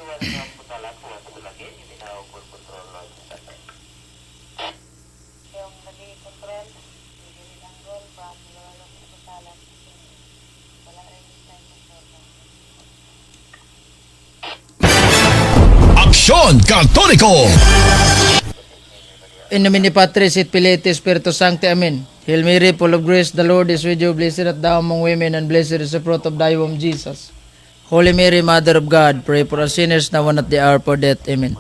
41 from Putalan, 1 to lagi, you now full control on standby. Yung gabi, control, Miguel Anggol from Lolo Putalan. Wala rin time control. Aksyon Katoliko! In nomine Patris et Filii et Spiritus Sancti. Amen. Hail Mary, full of grace, the Lord is with you. Blessed art thou among women, and blessed is the fruit of thy womb, Jesus. Holy Mary, Mother of God, pray for us sinners now and at the hour of our death. Amen.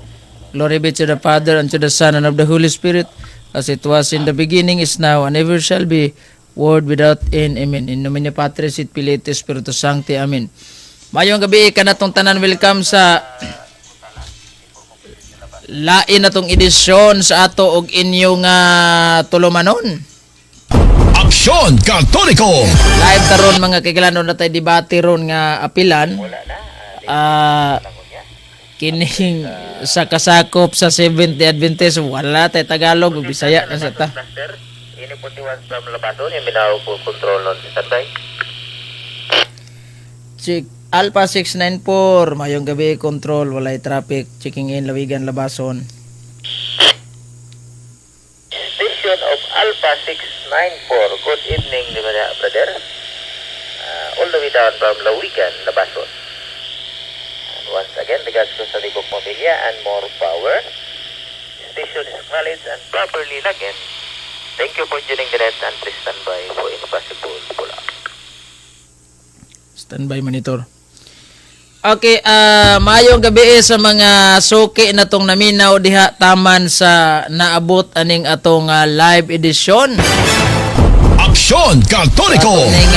Glory be to the Father, and to the Son, and of the Holy Spirit, as it was in the beginning, is now, and ever shall be, world without end. Amen. In nomine Patris et Filii et Spiritus Sancti. Amen. Maayong gabii kanatong tanan. Welcome sa lain na tong edisyon sa ato og inyong tulumanon. Aksyon Katoliko! Live taron, mga kaigalano, na tay debate ron nga apilan. Kining sa kasakop sa Seventh Day Adventist, wala tay Tagalog ug Bisaya na sa ta. Cluster, ini 41 from Labason, you now full control on standby. Check Alpha 694, mayong gabi, control, walay traffic, checking in Lawigan, Labason. Station of Alpha 694, good evening, mga brother. All the way down from Lawigan, Labason. And once again, regards ko sa Libok Pamilya and more power. Station is acknowledged and properly logged in. Thank you for joining the net and please stand by for any possible pull-up. Standby, monitor. Okay, maayong gabi sa mga suki na tong naminaw diha taman sa naabot aning atong live edition. Aksyon Katoliko! Ato ning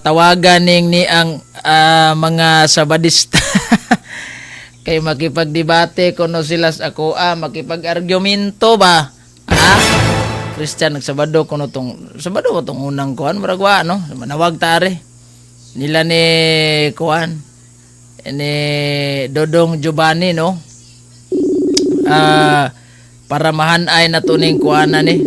tawagan ning ni ang mga Sabadista kay makipagdebate kuno sila sa ako, makipag-argumento ba? Ha? Christian, nagsabado kuno tong Sabado ko tong unang kuan, murag wa, no? Manawag tare nila ni kuan ni Dodong Giovanni, no, para mahanay na to ning kuanan ni,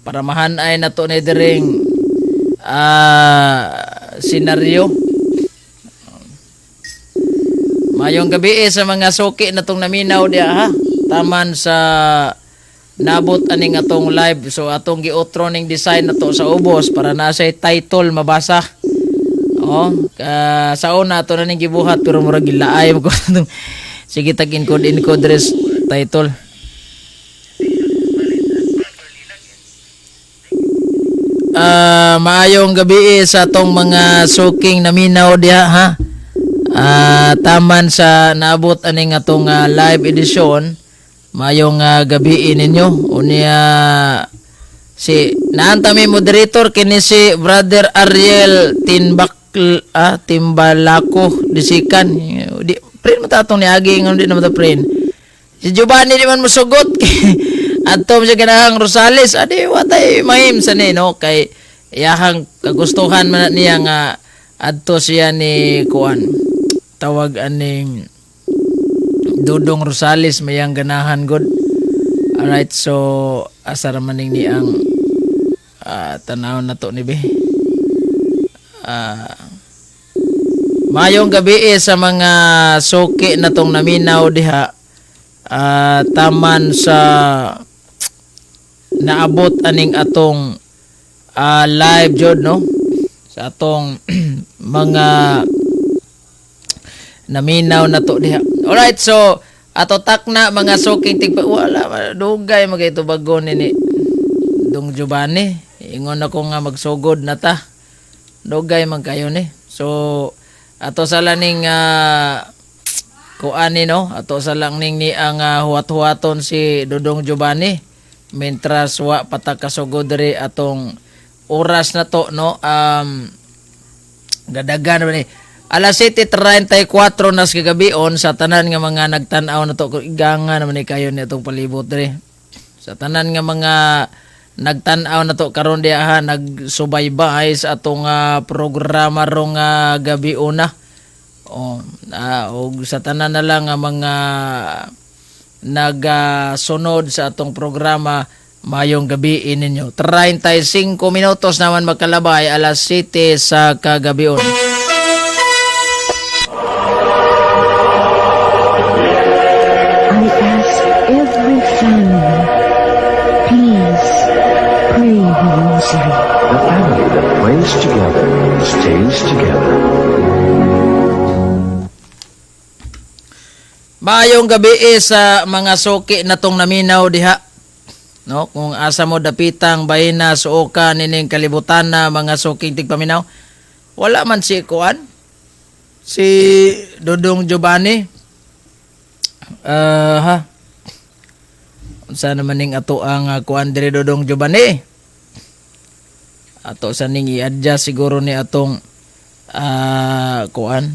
para mahanay na to ni diring senaryo. Mayong gabi sa mga suki na tong naminaw diha, ha. Taman sa nabot aning atong live. So atong gi-outro ning design na to sa ubos para na sa title mabasa. Oh, sa una ato na ning gibuhat pero murag gilaay mo ko. Sige tag encode encode res title. Maayong gabi sa atong mga suking naminaw diha, ha. Taman sa naabot aning atong live edition. Maayong gabi ninyo. Unya si naanta mi moderator kini si Brother Ariel Tinbak, Timbalako disikan. Di print mo ta atong niagi ngon di na mo ta print. Si Giovanni di man mosugot. Adto mo siya ganahang Rosales. Adi watay mahim sa ni, no, kay iyahang kagustuhan man na niya nga adto siya ni kuan. Tawag aning Dudong Rosales mayang ganahan god. Alright, so asa ra man ning ni ang tanaw na to ni be. Mayong gabi sa mga suki na tong naminaw diha taman sa naabot aning atong live jud, no, sa atong mga naminaw na to diha. Alright, so ato takna mga suking tigpa wala dugay magay tubagon ni Dong Giovanni. Ingon ako nga magsugod na ta. Dugay man kayo ni. So ato sa laning kuani, no, ato sa lang ning ni ang huwat-huwaton si Dodong Giovanni mientras wa pa ta kasugod diri atong oras na to, no. Gadagan ni alas 7:34 nas kagabion sa tanan nga mga nagtan-aw na to. Iganga naman ni kayo ni atong palibot diri sa tanan nga mga nagtan-aw na to karon diha, ha, nagsubaybay sa atong programa rong gabi una. Oh, og sa tanan na lang nga mga nagasunod sa atong programa, mayong gabi ninyo. 35 minutos naman magkalabay alas 7 sa kagabion. ask every family, please pray the rosary. The family that prays together stays together. Maayong gabi eh sa mga suki na tong naminaw diha. No, kung asa mo dapitang bahina suoka nining kalibutan na mga suking tigpaminaw. Wala man si kuan. Si Dodong Giovanni. Ah, ha. Unsa naman ning ato ang kuan diri, Dodong Giovanni? Ato sa ning i-adjust siguro ni atong kuan.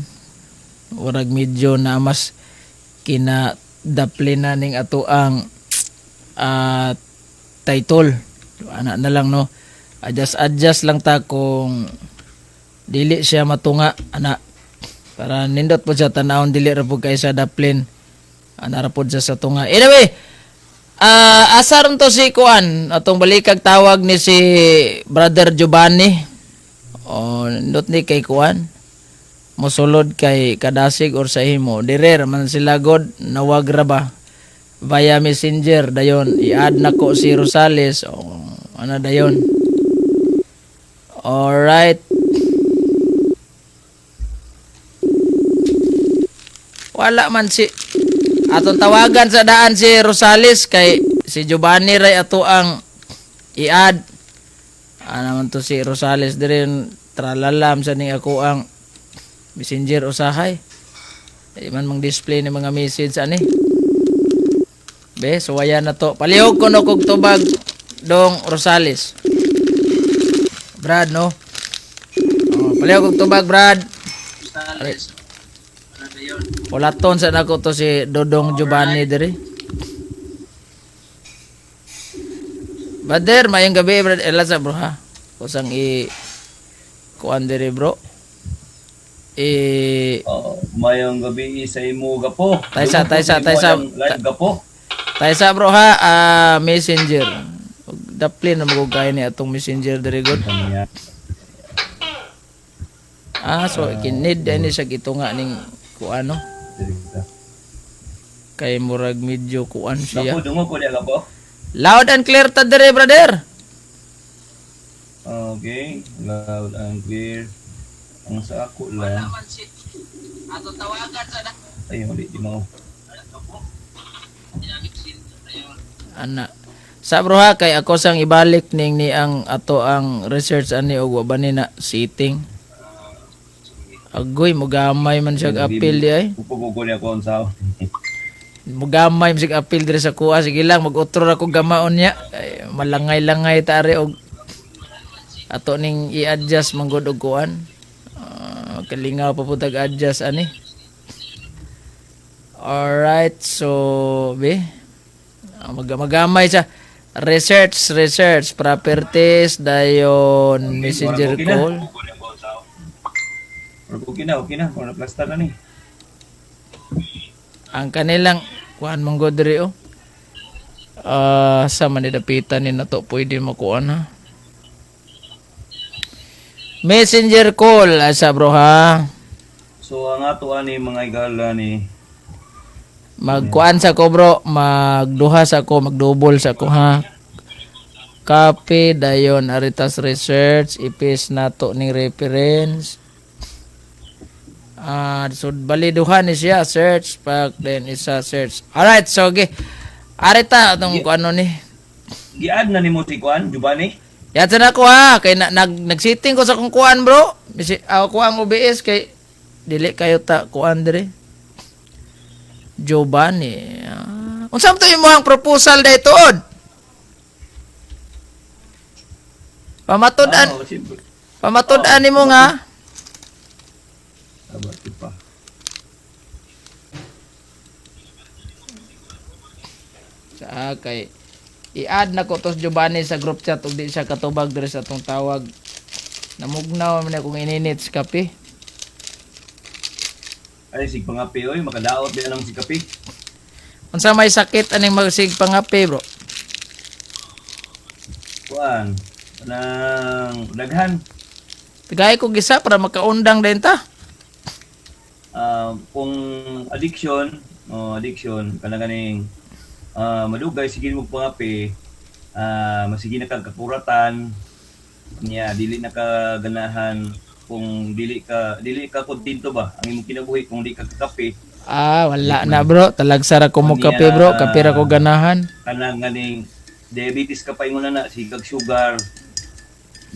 Urag medyo na mas kinadapli na ning ato ang title. Ana na lang, no. Adjust adjust lang ta kung dili siya matunga ana para nindot po siya tanawon, dili ra pud kay sa daplin, ana ra pud siya sa tunga. Anyway, asa ron to si kuan, atong balikag tawag ni si Brother Giovanni. O nindot ni kay kuan mosulod kay kadasig or sa himo dire ra man sila god nawag ra ba via Messenger. Dayon i-add nako si Rosales o ano dayon. Alright, wala man si, atong tawagan sa daan si Rosales kay si Giovanni ray ato ang i-add. Ana man to si Rosales dire, tralalam sa ning ako ang Messenger usahay. Di man mang display ni mga message ani. Be, suwayan na to. Palihog ko no kog tubag, Dong Rosales. Brad, no? Oh, palihog kog tubag, Brad. Rosales. Pulaton sa nako to si Dodong Giovanni diri. Brother, mayong gabi, brad. Ela sa bro ha. Kusang i kuan diri, bro. Eh. Oo, mayong gabi sa imo gapo. Taysa, taysa, taysa. Live gapo. Taysa, bro, ha, Messenger. Daplin na magugay ni atong Messenger diri god. Ah, so kinid ani siya gitunga ning kuan, no. Kay murag medyo kuan siya. Gapo, dungo ko diya gapo. Loud and clear ta diri, brother. Okay, loud and clear. Ang sa ako lang. Ay, huli di mo. Ana. Sa bro ha, kay ako sang ibalik ning ni ang ato ang research ani og wa ba ni na sitting. Agoy, mugamay man siya appeal di ay. Upo ko niya ko ang sao. Mugamay man siya appeal diri sa kuha. Sige lang, mag-utro ra ko gamaon niya. Ay, malangay-langay ta ari og ato ning i-adjust manggod og kuan. Ah, kalingaw pa po tag-adjust ani. Alright, so be magamay siya. Research, research, properties, dayon Messenger Okay na. call. Murag okay na, okay na. Murag plaster na ni. Ang kanilang kuan mong god diri oh. Ah, sa man ni dapitan ni nato pwede makuan ha. Messenger call asa, bro, ha. So ang ato ani mga igala ni Magkuan sa ko, bro, magduha sa ko, magdouble sa ko ha. Copy dayon Aritas Research, i-paste nato ning reference. Ah, so bali duha ni siya, search pag then isa search. Alright, so okay. Arita atong kuano ni. Gi-add na nimo si Kuan, Giovanni. Yata na ko ha, kay na, nag nagsiting ko sa kong kuan, bro. Bisi ako ang OBS kay dili kayo ta kuan dire. Giovanni. Ah. Unsa man to imong proposal daytoon? Pamatud-an, Ah, siyempre. pamatud-an nimo nga. Aba, di pa. Sa kay i-add na ko tos Giovanni sa group chat ug di siya katubag diri sa atong tawag. Namugnaw man akong ininit sa kape. Ay, sig pangape oy, makadaot din ang si kape. Unsa may sakit aning magsig pangape, bro? Kuan, nang daghan. Pigay ko gisa para makaundang din ta. Ah, kung addiction, Oh, addiction kana ganing madugay sige mo pangape, masige na kag kakuratan niya, dili na ka ganahan kung dili ka kontento ba ang imong kinabuhi kung di ka kakape. Ah, wala na, bro. Talagsa ra ko mo Niya, kape, bro. Kape ra ko ganahan. Kanang ganing diabetes ka pa ingon na sigag sugar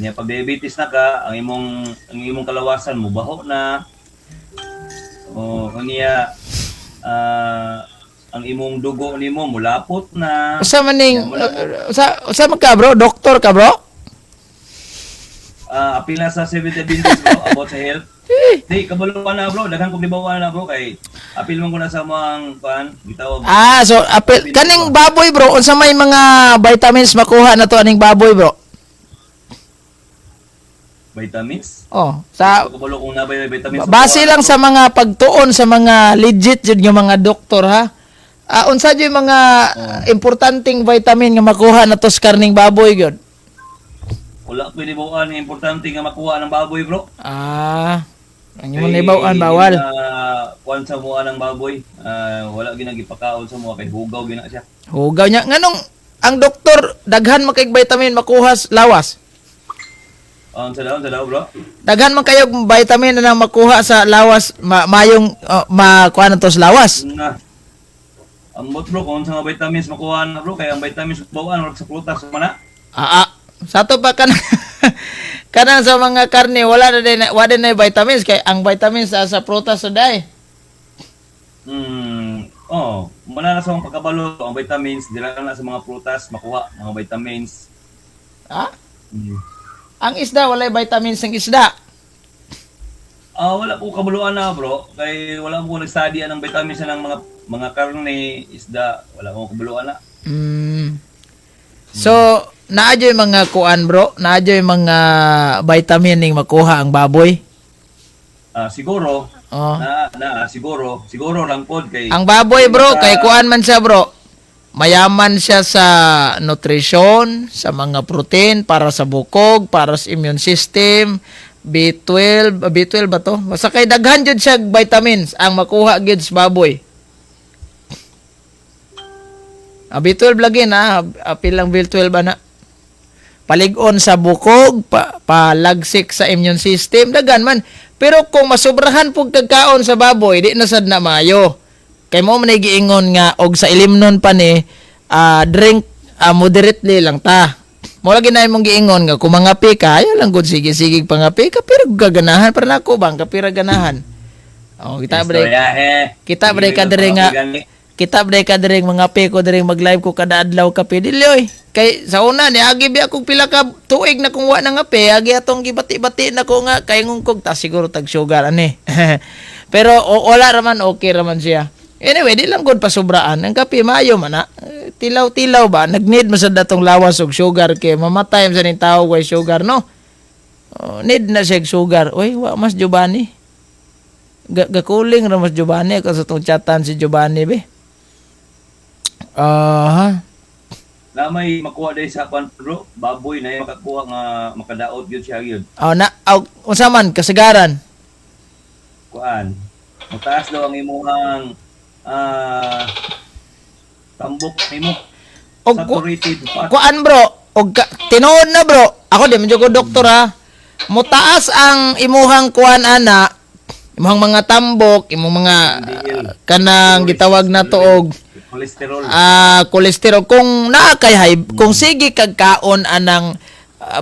niya. Pag diabetes na ka, ang imong kalawasan mo baho na o niya, ang imong dugo nimo mulapot na. Usa man ning usa man ka, bro? Doktor ka, bro? Apil na sa Seventh Adventist, bro, about sa health. Di kabalo ka na, bro, daghan kong gibawa na, bro, kay apil man ko na sa mga kuan gitawag. Ah, so apel kaning baboy, bro, unsa may mga vitamins makuha na to aning baboy, bro? Vitamins. Oh, sa Kabalo kung nabay may vitamins. Base lang sa mga pagtuon sa mga legit jud nga mga doktor, ha. Ah, unsa jud yung mga importanteng vitamin nga makuha na to sa karning baboy gyud? Wala ko inibuan nga importante nga makuha ng baboy, bro. Ah, ang imong naibaw-an bawal. Kuan sa mua ng baboy, wala ginagipakaon sa mua kay hugaw gina siya. Hugaw niya. Nganong ang doktor daghan man kay vitamin makuha sa lawas? Sa daw, bro. Daghan man kayo vitamin na nang makuha sa lawas, mayong makuha na to sa lawas. Nga. Ambot, bro, kung sa mga vitamins makuha na, bro, kay ang vitamins bawaan wala sa prutas man na. Ah, ah. Sa to pa kanang kanang sa mga karne wala na din, wala na vitamins kay ang vitamins sa prutas sa day. Oh, muna na sa mga pagkabalo, ang vitamins dira na sa mga prutas makuha mga vitamins. Ah? Ang isda walay vitamins ang isda. Ah, wala ko kabuluan na, bro, kay wala mo nag-study ang vitamins ng mga karne, isda, wala ko kabuluan na. So, naa yung mga kuan, bro, naa yung mga vitamin ning makuha ang baboy. Ah, siguro Oh. na na siguro siguro lang pod kay Ang baboy, bro, kay kuan man siya, bro. Mayaman siya sa nutrition, sa mga protein para sa bukog, para sa immune system, B12, B12 ba to? Basta kay daghan jud siya vitamins ang makuha gyud sa baboy. Ah, B12 lagi na, apil lang B12 ana. Palig-on sa bukog, palagsik sa immune system, daghan man. Pero kung masobrahan pug kagkaon sa baboy, di na sad na maayo. Kay mo man ay giingon nga og sa ilimnon pa ni drink moderately lang ta. Mo lagi na imong giingon nga kung mangape ka, ayaw lang gud sige-sige pangape ka pero gaganahan para nako bang kapira ganahan. Oh, kita break. Istorya, eh. Kita break ka diri nga. Kita break ka diri mga pe ko diri mag-live ko kada adlaw kape dili oy. Kay sa una ni agi biya kog pila ka tuig na kung wa na nga pe, agi atong gibati-bati na ko nga kay kog ta siguro tag sugar ani. Pero wala raman, okay raman siya. Anyway, di lang gud pasubraan. Ang kape maayo man na. Eh, tilaw-tilaw ba? Nag-need mo sa datong lawas og sugar kay mamatay man sa ning tao way sugar, no? Oh, need na siya og sugar. Uy, wa mas Giovanni. Gakuling ra mas Giovanni ako sa tong chatan si Giovanni be. Aha. Na may makuha dahil sa kwan, bro, baboy na yung makakuha nga makadaot gyud siya gyud. Oh, na aw, unsa man kasagaran? Kuan. Mataas daw ang imuhang tambok nimo. Og Saturated fat. Kuan, bro, og tinuod na, bro. Ako di man jud ko doktor, ha. Mutaas ang imuhang kuan ana, imuhang mga tambok, imong mga LDL. Kanang gitawag na to og cholesterol. Cholesterol kung naa kay high, kung sige kag kaon anang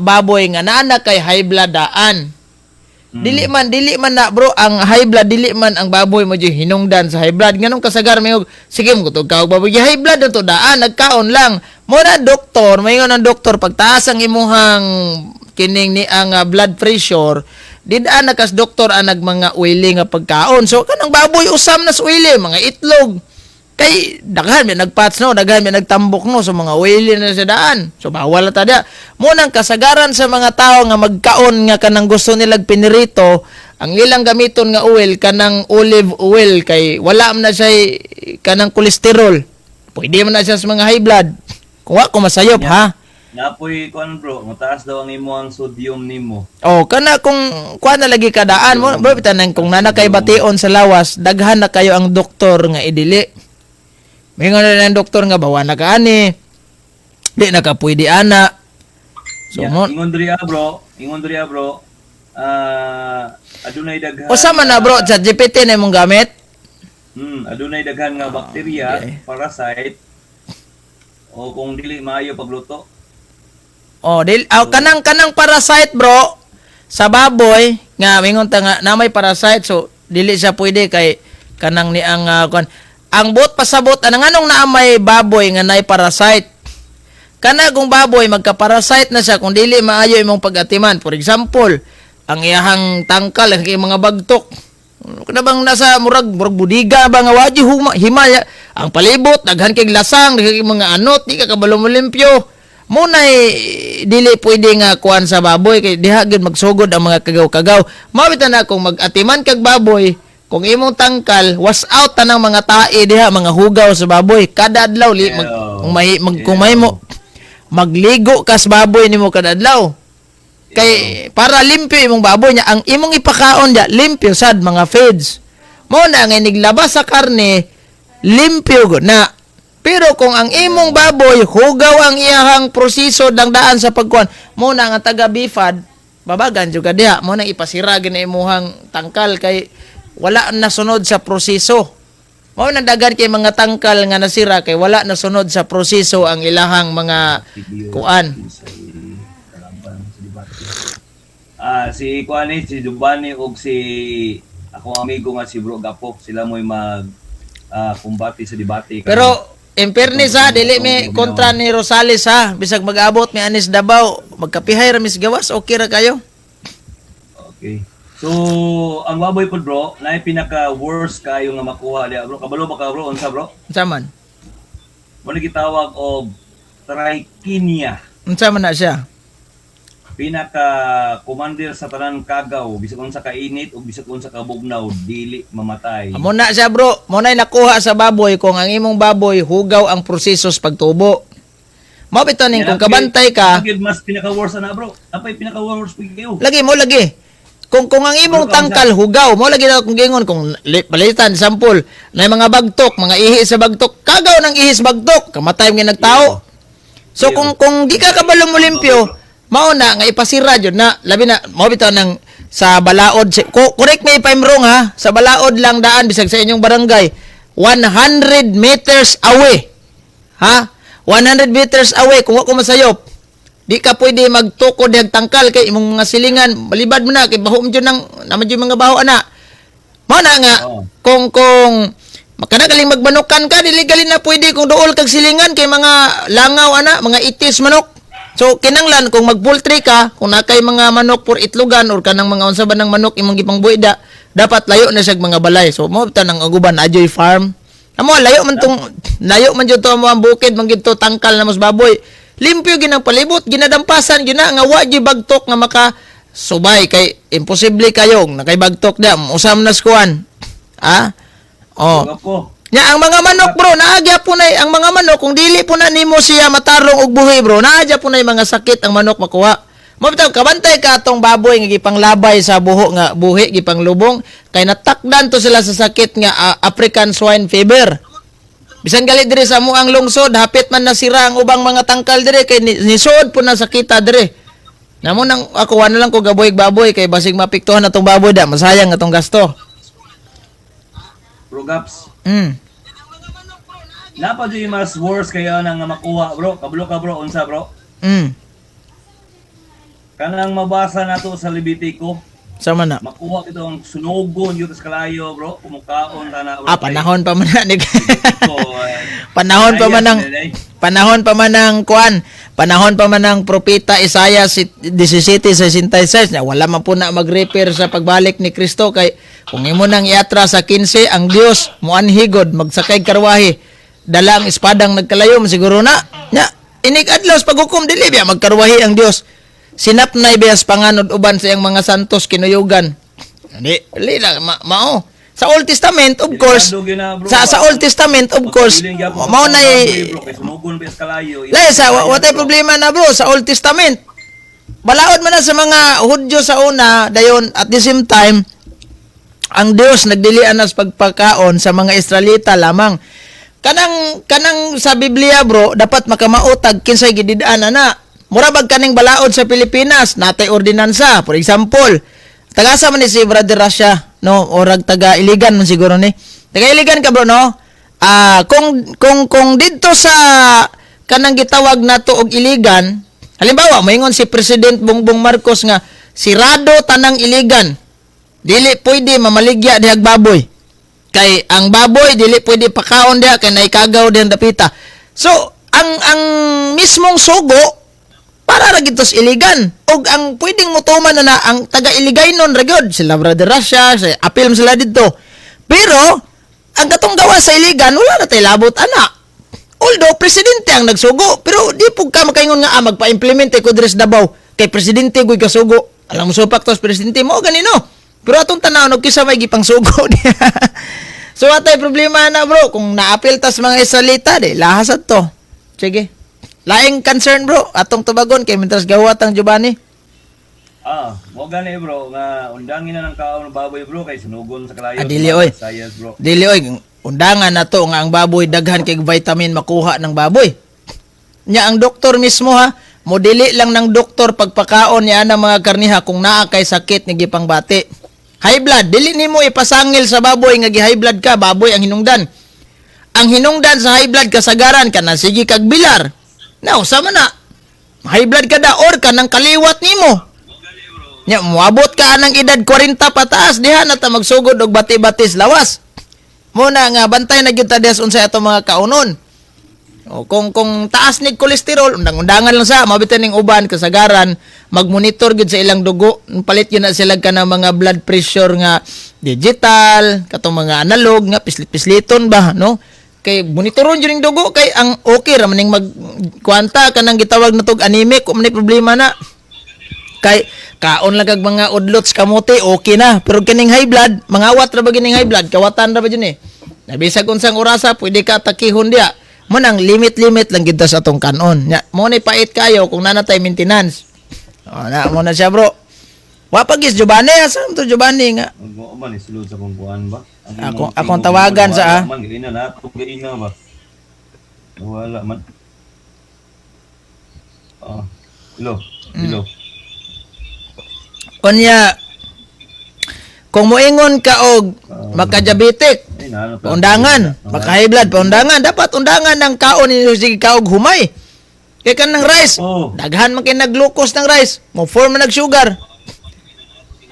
baboy nga naa na kay high blood daan. Dili man na, bro, ang high blood, dili man ang baboy mo jud hinungdan sa high blood. Nganong kasagar may og sige mo kutog ka og baboy, high blood na to daan, nagkaon lang. Mo na doktor, maingon ang doktor pagtaas ang imuhang kining ni ang blood pressure, di daan na kas doktor ang nagmanga oily nga pagkaon. So kanang baboy usam na sa oily, mga itlog. Kay daghan may nagpats no, daghan may nagtambok no, so mga oily na sa daan. So bawal na ta diya. Mo nang kasagaran sa mga tao nga magkaon nga kanang gusto nilag pinirito, ang ilang gamiton nga oil kanang olive oil kay wala man na siya kanang kolesterol. Pwede man na siya sa mga high blood. Kung wa ko masayop ha. Napoy kuan, bro, mataas daw ang imuhang sodium nimo. Oh, kana kung kuan na lagi kadaan mo, bro, bitaw nang kung nana kay bation sa lawas, daghan na kayo ang doktor nga idili. Mingon na ng doktor nga bawa na ka ani. Di na ka pwede ana. So Yeah, mo ingon diri ah, bro, ingon diri ah, bro. Ah, adunay daghan. Usa man na, bro, chat GPT na imong gamit. Adunay daghan nga bakterya, Ah, okay. parasite o kung dili maayo pagluto. Oh, dil aw, kanang parasite, bro, sa baboy nga mingon ta nga na may parasite, so dili siya pwede kay kanang ni ang kuan. Ang buot pasabot anang anong naa may baboy nga nay parasite. Kana kung baboy magka-parasite na siya kung dili maayo imong pag-atiman. For example, ang iyahang tangkal, ang iyang mga bagtok. Kana bang nasa murag murag budiga ba nga wadyo huma, himaya ang palibot, daghan kay lasang, daghan kay mga anot, di ka kabalo mo limpyo. Muna'y dili pwede nga kuan sa baboy kay diha gyud magsugod ang mga kagaw-kagaw. Mao bitaw na kung mag-atiman kag baboy, kung imong tangkal, was out tanang mga tae diha, mga hugaw sa baboy. Kada adlaw li, mag, kung may mag, kung may mo magligo ka sa baboy nimo kada adlaw. Kay para limpyo imong baboy niya, ang imong ipakaon diya limpyo sad mga feeds. Mo na nga iniglabas sa karne limpyo gud na. Pero kung ang imong baboy hugaw ang iyahang proseso dangdaan sa pagkuan, mo na nga taga bifad babagan jud ka diha, mo na ipasira gid na imuhang tangkal kay wala nasunod sa proseso. Mao nang dagan kay mga tangkal nga nasira kay wala nasunod sa proseso ang ilahang mga kuan. Ah, si kuan si Dubani og si akong amigo nga si Bro Gapo, sila mo'y mag kumbate sa debate. Pero in fairness ha, dili mi kontra ni Rosales ha. Bisag mag-abot mi anis Davao, magkapihay ra mis gawas, okay ra kayo. Okay. So, ang baboy po, bro, na pinaka worst kayo nga makuha diya, bro. Kabalo ba ka, bro? Unsa, bro? Unsa man? Mo ni gitawag og trichinia. Unsa man na siya? Pinaka commander sa tanan kagaw, bisag unsa ka init o bisag unsa ka bugnaw, dili mamatay. Mo na siya, bro, mo na'y nakuha sa baboy kung ang imong baboy hugaw ang proseso sa pagtubo. Mao bitaw ning kung kabantay ka, Ang mas pinaka worst na, bro. Apay pinaka worst pud kayo. Lagi mo lagi. Kung ang imong tangkal hugaw, mo lagi na kung gingon kung palitan sample na mga bagtok, mga ihi sa bagtok, kagaw ng ihi sa bagtok, kamatay nga nagtao. So kung di ka kabalo mo limpyo, mao na nga ipasira jud na, labi na mao bitaw nang sa balaod correct me if I'm wrong ha, sa balaod lang daan bisag sa inyong barangay 100 meters away. Ha? 100 meters away kung wa ko masayop. Di ka pwede magtukod dihag tangkal kay imong mga silingan balibad mo na kay baho mo jud nang naman jud mga baho ana. Mao na nga kung makana galing magmanukan ka, dili galin na pwede kung duol kag silingan kay mga langaw ana, mga itis manok. So kinanglan kung magpoultry ka, kung nakay mga manok por itlogan or kanang mga unsa ba ng manok imong gipangbuida, dapat layo na siya mga balay. So mo ta nang aguban ajoy farm. Amo layo man tong layo man jud to amo ang bukid man gid to tangkal na mas baboy. Limpyo ginang palibot, ginadampasan gyud na nga wa gyud bagtok nga maka subay kay imposible kayong nakay bagtok da usam na skuan. Ah? Oh. Gapo. Nya ang mga manok, bro, naagya po na ang mga manok kung dili po na nimo siya matarong og buhi, bro, naagya po na mga sakit ang manok makuha. Mo bitaw kabantay ka atong baboy nga gipanglabay sa buho nga buhi gipanglubong kay natakdan to sila sa sakit nga African swine fever. Bisan gali diri sa amuang lungsod, hapit man nasira ang ubang mga tangkal diri kay nisod po na sakita diri. Namo nang ako wala lang ko gaboy baboy kay basig mapiktuhan atong baboy da, masayang atong gasto. Bro Gaps. Napa jud yung mas worst kayo na nga makuha, bro. Kabalo ka, bro, unsa, bro? Kanang mabasa nato sa Levitico, Sama na. makuha kito ang sunogon yun sa kalayo, bro. Kumukaon ta na, bro. Ah, panahon pa man na ni So, panahon pa man ang Ayos, eh. panahon pa man ang kuan, panahon pa man ang propeta Isaiah 17:66 na wala man po na mag-repair sa pagbalik ni Kristo kay kung imo nang iatras sa 15 ang Dios moanhigod magsakay karwahe dala ang espadang nagkalayom siguro na nya inig adlaw sa paghukom dili biya magkarwahe ang Dios sinapnay biya sa panganod uban sa iyang mga santos kinuyugan di dili lang mao sa Old Testament, of course, Delikado gyud na, bro. sa Old Testament, of course, Pagpabiling gyapon sa mao na baboy, bro, kay sunogon pa sa kalayo. Lay, sa wa tay problema na, bro, sa Old Testament. Balaod man na sa mga Hudyo sa una, dayon at the same time ang Dios nagdilian na sa pagpakaon sa mga Israelita lamang. Kanang kanang sa Biblia, bro, dapat makamaotag kinsay gidid-an ana. Mura bag kaning balaod sa Pilipinas, natay ordinansa. For example, tagasa man ni si Brother Russia, no, orag taga Iligan man siguro ni. Taga Iligan ka, bro, no? Ah, kung didto sa kanang gitawag nato og Iligan, halimbawa moingon si President Bongbong Marcos nga sirado tanang Iligan. Dili pwede mamaligya dihag baboy. Kay ang baboy dili pwede pakaon diha kay naikagaw diha dapita. So, ang mismong sugo para ra gid to sa Iligan. Og ang pwedeng mutuman na, na ang taga Iligaynon ra gyud sila Brother Russia, sa apil man sila didto. Pero ang katong gawa sa Iligan wala na tay labot ana. Although presidente ang nagsugo, pero di pud ka makaingon nga magpa-implement ko diri sa Davao kay presidente goy kasugo. Alam mo supak tos presidente mo ganino. Pero atong tanaw og kinsa may gipangsugo niya. So atay problema na, bro, kung naapil tas mga Israelita di lahas to. Sige. Laing concern, bro, atong tubagon kay mientras gawa tang Giovanni. Ah, mo gani, bro, nga undangin na ng kaon ng baboy, bro, kay sunugon sa kalayo. Ah, dili, oy. Sayas, bro. Dili oy, undangan na to nga ang baboy daghan kay vitamin makuha ng baboy. Nya ang doktor mismo ha, modili lang ng doktor pagpakaon niya ng mga karniha kung naa kay sakit nga gipangbati. High blood, dili nimo ipasangil sa baboy nga gi high blood ka, baboy ang hinungdan. Ang hinungdan sa high blood kasagaran kana sige kag bilar. Now, sama na. High blood ka da or kanang kaliwat nimo. Nya moabot ka anang edad 40 pataas diha na ta magsugod og bati-batis lawas. Muna nga bantay na gyud ta diha sa unsay ato mga kaunon. O kung taas ni kolesterol, undang-undangan lang sa mabitan ning uban kasagaran, magmonitor gyud sa ilang dugo, palit gyud na sila kanang mga blood pressure nga digital, katong mga analog nga pislit-pisliton ba, no? Kay monitoron gyud ning dugo kay ang okay ra maning mag kwanta kanang gitawag na tog anemic, kung may problema na. Kay kaon lang kag mga udlots kamote, okay na. Pero kining high blood, mangawat ra ba kining high blood? Kawatan ra ba jud ni? Nabisag unsang orasa pwede ka atakihon diya. Mo nang limit-limit lang gid ta sa atong kanon. Nya mo ni pait kayo kung naa na tay maintenance. O na mo na siya, bro. Wa pa gis Giovanni, asa man to Giovanni nga? Mo man isulod sa kong kuan ba? Ang imong Akong tingog, tawagan sa, wala ah. Man gaina na ato gaina ba. Wala man. Ah, hello. Hello. Unya kung moingon ka og makadiabetic, Ay, na, ano to? paundangan, maka high blood, paundangan. Dapat undangan ng kaon ninyo sige kaog humay. Kay kanang rice, Oh. daghan man kay nag-glucose ng rice, mo form man nag sugar.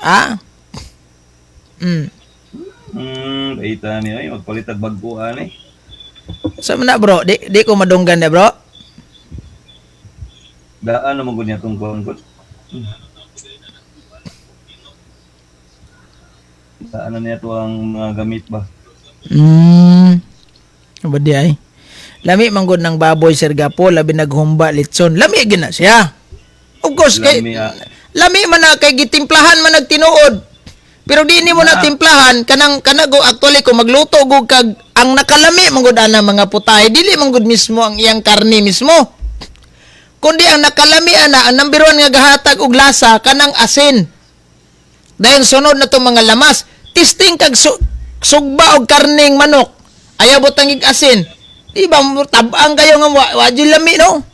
Ah. Baita ni ay magpalit og bag-o ani. Sa man na, bro, di ko madunggan na, bro. Daan naman gud niya tong kuan ko. Daan na niya to ang mga gamit ba. Ba di ay? Lami man gud ng baboy, Sir Gapo, labi naghumba litson. Lami gyud na siya. Of course kay Lami, ah. lami man na kay gitimplahan man nagtinuod. Pero di nimo na timplahan kanang kanago actually kung magluto gud kag ang nakalami man gud ana mga putahe dili man gud mismo ang iyang karne mismo. Kundi ang nakalami ana ang number one nga gahatag og lasa kanang asin. Dayon sunod na tong mga lamas, testing kag sugba og karning manok. Ayaw butang ig asin. Di ba tab-ang kayo nga wa jud lami, no?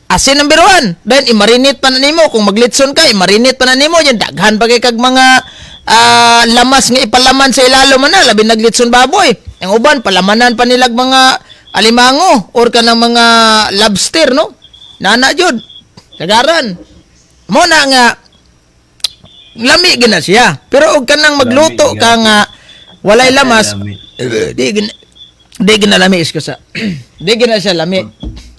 Asin number one. Then imarinate pa na nimo kung maglitson ka, imarinate pa na nimo yan daghan pa kay kag mga lamas nga ipalaman sa ilalo man na labi naglitson baboy. Ang uban palamanan pa nilag mga alimango or kanang mga lobster, no? Nana jud. Sagaran. Mo na nga lami gina siya. Pero og kanang magluto Lami, ka nga walay lamas, Lami. di gina lami is sa. Di gina siya lami.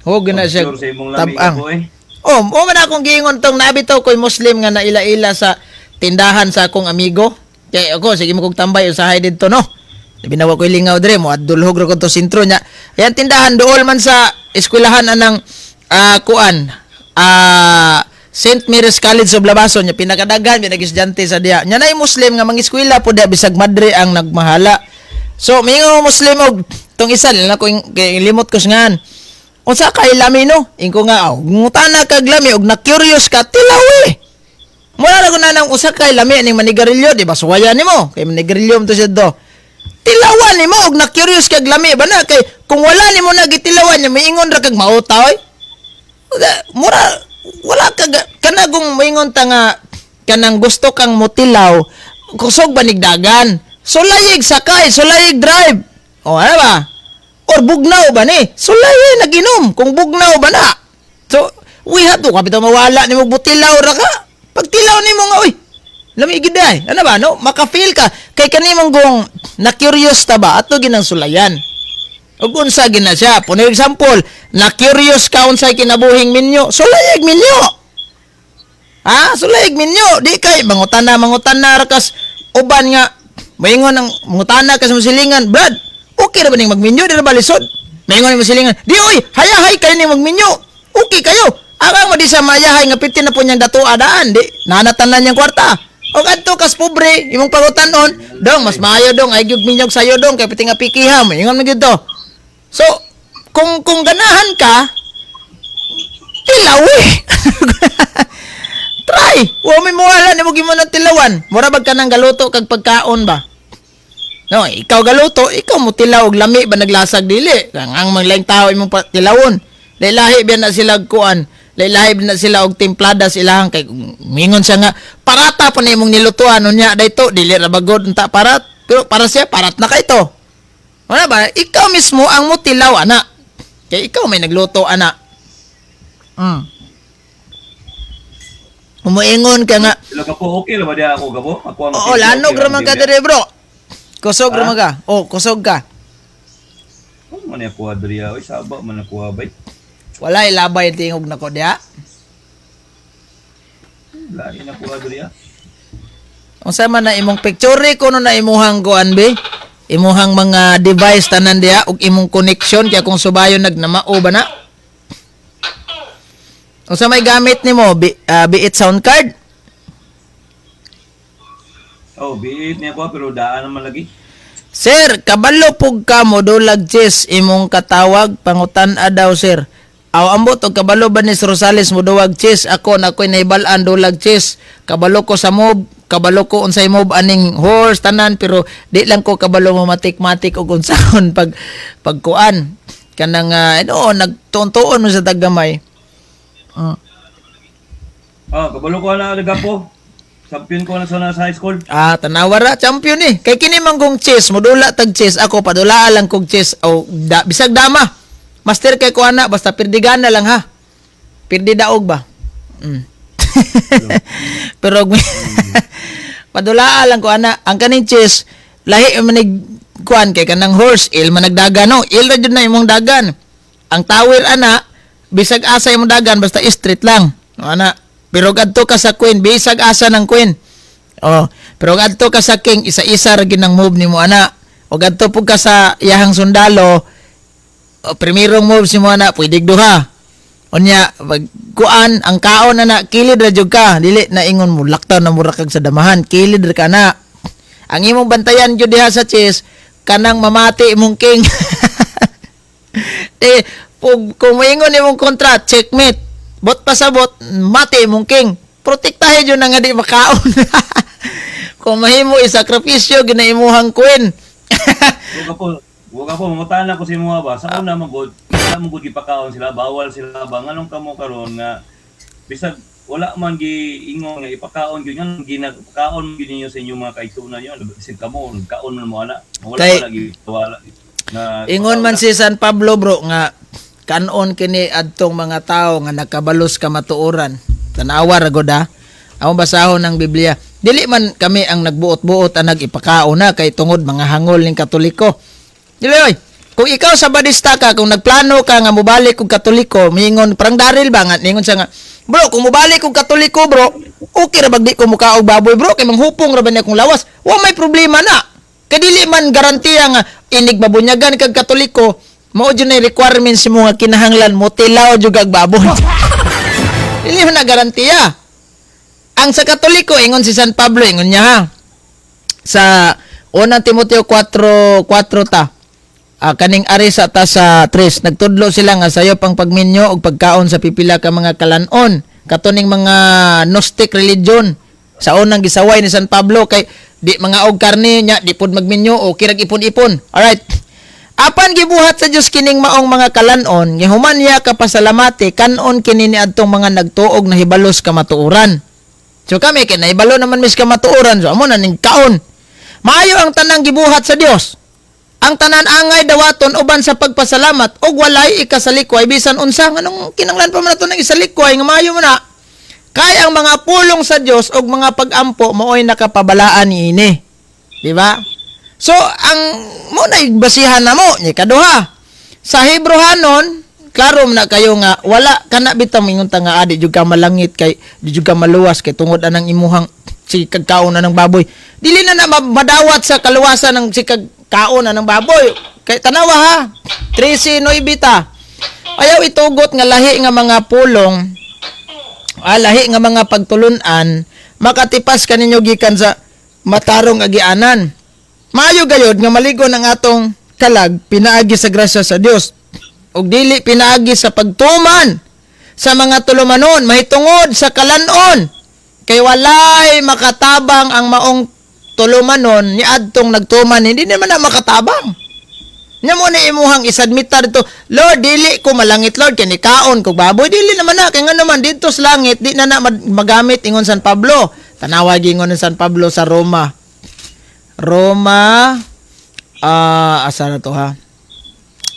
Ho gina siya Sure sa imong lami tabang. ko eh. Oh, mo man akong giingon tong nabitaw ko'y Muslim nga naila-ila sa tindahan sa akong amigo. Kay ako sige mo kog tambay usahay didto, no. Binawa ko'y lingaw dire mo adulhog ra ko to sentro nya. Ayan tindahan dool man sa eskwelahan anang kuan St. Mary's College of Labason nya pinakadaghan pinag-estudyante sa diha. Nya nay Muslim nga mangiskwela po diha bisag madre ang nagmahala. So mingon Muslim og tong isa nila ko kay limot ko sa ngan. Unsa kay lami, no? Ingko nga aw, ngutana kag lami og na curious ka tilaw eh. Mura ra ko na nang usa kay lami ning manigarilyo, di ba? Suwayan nimo kay manigarilyo man to siya do. Tilawan nimo og na curious kag lami ba na, kay kung wala nimo na gitilawan nya, moingon ra kag mauta oy. Mura wala ka kanagong moingon ta nga kanang gusto kang motilaw, kusog ba nigdagan, sulayig sakay, sulayig drive. O ano ba, or bugnaw ba ni, sulayig naginom kung bugnaw ba na. So we have to kapito mawala nimo, butilaw ra ka. Pagtilaw nimo nga, "Uy, lami gid ay." Ano ba, no, maka-feel ka kay kanimong kung na curious ta ba, ato ginang sulayan ug unsa gina siya. For example, na curious ka unsay kinabuhing minyo, sulayag minyo. Ha, sulayag minyo, di kay mangutana mangutana ra kas uban nga moingon ang mangutana kas mo silingan, "Brad, okay ra ba ning magminyo? Di ra ba lisod?" Moingon mo silingan, "Di oy, hayahay kayo ning magminyo. Okay kayo." Ang mo di sa mayahay nga piti na po niyang datua daan, di nanatanan niyang kwarta. O kadto kas pobre, imong pangutanon, "Dong, mas maayo dong, ay gyud minyog sayo dong kay piti nga pikiha." Moingon man gyud to. So, kung ganahan ka, tilaw eh. Try. Wa may muwala nimo gimo ng tilawan. Mura bag ka nang galuto kag pagkaon ba? No, ikaw galuto, ikaw mo tilaw og lami ba naglasag dili. Ang mga laing tao imong tilawon. Lahi biyan na sila og kuan. Lahi biyan na sila og timplada sa ilahang kay mingon siya nga parata pa na imong nilutuan unya dayto dili ra bagod unta parat. Pero para siya parat na kay to. Wala ba? Ikaw mismo ang motilaw ana. Kay ikaw may nagluto ana. Umuingon ka nga, Sila ka po, okay ra ba diha ako gabo? Ako ang Oo, lanog okay ra man ka ra dire, bro. Kusog ra Ha? man ka. Oh, kusog ka. Oh, man ako adriya, oy saba man ako bay. Wala ilabay tingog nako diha. Lain ako adriya. Unsa man na imong picture kuno na imuhang kuan be? Imuhang mga device tanan diha ug imong connection kaya kung subayon nagnamao ba na? Unsa may gamit nimo? B8 sound card? Oh, biit niya ko pero daan naman lagi. Sir, kabalo pug ka mo dulag chess imong katawag, pangutan-a daw, sir. Aw ambot og kabalo ba ni Sir Rosales mo duwag chess? Ako na ako'y nahibal-an dulag chess. Kabalo ko sa move, kabalo ko unsay move aning horse tanan, pero di lang ko kabalo mo matik-matik og unsaon pag pagkuan. Kanang ano, nagtuon-tuon mo sa taggamay. Ah, kabalo ko na nagapo. Champion ko na sa high school. Ah, tanawa ra champion eh. Kay kini man kong chess, modula tag chess ako, padula lang kog chess o da, bisag dama. Master kay ko ana, basta pirdigana lang ha. Pirdi daog ba? Pero padula lang ko ana, ang kaning chess lahi man nig kuan kay kanang horse il man nagdagan, no. Il ra jud na imong dagan. Ang tower ana, bisag asa imong dagan basta straight lang. No, ana. Pero kadto ka sa queen, bisag asa ng queen. Oh, pero adto ka sa king, isa-isa ra gyud ang move nimo ana. O adto pud ka sa iyahang sundalo, o, primerong move si mo ana, pwede duha. Unya, pag kuan ang kaon ana, kilid ra jud ka, dili na ingon mo laktaw na mura kag sa damahan, kilid ra ka na. Ang imong bantayan jud diha sa chess, kanang mamati imong king. Eh, kung moingon imong kontra, checkmate. Bot pasabot, mati imong king. Protektahe jud na nga di makaon. Kung mahimo isakripisyo ginaimuhang queen. Wa ka po, mamutahan ko sa imo ba. Sa una man gud, wala man gud gipakaon sila, bawal sila ba, nganong kamo karon nga bisag wala man giingon nga ipakaon gyud, nganong ginakaon gyud ninyo sa inyong mga kaigsuonan niyo, bisag kamo nagkaon man mo ana. Wala wala gi wala na. Ingon man si San Pablo, bro, nga kanon kini adtong mga tao nga nakabalos kamatuoran. Tanawa ra gud ha. Ang basahon ng Biblia. Dili man kami ang nagbuot-buot ang nag-ipakaon na kay tungod mga hangol ning Katoliko. Dili oy. Kung ikaw sa badista ka, kung nagplano ka nga mobalik og Katoliko, mingon parang Daryl ba nga ningon siya nga, "Bro, kung mobalik og Katoliko, bro, okay ra bag di ko mukaog baboy, bro, kay manghupong ra ba niya akong lawas?" Wa may problema na. Kay dili man garantiya nga inig mabunyagan kag Katoliko, mao jud na requirements mo nga kinahanglan mo tilaw jud kag baboy. Dili man na garantiya. Ang sa Katoliko, ingon si San Pablo, ingon niya ha. Sa unang Timoteo 4:4 ta. Ah, kaning ari sa ta sa 3, nagtudlo sila nga sayo pang pagminyo og pagkaon sa pipila ka mga kalanon, katuning mga Gnostic religion. Sa unang gisaway ni San Pablo kay di mga og karne nya, di pud magminyo, okay rag ipon-ipon. Alright. Apan gibuhat sa Dios kining maong mga kalanon, gihuman niya kapasalamati, kanon kini niadtong mga nagtuog na hibalos kamatuoran. So kami kay nahibalo naman mis kamatuoran, so amo na ning kaon. Maayo ang tanang gibuhat sa Dios. Ang tanan angay dawaton uban sa pagpasalamat ug walay ikasalikway bisan unsa. Nganong kinanglan pa man nato nang isalikway nga maayo man na? Kay ang mga pulong sa Dios ug mga pag-ampo maoy nakapabalaan niini. Di ba? So ang mo na basihan na mo ni kaduha. Sa Hebrehanon, klaro man na kayo nga wala kana bitaw mingon ta nga adi jud ka malangit kay di jud ka maluwas kay tungod anang imuhang si kagkaon na ng baboy. Dili na na madawat sa kaluwasan ng si kagkaon na ng baboy. Kay tanawa ha. 13:9 ta. Ayaw itugot nga lahi nga mga pulong, lahi nga mga pagtulunan makatipas kaninyo gikan sa matarong agianan. Maayo gayod nga maligon ang atong kalag pinaagi sa grasya sa Dios ug dili pinaagi sa pagtuman sa mga tulumanon mahitungod sa kalanon, kay walay makatabang ang maong tulumanon niadtong nagtuman. Hindi naman na makatabang. Nya mo na imuhang isubmit dito, "Lord, dili ko malangit, Lord, kay nikaon ko baboy." Dili naman na, kay nga naman, dito sa langit, di na na magamit, ingon San Pablo. Tanawa ingon ni San Pablo sa Roma. Roma, asa na to ha?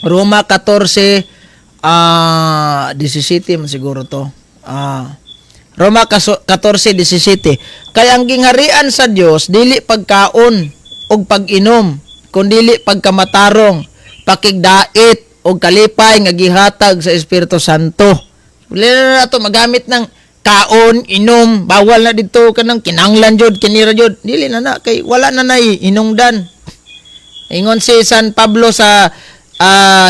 Roma 14, 17 man siguro to. Roma 14:17. Kay ang gingharian sa Dios dili pagkaon ug pag-inom, kundili pagkamatarong, pakigdait ug kalipay nga gihatag sa Espiritu Santo. Wala na nato magamit ng kaon, inom, bawal na dito kanang kinanglan jud, kinira jud. Dili na na kay wala na nay inungdan. Ingon si San Pablo sa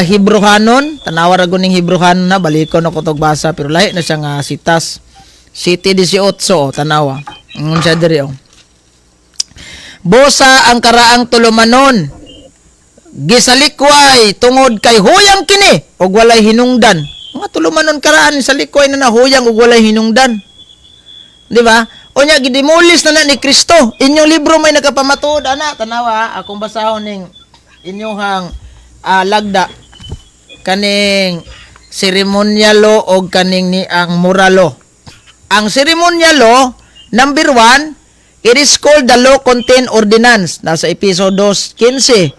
Hebrehanon, tanawa ra ning Hebrehanon na, balikon ako tog basa pero lahi na siya nga sitas. 7:18, oh, tanawa. Ingon siya diri oh. Busa ang karaang tulumanon gisalikway tungod kay huyang kini ug walay hinungdan. Mga tulumanon karaan salikway na nahuyang ug walay hinungdan. Di ba? Unya gidemolis na na ni Kristo. Inyong libro may nakapamatuod ana, tanawa akong basahon ning inyong lagda kaning seremonyalo o kaning ni ang moralo. Ang seremonyalo, number 1, it is called the law contain ordinance. Nasa episode 2:15.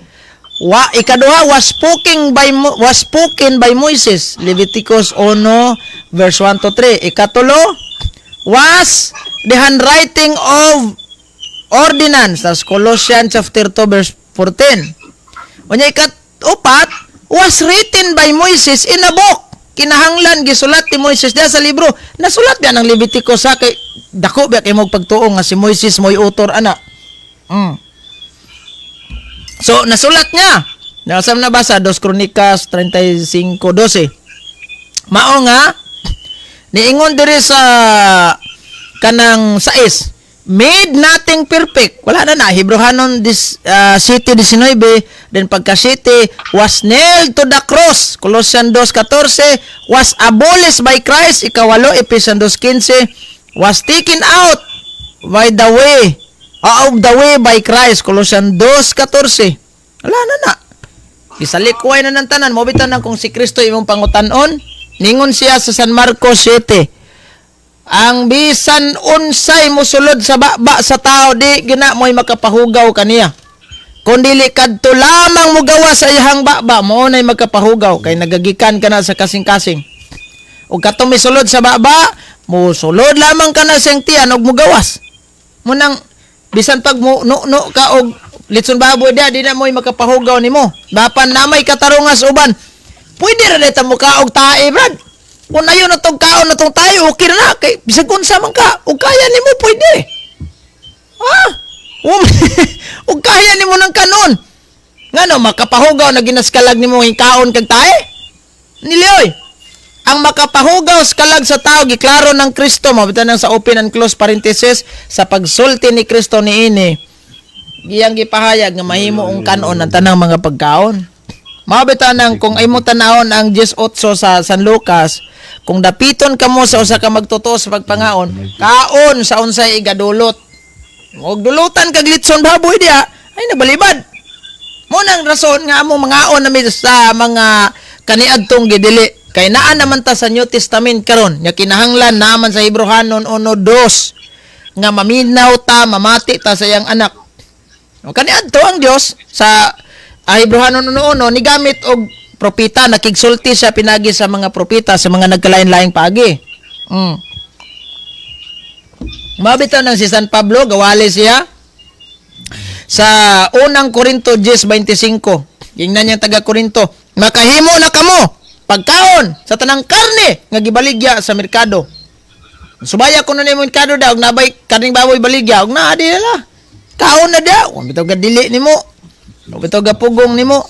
Wa ikaduha, was spoken by Moises, Leviticus 1 verse 1 to 3. Ikatulo, was the handwriting of ordinance. That's Colossians chapter 2 verse 14. Unya ikat upat, was written by Moises in a book. Kinahanglan gisulat ni Moises diya sa libro. Nasulat biya ng Leviticus sa kay dako biya kay mo pagtuo nga si Moises mo'y author ana. So nasulat niya. Nasa nabasa Dos Kronikas 35:12. Mao nga niingon diri sa kanang sais, made nothing perfect. Wala na na Hebrehanon this 7:19. Then pagka 7, was nailed to the cross, Colossians 2:14, was abolished by Christ, ikawalo, Ephesians 2:15, was taken out by the way out of the way by Christ, Colossians 2:14. Wala na na. Gisalikway na ng tanan mo bitan kung si Kristo imong pangutan-on. Ningon siya sa San Marcos 7, ang bisan unsay mosulod sa baba sa tao di gina mo'y makapahugaw kaniya. Kung dili kadto lamang mogawa sa iyang baba, mo nay makapahugaw kay nagagikan ka na sa kasing-kasing. Ug katong misulod sa baba, mosulod lamang ka na siyang tiyan ug mogawas. Munang bisan pag mo no, no ka og litson baboy dia, di na mo'y makapahugaw nimo. Bapan na may katarungas uban. Pwede ra dita mo kaog tae, brad. Kung ayon na tong kaon na tong tayo, okay na na. Kay, bisag unsa man ka, ug kaya nimo pwede. Ha? Ug kaya nimo ng kanon. Ngano makapahugaw na ginaskalag nimo kaon kag tae? Nilioy. Ang makapahugaw sa kalag sa tao giklaro ng Kristo, mabita nang sa open and close parenthesis sa pagsulti ni Kristo niini. Giyang gipahayag nga mahimo ang kanon ang tanang mga pagkaon. Mao bitaw nang kung imo tan-awon ang 18 sa San Lucas, kung dapiton kamo sa usa ka magtotoo sa pagpangaon, kaon sa unsay igadulot. Og dulutan kag litson baboy diha, ay nabalibad. Mo nang rason nga among mangaon nami sa mga kaniadtong gidili. Kay naa naman ta sa New Testament karon, nya kinahanglan naman sa Hebreohanon 1:2 nga maminaw ta, mamati ta sa iyang anak. O kaniadto ang Dios sa Hebreohanon 1:1 nigamit og propeta, nakigsulti siya pinagi sa mga propeta sa mga nagkalain-laing paagi. Mabitaw nang si San Pablo, gawali siya sa unang Korinto 10:25. Gingnan niya taga Korinto, makahimo na kamo pagkaon sa tanang karne nga gibaligya sa merkado. Subaya ko na nimo merkado daw, og nabay karning baboy baligya, og naa di la. Kaon na daw, kung bitaw ga dili nimo. Kung bitaw ga pugong nimo.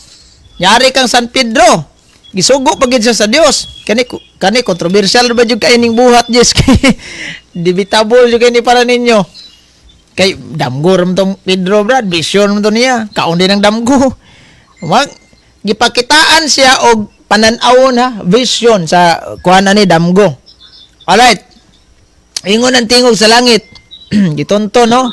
Yari kang San Pedro. Gisugo pa gid siya sa Dios. Kani kani controversial ba jud kay ning buhat, Jess? Debatable jud kay ni para ninyo. Kay damgo ram tong Pedro, Brad, vision man to niya. Kaon din ang damgo. Wag gipakitaan siya og panan-awon ha, vision sa kuan ani damgo. Alright. Ingon ang tingog sa langit. Gitonto, no?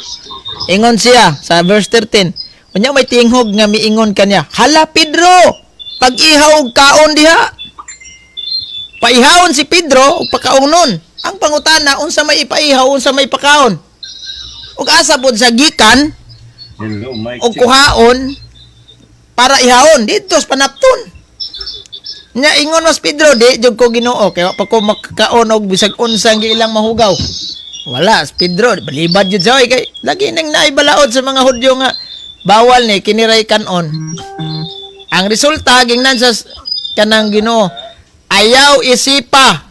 Ingon siya sa verse 13. Unya may tingog nga miingon kanya, "Hala Pedro, pag-ihaw og kaon diha." Paihawon si Pedro og pakaonon. Ang pangutana, unsa may ipaihaw, unsa may pakaon? Ug asa pod sa gikan Hello, mic og check. kuhaon para ihawon didto sa panapton. Nya ingon mas Pedro, "Di jud ko, Ginoo, kay wa pa ko makakaon og bisag unsang giilang mahugaw." Wala si Pedro, balibad jud siya oy, kay lagi nang naibalaod sa mga Hudyo nga bawal ni kiniray kanon. Ang resulta, gingnan sa kanang Ginoo, "Ayaw isipa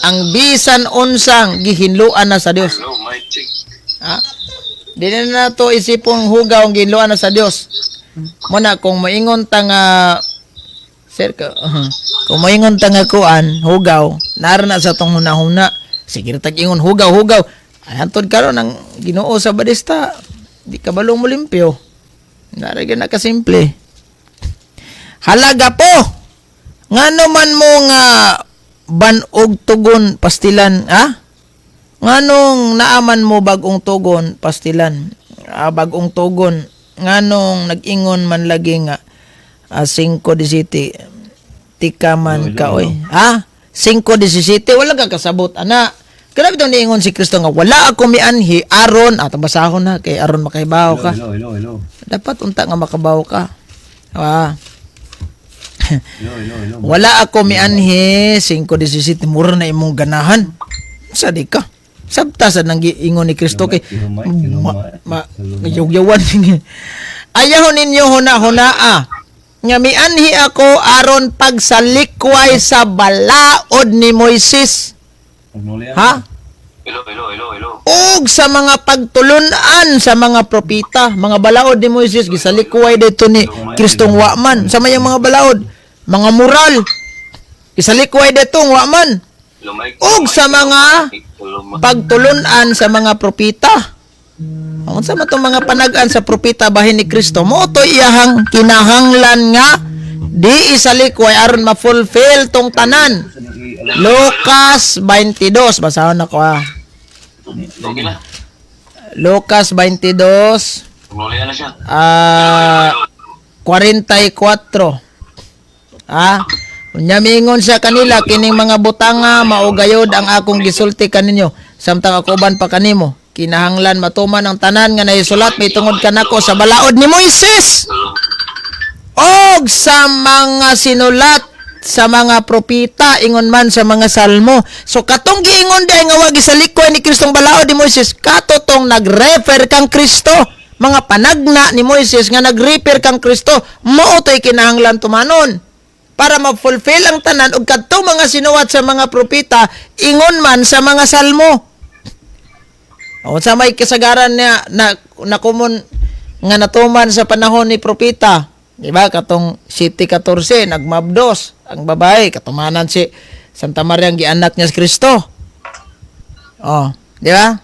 ang bisan unsang gihinluan na sa Dios." Hello, mic check. Ha? Di na nato isipong hugaw ang gihinluan na sa Dios. Muna kung moingon ta nga sir ka, kung moingon ta nga kuan hugaw, nara na sa tong hunahuna. Sige ra tag ingon hugaw hugaw. Ay hantod karon ang Ginoo sa Badista, di ka balong mo limpyo. Nara gyud na kasimple. Halaga po. Ngano man mo nga banog tugon pastilan, ha? Nganong naaman mo bagong tugon pastilan? Ah, bagong tugon. Nganong nag-ingon man lagi nga 5 di tika man ka oy. Ha? 5:17, wala ka kasabot ana. Grabe itong niingon si Kristo nga wala ako mianhi aron at basahon na kay aron makahibaw ka. Hello, hello, hello. Dapat unta nga makabaw ka. Ah. Hello, hello, hello. Wala ako mianhi 5:17, mura na imong ganahan. Sa di ka. Sabta sa nang giingon ni Kristo kay ma, ma, yugyawan. Ayaw ninyo huna-hunaa nga mianhi ako aron pagsalikway sa balaod ni Moises. Magnolia. Ha? Hello, hello, hello, hello. Ug sa mga pagtulunan sa mga propeta, mga balaod ni Moises gisalikway dito ni Kristong waman. Sa mayang mga balaod, mga moral, gisalikway dito waman. Hello, mic. Ug sa mga Hello, mic. pagtulunan sa mga propeta. Ang unsa man tong mga panag-an sa propeta bahin ni Kristo, mo to iyahang kinahanglan nga di isalikway aron ma-fulfill tong tanan. Lucas 22, basahon nako ah. Okay na. Lucas 22 Magnolia na siya. 44. Ah, unya miingon siya kanila, "Kining mga butanga mao gayod ang akong gisulti kaninyo samtang ako uban pa kanimo. Kinahanglan matuman ang tanan nga nahisulat mahitungod kanako sa balaod ni Moises og sa mga sinulat sa mga propeta, ingon man sa mga salmo." So katong giingon di nga wa gisalikoy ni Kristong balaod ni Moises, kato tong nagrefer kang Kristo, mga panagna ni Moises nga nagrefer kang Kristo, mao to'y kinahanglan tumanon para ma-fulfill ang tanan ug kadtong mga sinuwat sa mga propeta, ingon man sa mga salmo. O sa may kasagaran niya na na common nga natuman sa panahon ni propeta, di ba? Katong 7:14, nagmabdos ang babae, katumanan si Santa Maria ang gianak niya si Kristo. Oh, di ba?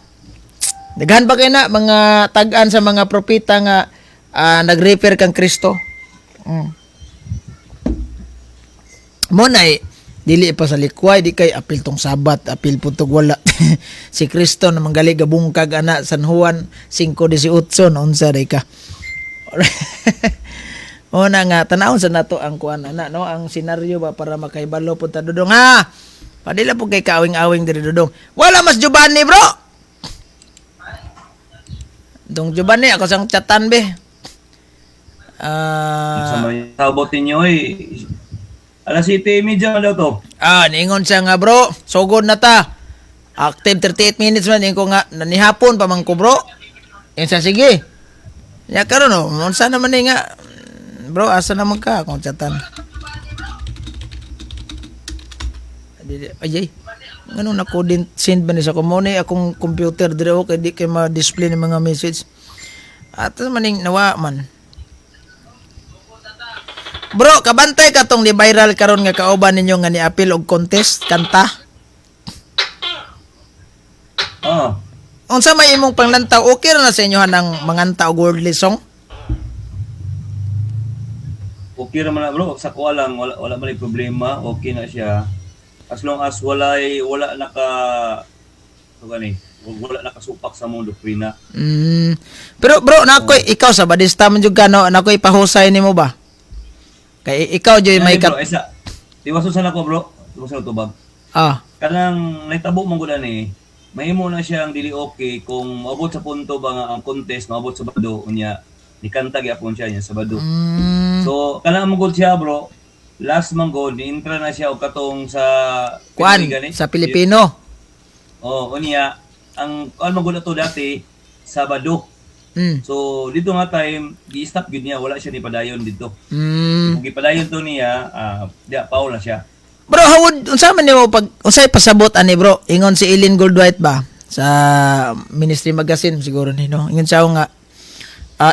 Daghan pa kay na mga tag-an sa mga propeta nga nag-refer kang Kristo. Mo na eh, dili pa sa likway, di kay apil tong Sabat, apil pud tog wala. Si Kristo na manggali gabungkag ana San Juan 5:18, no, unsa day ka. Mo na nga tanawon sa nato ang kuan ana, no, ang senaryo ba para makahibalo pud ta, Dudong, ha. Padila pud kay kaawing-awing diri, Dudong. Wala mas Giovanni, bro. Dong Giovanni ako sang chatan be. Ah. Sa mga sabot ninyo eh. Alas 7:30 daw to. Ah, niingon siya nga, bro, sugod na ta. Active 38 minutes man ko nga nanihapon pa man ko, bro. Yun siya, sige. Ya karon no, unsa naman ni nga bro, asa naman ka akong chatan. Dili, ay ay. Ngano na ko din send ba ni sa ko mo ni akong computer dire oh, kay di kay ma-display ni mga message. Ato maning nawa man. Bro, kabantay ka tong ni viral karon nga kauban ninyo nga ni-appeal og contest kanta. Ah. Unsa may imong panglantaw, okay ra na sa inyo ang manganta og worldly song? Okay ra man na, bro. Sa kuha lang wala wala man problema, okay na siya. As long as wala naka so gani, wala nakasupak sa mong doktrina. Pero bro, nakoy ikaw sa badista man jud ka, no, nakoy pahusay nimo ba? Kay ikaw jud may Ay, bro, kat isa. Tiwason sa nako, bro. Tiwason sa tubag. Kanang nahitabo man gud ani, mahimo na siyang dili okay kung moabot sa punto ba nga ang contest moabot sa Sabado, unya nikanta gyapon siya niya Sabado. So kanang man gud siya, bro, last man gud niintra na siya og katong sa Kuan Pinoy gani. sa Pilipino. Oh, unya ang kuan man gud ato dati Sabado. So dito nga time gi-stop gyud niya, wala siya ni padayon dito. Kung gipadayon to niya, diya paul na siya. Bro, how would unsa man nimo pag unsay pasabot ani, bro? Ingon si Eileen Goldwhite ba sa Ministry Magazine siguro ni, no. Ingon siya nga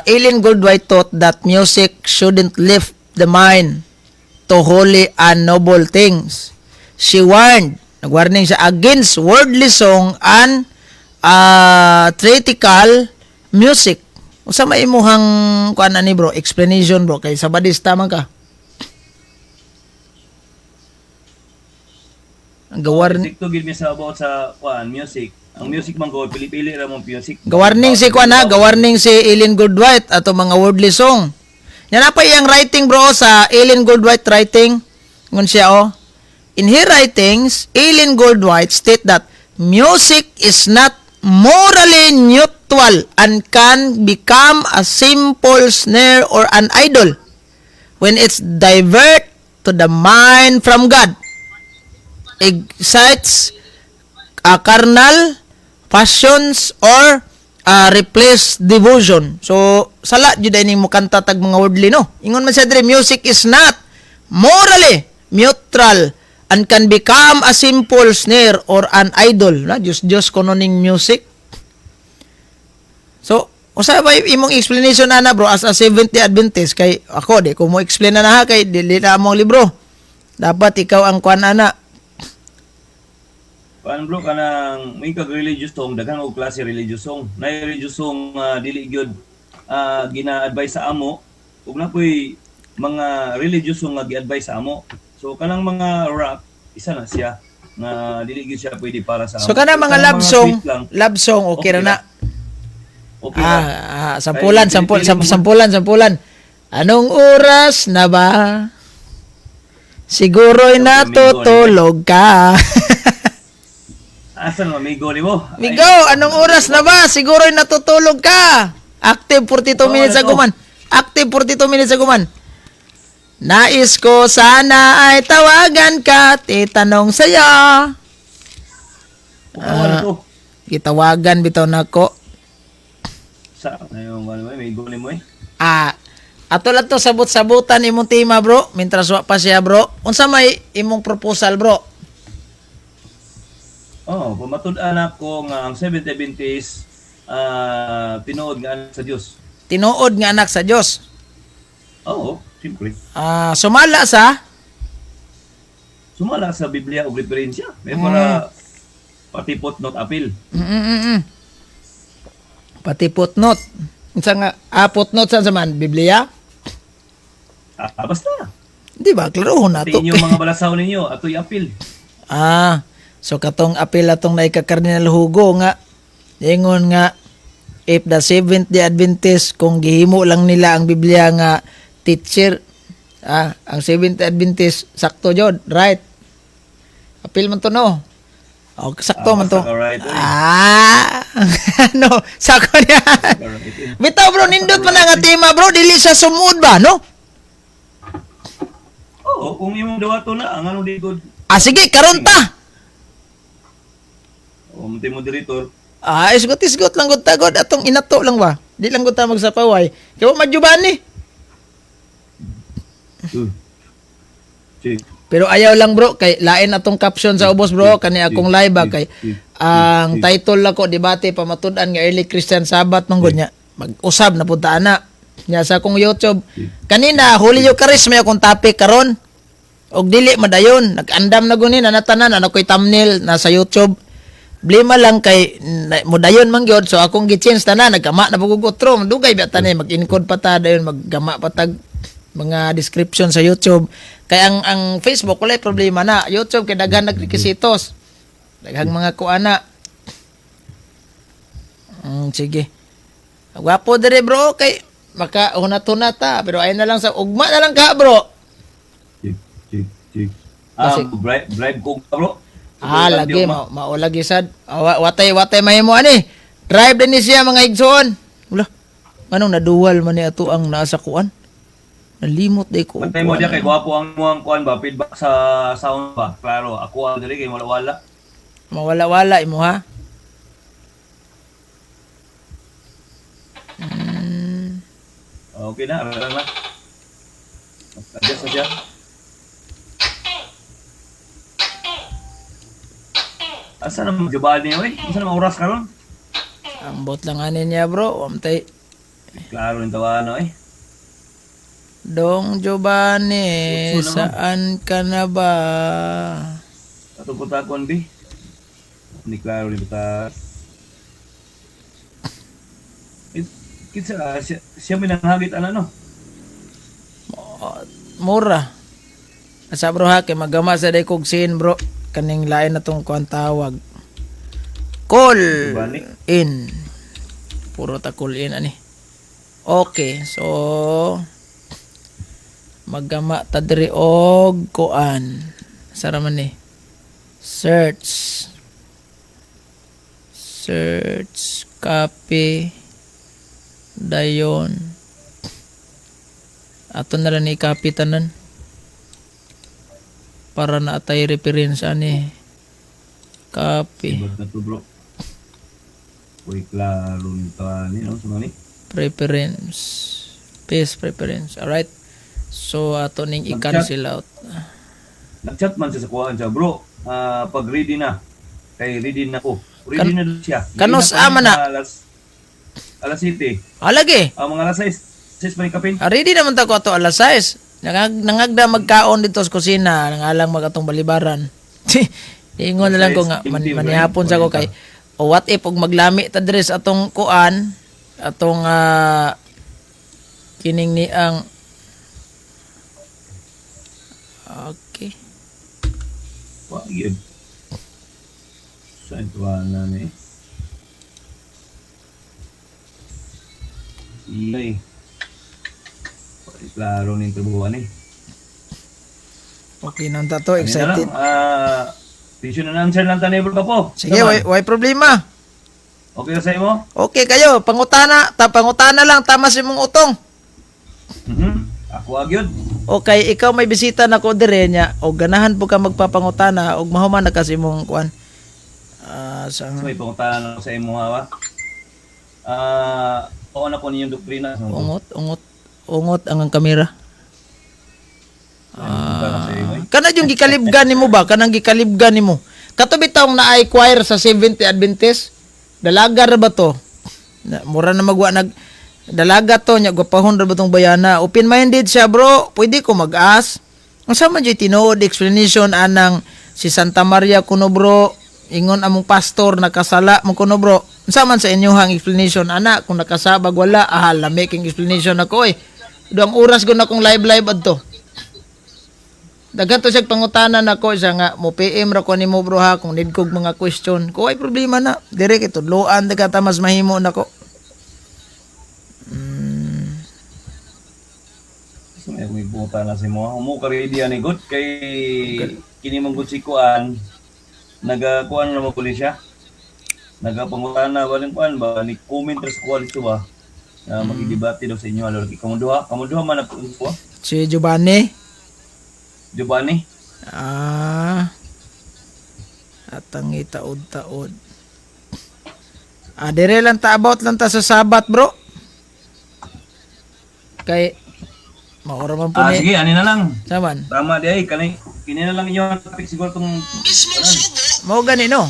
Eileen Goldwhite taught that music shouldn't lift the mind to holy and noble things. She warned, nagwarning siya against worldly song and theatrical music. Unsa may imuhang kuan ani, bro, explanation, bro, kay Sabadista man ka? Ang gawar Dikto gid mi sa about sa kuan music. Ang music man gud pili-pili ra mong music. Gawarning si kuan ha, gawarning si Eileen Goldwhite ato mga worldly song. Yan na pa iyang writing, bro, sa Eileen Goldwhite writing. Ngun siya oh. In her writings, Eileen Goldwhite state that music is not morally neutral and can become a simple snare or an idol when it's divert to the mind from God, excites a carnal passions or replace devotion. So sala jud ay ning mukanta tag mga worldly, no. Ingon man siya diri, music is not morally neutral and can become a simple snare or an idol. Na Diyos Diyos kuno ning music. So, usa ba imong explanation ana, bro, as a Seventh Day Adventist? Kay ako di ko mo explain na na ha, kay dili na among libro. Dapat ikaw ang kuan ana. Kuan, bro, kanang may kag religious song, daghan og klase religious song. Na religious song dili gyud gina-advise sa amo ug na poy mga religious song nga gi-advise sa amo. So kanang mga rock isa na siya nga dili gyud siya pwede para sa So amo. kana mga Kanang love song, sweet lang, love song okay, okay ra na. ra. Okay ra. Ah, sampulan, Ay, sampul, pili-pili mo. sampulan, sampulan. Anong oras na ba? Siguro'y Amigo, natutulog ka. Asa naman amigo nimo? Ay, Migo, anong oras na ba? Siguro'y natutulog ka. Active 42 Oo, minutes ano ago to? man. Active 42 minutes ago man. Nais ko sana ay tawagan ka at itanong sa'yo. Ano to? Gitawagan bitaw nako. Sa ano ano amigo nimo eh? Ah, ato lang to sabot-sabutan imong tema, bro. Mintras wa pa siya, bro. Unsa may imong proposal, bro? Oh, pamatud-an ako nga ang Seventh Adventist tinuod nga anak sa Dios. Tinuod nga anak sa Dios. Oo, simple. Ah, sumala sa Sumala sa Biblia og referensya. May para pati footnote appeal. Pati footnote. Unsa nga footnote sa man Biblia? Ah, basta. Di ba? Klarohon na Sa to. inyo mga balasaw ninyo, atoy apil. Ah, so katong apel atong naika Cardinal Hugo nga ingon nga if the Seventh Day Adventist kung gihimo lang nila ang Biblia nga teacher, ah, ang Seventh Day Adventist sakto jud, right? Apil man to, no? O, sakto Ah, man to. basta alright, eh. Ah, no, sako niya. Alright, eh. Bitaw bro, nindot man na nga tema bro, dili sa sumud ba, no? Oo, kung imong dawato na, ang anong di good. Ah, sige, karon ta. O, munti moderator. Ah, isgot-isgot lang gud ta god atong inato lang ba. Di lang gud ta magsapaway. Kay wa madjuban ni. Sige. Pero ayaw lang bro kay lain atong caption sa ubos bro kani akong live ba kay ang title ako debate pamatud-an nga early Christian Sabbath man gud nya. Mag-usab na pud ta ana. Nya sa akong YouTube. Kanina Holy Eucharist may akong topic karon. Og dili madayon, nag-andam na guni na natanan ana koy thumbnail nasa YouTube. Blema lang kay modayon man gyud, so akong gi-change tanan, nagkama na pud og utro, dugay ba tanan mag-encode pa ta dayon, maggama pa tag mga description sa YouTube kay ang Facebook walay problema na. YouTube kay daghan nagrekisitos, daghang mga kuana. Sige, gwapo dire bro kay maka hunat-hunat ta, pero ay na lang sa ugma na lang ka bro. Check, check, check. Ah, Kasi- bribe, bribe ko ka, bro. Ah, lagi ma maulagi sad. Ah, watay watay mahimo ani. Drive din ni siya mga igsoon. Wala. Anong naduwal man ni ato ang naa sa kuan? Nalimot day ko. Pantay mo diya kay gwapo ang muang kuan ba, feedback sa sound ba. Klaro, ako ang dili kay wala-wala. Mawala-wala imo ha. Okay na, ara na. Adjust na siya. Asa na magyabaan niyo eh? Asa na oras karon? Ambot lang ani niya bro. Amtay Klaro ni tawano eh. Dong Giovanni, Utso naman. saan ka na ba? Atong putakon bi. Hindi klaro ni buta. Kinsa siya, siya may nanghagit ana no. Mura. Asa bro ha, kay magama sa day kog sin bro. Kaning lain na tong kuan tawag. Call Giovanni. in. Puro ta call in ani. Okay, so magama ta diri og kuan. Sara man ni. Search. Search copy dayon. Ato na lang ni copy tanan para na atay reference ani. Copy. Ibot na to bro. Uy, klaro ni tawani no sa mani. Preference, paste preference. Alright, so ato ning i-cancel out. Nag-chat man siya sa kuhaan siya, bro. Ah, pag ready na. Kay ready na ko. Ready na daw siya. Ready Kanus na pa ama na? Alas 7. Alagi. Ah, mga alas 6. 6 pa ni kapin. Ah, ready naman ta ko ato alas 6. Nangagda magkaon dito sa kusina, nangalang mag atong balibaran. Ingon na lang ko nga man, manihapon sa ko kay o what if og maglami ta diri sa atong kuan, atong kining ni ang okay. Wa yun. Sa tuwa na ni. Iyay. Klaro ni trabuhan eh. Okay nang ta to, Ano na lang, excited. ah, question and answer lang tanay bro ka po. Sige, way problema. Okay na sa imo? Okay kayo, pangutana, ta pangutana lang tama sa imong utong. Mhm. Ako agyod. Okay, ikaw may bisita na ko dire niya o ganahan po ka magpapangutana og mahuman na kasi imong kuan. Ah, sa So, may pangutana ako sa imo ha ba? Ah, oo na ko ninyong doktrina. ungot, ungot, ungot ang kamera. Ah, Kana yung gikalibgan nimo ba? Kanang gikalibgan nimo. Kato bitawng naay choir sa Seventh Adventist. Dalaga ra ba to? Na, mura na magwa nag dalaga to nya gwapahon ra ba tong bayana. Open minded siya bro. Pwede ko mag-ask. Unsa man jud tinuod explanation anang si Santa Maria kuno bro? Ingon among pastor nakasala mo kuno bro. Unsa man sa inyohang explanation ana kung nakasabag wala? Ah, lami king explanation ako eh. Duang oras ko na kung live live adto. Daghan to siya pangutana nako siya nga mo PM ra ko nimo, bro, ha, kung need kog mga question. Ko ay problema na. Dire kay tudloan ta mas mahimo nako. So, may akong ibuta na sa imo. Humo ka ready ani good kay kini mong good si kuan nagakuan na mo puli siya. Nagapangutana ba ning kuan ba ni comment ra sa kuan dito ba na magidebate daw sa inyo alor kamo duha man ako ko. Si Giovanni. Giovanni. Ah. Atang taod-taod. Ah, dire lang ta, about lang ta sa Sabat, bro. Kay maura man po ni. Sige, ani na lang. Saman. Tama di ay kani kini na lang inyo ang topic siguro tong Mao gani, no.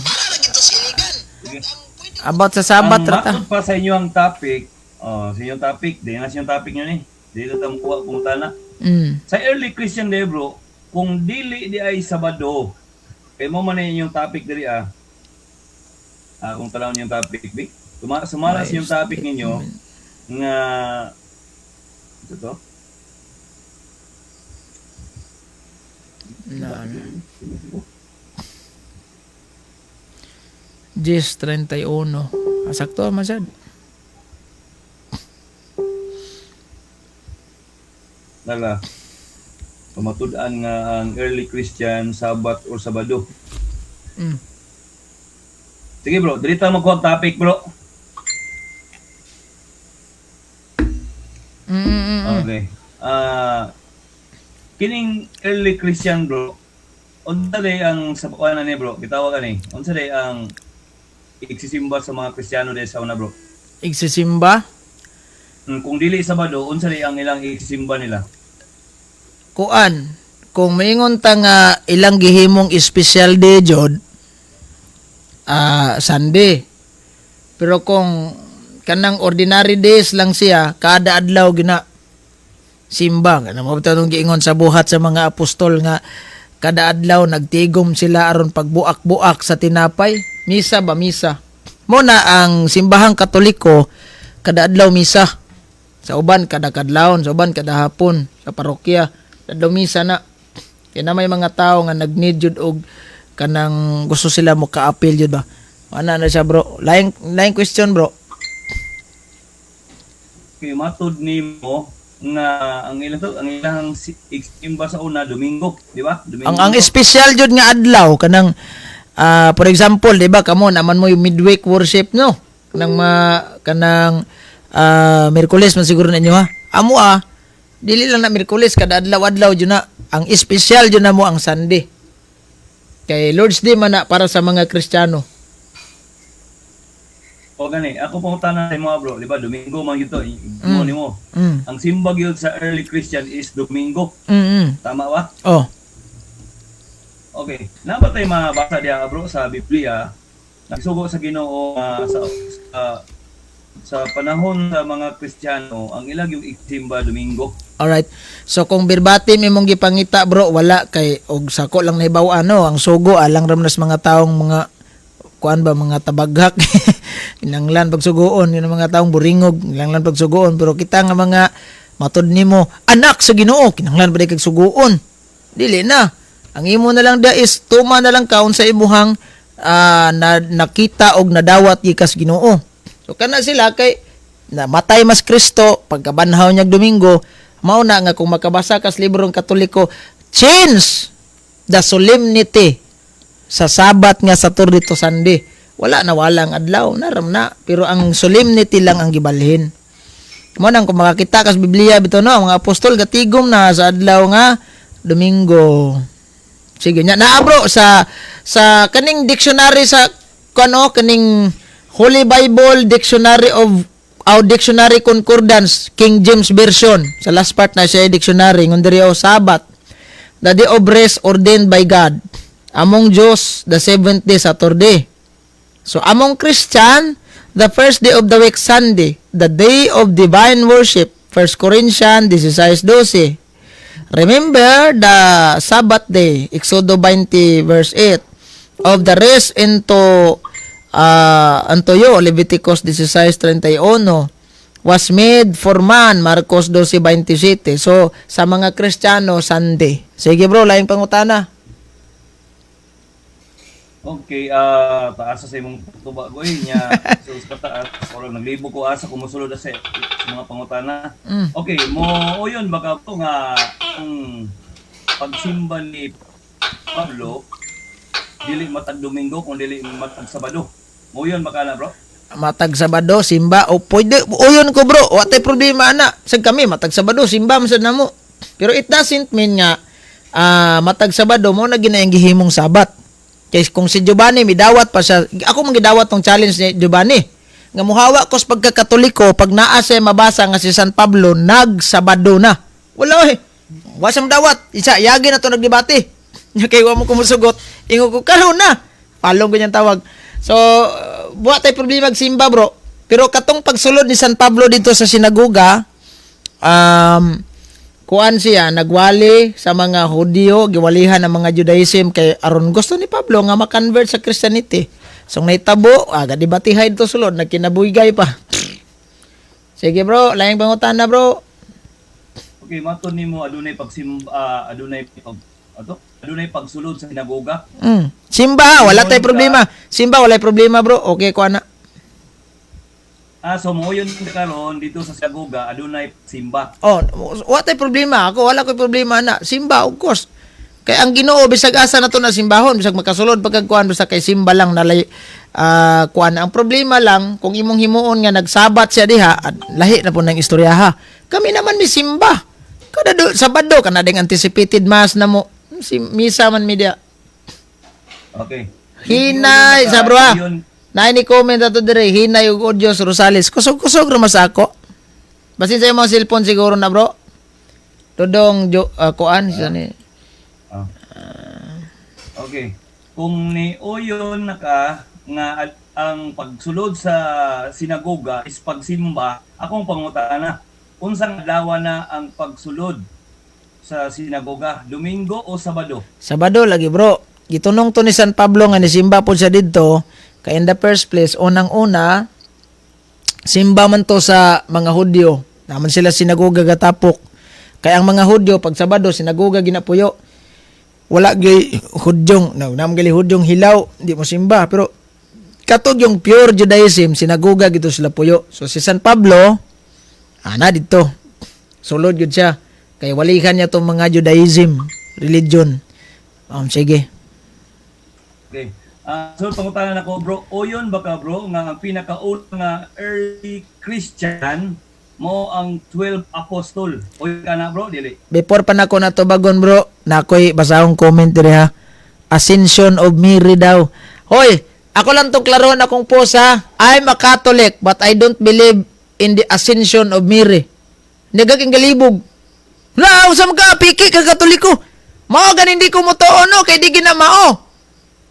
About sa Sabat ang ra ta. matod pa sa inyo ang topic. Oh, sa inyong topic, di na sa inyong topic nyo ni. Dito ta mukuha pangutana. Sa early Christian day, bro, kung dili di ay Sabado, kay mo man inyong topic diri ah. Ah, kung talawon yung topic, bi. Sumala sa inyong topic ninyo nga ito to. Na, 10:31. Ah, sakto man sad. Lala. Pamatud-an nga ang early Christian Sabat or Sabado. Sige, bro, dili ta magkuha og topic, bro. Okay. Ah, kining early Christian, bro, unsa day ang sa kuan ni, bro? Gitawag ani. Unsa day ang igsisimba sa mga Kristiyano day sa una, bro? Igsisimba? Kung dili Sabado, unsa day ang ilang igsisimba nila? Kuan, kung maingon ta nga ilang gihimong special day jod, Sunday. Pero kung kanang ordinary days lang siya, kada adlaw gina simba. Kana mo bitong giingon sa Buhat sa mga Apostol nga kada adlaw nagtigom sila aron pagbuak-buak sa tinapay. Misa ba, misa? Mo na ang simbahang Katoliko, kada adlaw misa. Sa uban kada kadlawon, sa uban kada hapon, sa parokya, adlaw misa na. Kaya na may mga tao nga nag-need jud og kanang gusto sila mo ka-appeal jud ba. Ana na siya, bro. Laing laing question, bro. Kay matud nimo nga ang ilang to, ang ilang igsimba sa una Domingo, di ba? Domingo. Ang special jud nga adlaw kanang for example, di ba kamo naman mo yung midweek worship, no? Kanang kanang Miyerkules man siguro ninyo ha. Amo dili lang na Miyerkules, kada adlaw-adlaw jud na. Ang special jud na mo ang Sunday. Kay Lord's Day man na para sa mga Kristiyano. O gani, ako pangutana sa imo, bro, di ba? Domingo man gyud to, mo nimo. Ang simba gyud sa early Christian is Domingo. Tama ba? Oh. Okay. Naa ba tay mabasa diha, bro, sa Biblia nagsugo sa Ginoo sa panahon sa mga Kristiyano ang ilang yung igsimba Domingo? Alright. So kung verbatim imong gipangita, bro, wala kay og sako lang nahibaw ano, ang sugo alang ramnas mga taong mga kuan ba, mga tabaghak. Kinanglan pagsugoon yun ang mga taong buringog, kinanglan pagsugoon, pero kita nga mga matod nimo anak sa Ginoo, kinanglan pa kag sugoon? Dili na. Ang imo na lang da is tuma na lang kaon sa imuhang na, nakita og nadawat gikas Ginoo. So kana sila kay namatay mas Kristo pagkabanhaw niya Domingo, mao na nga kung makabasa kas librong Katoliko, change the solemnity sa Sabat nga Saturday to Sunday. Wala na, walang adlaw, naram na. Pero ang solemnity lang ang gibalhin. Mo nang kung makakita kas Biblia bitaw, no, ang mga apostol gatigom na sa adlaw nga Domingo. Sige nya naa, bro, sa kaning dictionary sa kano, kaning Holy Bible Dictionary of our Dictionary Concordance, King James Version, sa last part na siya dictionary ngun diri oh, Sabat, the day of rest ordained by God among Jews, the seventh day, Saturday. So among Christian, the first day of the week, Sunday, the day of divine worship, 1 Corinthians 16:12. Remember the Sabbath day, Exodo 20 verse 8, of the rest into unto you, Leviticus 16:31. was made for man, Marcos 12:27. So sa mga Kristiyano, Sunday. Sige bro, laing pangutana. Okay, taasa sa imong tubag oy nya so sa kataas or naglibo ko asa kung mosulod sa mga pangutana. Okay, mo uyon baka po nga ang pagsimba ni Pablo dili matag Domingo kung dili matag Sabado. Mo uyon baka na, bro? Matag Sabado simba o pwede uyon ko, bro, wa tay problema ana. Sad kami matag Sabado simba man sad namo. Pero it doesn't mean nga matag Sabado mo na ginayang gihimong Sabat. Kay kung si Giovanni midawat pa siya, ako man gidawat tong challenge ni Giovanni nga muhawa ko sa pagkakatoliko pag naa siya mabasa nga si San Pablo nagsabado na. Wala eh. Wa siyang dawat. Isa, yagi na to nagdebate. Nya kay wa mo kumusugot. Ingon ko karon na. Palong ganyan tawag. So, buwa tay problema simba, bro. Pero katong pagsulod ni San Pablo dito sa sinagoga, kuan siya, nagwali sa mga Hudiyo, giwalihan ang mga Judaism kay aron gusto ni Pablo nga ma-convert sa Christianity. So nahitabo, aga debatihay dito sulod, nagkinabuygay pa. Sige bro, laing pangutana, bro. Okay, maton nimo adunay pagsimba, adunay pag ato, adunay pagsulod sa sinagoga. Simba, ha, wala tay problema. Simba, wala problema, bro. Okay ko ana. Ah, so mo yun karon dito sa sinagoga adunay simba. Oh, wala tay problema. Ako wala koy problema na. Simba, of course. Kay ang Ginoo bisag asa na to na simbahon, bisag makasulod pagkagkuan, basta kay simba lang nalay kuan. Ang problema lang kung imong himuon nga nagsabat siya diha, at lahi na po ng istorya ha. Kami naman mi simba. Kada do, Sabado kana ding anticipated mass na mo. Si misa man mi diha. Okay. Hinay sa bro ha. Yun, Naay ni comment ato dire, hinay ug Odios Rosales. Kusog-kusog ra mas ako. Basin sa imong cellphone siguro na, bro. Dodong jo, kuan siya ni. Ah. Okay. Kung ni uyon naka nga ang pagsulod sa sinagoga is pagsimba, akong pangutana, unsang adlaw na ang pagsulod sa sinagoga, Domingo o Sabado? Sabado lagi, bro. Gitunong to ni San Pablo nga nisimba po siya didto kay in the first place, unang-una, simba man to sa mga Hudyo. Naman sila sinagoga gatapok. Kay ang mga Hudyo pag Sabado sinagoga ginapuyo. Wala gyud Hudyong, no, naman gali Hudyong hilaw, di mo simba, pero katog yung pure Judaism, sinagoga gito sila puyo. So si San Pablo ana didto. Sulod gyud siya kay walihan niya tong mga Judaism religion. Sige. Okay. Ah, so pangutana nako, bro, uyon ba ka, bro, nga ang pinakauna nga early Christian mo ang 12 apostol? Uyon ka na, bro, dili? Before pa nako natubagon, bro, nakoy basahong comment dire ha. Ascension of Mary daw. Hoy, ako lang tong klarohon akong post ha. I'm a Catholic but I don't believe in the Ascension of Mary. Nagaking galibog. Na, usam ka, piki ka Katoliko. Mao ganin di ko motoo no, kay di gina mao.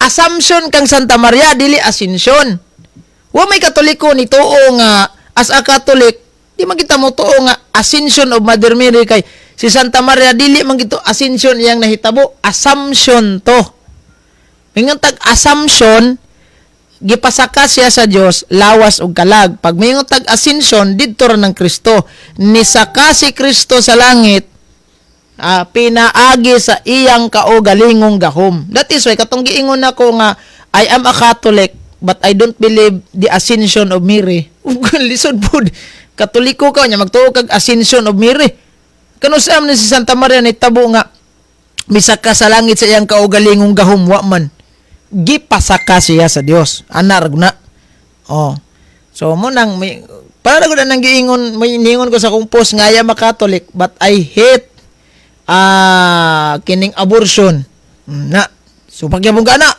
Assumption kang Santa Maria, dili Ascension. Wa may Katoliko ni tuo nga as a Catholic, di man kita mo tuo nga Ascension of Mother Mary kay si Santa Maria dili man gito ascension iyang nahitabo, assumption to. Mingon tag assumption, gipasaka siya sa Dios lawas ug kalag. Pag mingon tag ascension, didto ra ng Kristo. Nisaka si Kristo sa langit pinaagi sa iyang kaugalingong gahom. That is why katong giingon nako nga I am a Catholic but I don't believe the Ascension of Mary. Lisod pud. Katoliko ka nya magtuo kag Ascension of Mary. Kano sa ni si Santa Maria ni tabo nga misaka sa langit sa iyang kaugalingong gahom? Wa man. Gipasaka siya sa Dios. Ana ra na. Oh. So mo nang may para ko na nang giingon, may ningon ko sa akong post nga I am a Catholic but I hate kining abortion. Na. So pagyabong ka na.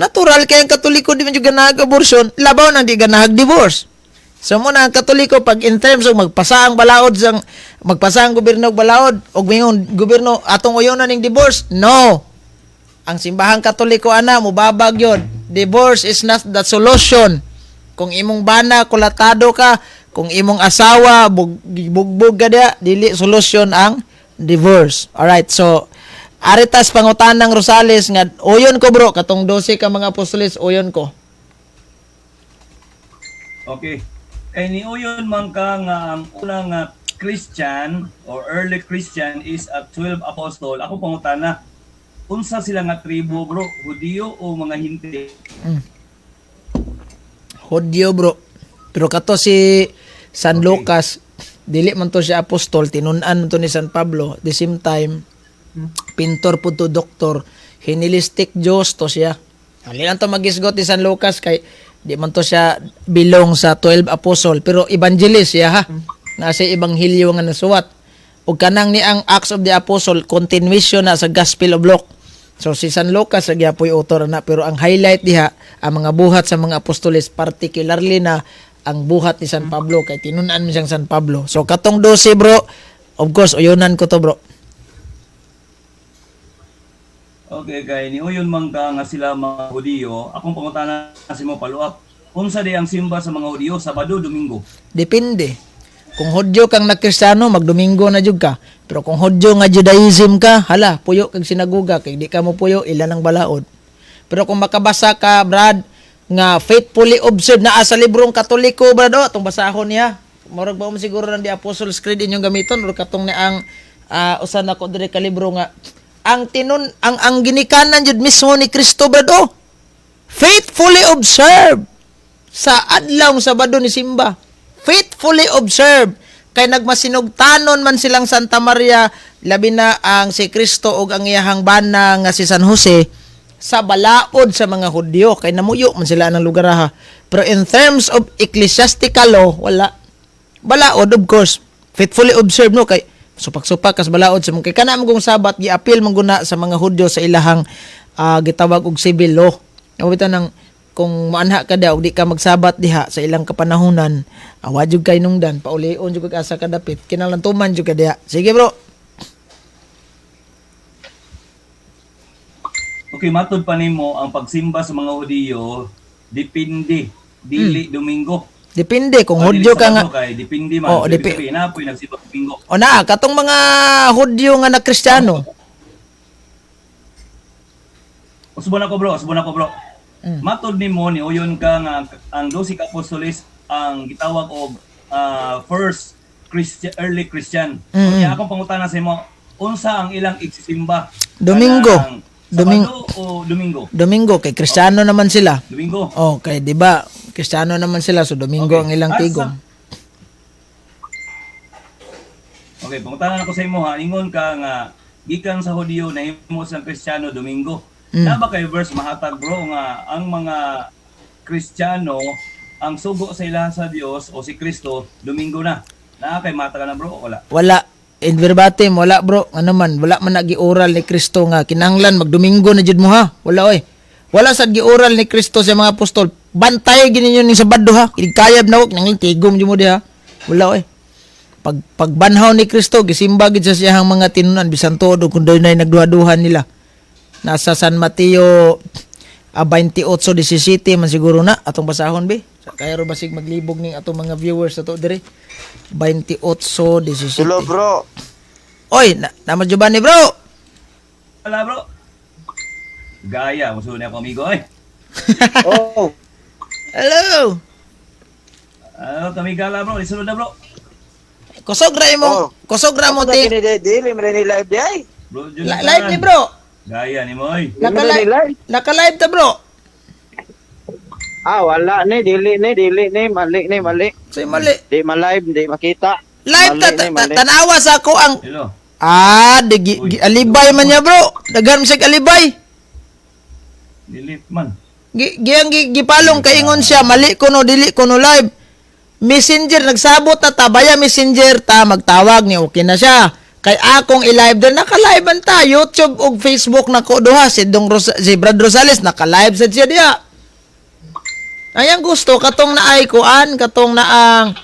Natural kay ang Katoliko di man jud ganahag abortion, labaw nang di ganahag divorce. So mo na ang Katoliko pag in terms of magpasa ang balaod sang magpasa ang gobyerno og balaod og mingon gobyerno atong uyonan ning divorce, no. Ang simbahang Katoliko ana mubabag yon. Divorce is not the solution. Kung imong bana kulatado ka, kung imong asawa bugbog ka diya, dili solusyon ang divorce. Alright, so aritas pangutanang Rosales nga uyon ko, bro, katong 12 ka mga apostoles uyon ko. Okay. Kay niuyon man ka nga ang unang nga Christian or early Christian is a 12 apostle. Ako pangutana, unsa sila nga tribo, bro? Hudiyo o mga Hintil? Hudyo, bro. Pero kato si San Lucas, dili man to siya apostol, tinun-an man to ni San Pablo. The same time, pintor po to, doktor, Hellenistic Diyos to siya. Ali lang to magisgot ni San Lucas kay di man to siya belong sa 12 apostle, pero evangelist siya, ha. Nasa ebanghelyo nga nasuwat. Ug kanang ni ang Acts of the Apostle, continuation na sa Gospel of Luke. So si San Lucas sa gyapoy author na, pero ang highlight diha ang mga buhat sa mga apostoles, particularly na ang buhat ni San Pablo kay tinun-an man siyang San Pablo. So katong 12, bro, of course uyunan ko to, bro. Okay, kay niuyon man ka nga sila mga Hudiyo, akong pangutana sa mo follow up. Unsa di ang simba sa mga Hudiyo, Sabado, Domingo? Depende. Kung Hudyo kang nagkristyano, magdomingo na jud ka. Pero kung Hudyo nga Judaism ka, hala, puyo kag sinaguga kay di ka mo puyo ilan ang balaod. Pero kung makabasa ka, Brad, nga faithfully observe naa sa librong Katoliko, Brad, oh, atong basahon niya. Murag ba mo siguro ng the Apostles' Creed inyong gamiton or katong ni ang usa na ko diri ka libro nga ang tinun ang ginikanan jud mismo ni Kristo, Brad, oh. Faithfully observe sa adlaw Sabado ni simba. Faithfully observe. Kay nagmasinugtanon man silang Santa Maria, labi na ang si Kristo ug ang iyahang bana nga si San Jose sa balaod sa mga Hudyo kay namuyo man sila ng lugar, ha. Pero in terms of ecclesiastical law, wala. Balaod, of course. Faithfully observe, no, kay supak-supak kas balaod sa mga kay kana mo kung Sabat giapil man guna sa mga Hudyo sa ilahang gitawag og civil law. Bitaw nang kung maanha ka daw di ka magsabat diha sa ilang kapanahunan, wa jud kay nungdan, paulion jud kag asa ka dapit, kinahanglan tuman jud ka diha. Sige, bro. Okay, matod pa nimo ang pagsimba sa mga Hudiyo depende, dili Domingo. Depende kung O, dili Hudyo ka nga. Sabado, kay depende man. Oo, So, ibig sabihin, naa po'y nagsimba Domingo. O na katong mga Hudyo nga na Kristiyano. Usbon ako, bro, usbon ako, bro. Matod nimo ni uyon ka nga ang 12 ka apostoles ang gitawag og first Christian, early Christian. Kaya akong pangutana sa imo, unsa ang ilang igsisimba? Domingo. Kanang Sabado o Domingo? Domingo kay Kristiyano naman sila. Domingo. Oh, kay di ba Kristiyano naman sila, so Domingo Okay. ang ilang tigom. Okay, pangutana ako sa imo ha, ingon ka nga gikan sa Hudiyo nahimo sa Kristiyano Domingo. Na ba kay verse mahatag, bro, nga ang mga Kristiyano ang sugo sa ilaha sa Dios o si Kristo Domingo na? Naa kay mata ka na, bro, o wala? Wala. In verbatim, wala, bro. Ano man, wala man nagi-oral ni Kristo nga kinahanglan magdomingo na jud mo, ha. Wala oy. Wala sad gi-oral ni Kristo sa mga apostol. Bantay gini ninyo ning Sabado, ha. Kayab na ko kinahanglan tigom jud mo diha. Wala oy. Pagbanhaw ni Kristo, gisimba gid sa siyahang mga tinunan bisan tuod og kung dunay nagduha-duha nila. Nasa San Mateo 28:17 man siguro na atong basahon be. Kaya ro basig maglibog ning atong mga viewers ato diri. 28:17. Hello, bro. Oy, na nama Giovanni, bro. Wala, bro. Gaya, musulo niya ako amigo ay. Oh, Hello. Ano kami gala, bro, isulod na, bro. Kusog ra imo. Oh. Kusog ra mo ti. Dili man ni live di ay. Bro, Live ni bro. Gaya ni mo oy. Naka-live. Naka-live ta, bro. Ah, wala ni, dili ni, dili ni, mali ni, mali. Say mali. Di ma live, di makita. Live ta, Mali ni, mali. tanawa sa ako ang Hello. Di, alibay man niya, bro. Daghan mo siya alibay. Dili man. Gi, gipalong kaingon siya, mali kuno, dili kuno live. Messenger, nagsabot na ta, baya messenger ta, magtawag ni okay na siya. Kay akong i-live din, naka-live man ta, YouTube ug Facebook na ko duha, si, si Brad Rosales, naka-live sad siya diha. Ayang gusto, katong naay kuan, katong naang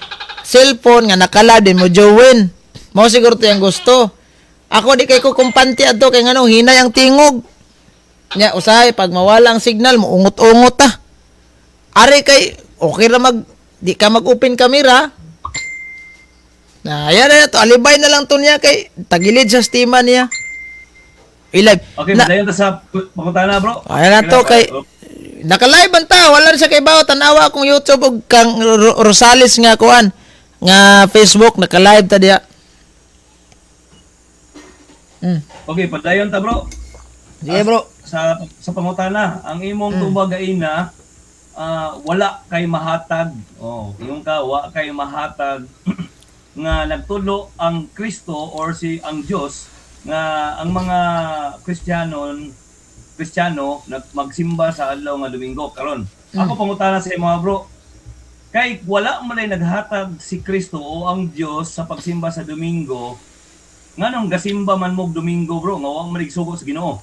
cellphone nga naka-live din mo join. Mao siguro to yung gusto. Ako di kay ko kumpanti adto kay ngano hinay ang tingog. Nya usahay pag mawala ang signal mo ungot-ungot ta. Ari kay okay ra mag di ka mag-open camera. Na ayan na to, alibay na lang to niya kay tagilid sa stima niya. I-live. Okay, Na, na, ta sa pangutana, bro. Ayan na to kay Naka-live man ta, wala rin sa kaibaw, tanawa akong YouTube ug kang Rosales nga kuan nga Facebook, naka-live ta diha. Okay, padayon ta, bro. Sige, bro. Sa pangutana, ang imong tubag na wala kay mahatag. Oh, yung ka wa kay mahatag nga nagtulo ang Kristo or si ang Dios nga ang mga Kristiyano Kristiyano magsimba sa adlaw nga Domingo karon. Ako pangutana sa imo, bro. Kay wala man ay naghatag si Kristo o ang Dios sa pagsimba sa Domingo, nganong gasimba man mo og Domingo, bro, nga wa man sugo sa Ginoo?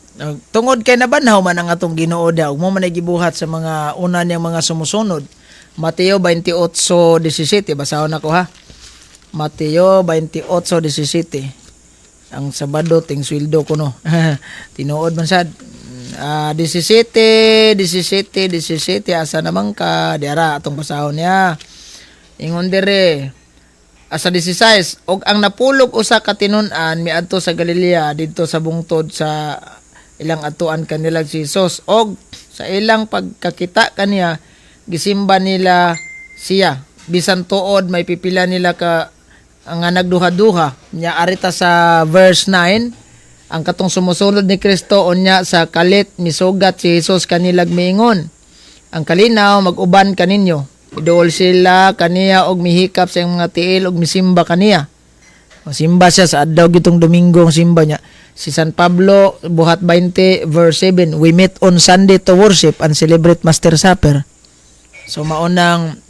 Tungod kay nabanhaw man ang atong Ginoo daw, mo man ay gibuhat sa mga una niyang mga sumusunod. Mateo 28:17, basahon nako ha. Mateo 28:17. Ang Sabado ting sweldo ko, no. Tinuod man sad. 17, 17, 17, asa naman ka? Diara atong basahon niya. Ingon dire, asa 16, og ang napulog usa ka tinun-an miadto sa Galilea didto sa bungtod sa ilang atuan kanila si Jesus, og sa ilang pagkakita kaniya gisimba nila siya, bisan tuod may pipila nila ka nga nagduha-duha nya. Arita sa verse 9, ang katong sumusunod ni Kristo, unya sa kalit misugat si Jesus kanilag miingon, "Ang kalinaw mag-uban kaninyo." Iduol sila kaniya og mihikap sa iyang mga tiil og misimba kaniya. Simba siya sa adlaw gitong Domingo ang simba niya. Si San Pablo, Buhat 20 verse 7, we meet on Sunday to worship and celebrate Master Supper. So maunang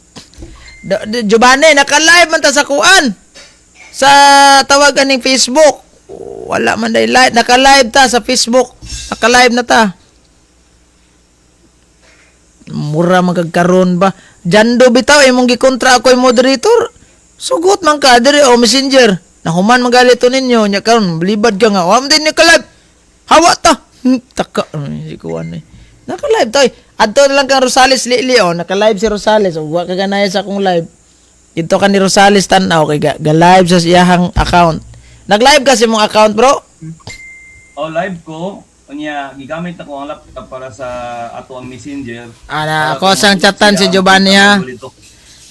Giovanni, naka-live man ta sa kuan. Sa tawag aning Facebook. Wala man day live, naka-live ta sa Facebook. Naka-live na ta. Mura man kag karon ba? Jando bitaw imong gikontra ako yung moderator. Sugot man ka diri o Messenger. Nahuman man galito ninyo nya karon libad ka nga. Wa man din ni ka-live. Hawa ta. Taka ay, si kuan eh. Naka-live toy. Adto na lang kang Rosales Lili oh, naka-live si Rosales. Ug wa ka ganaya sa akong live. Dito ka ni Rosales tan-aw kay ga-live sa iyahang account. Nag-live ka sa imong account, bro? Oh, live ko. Unya gigamit ako ang laptop para sa ato ang Messenger. Ana, Para ako sang chatan si siya ang Giovanni ha. dito.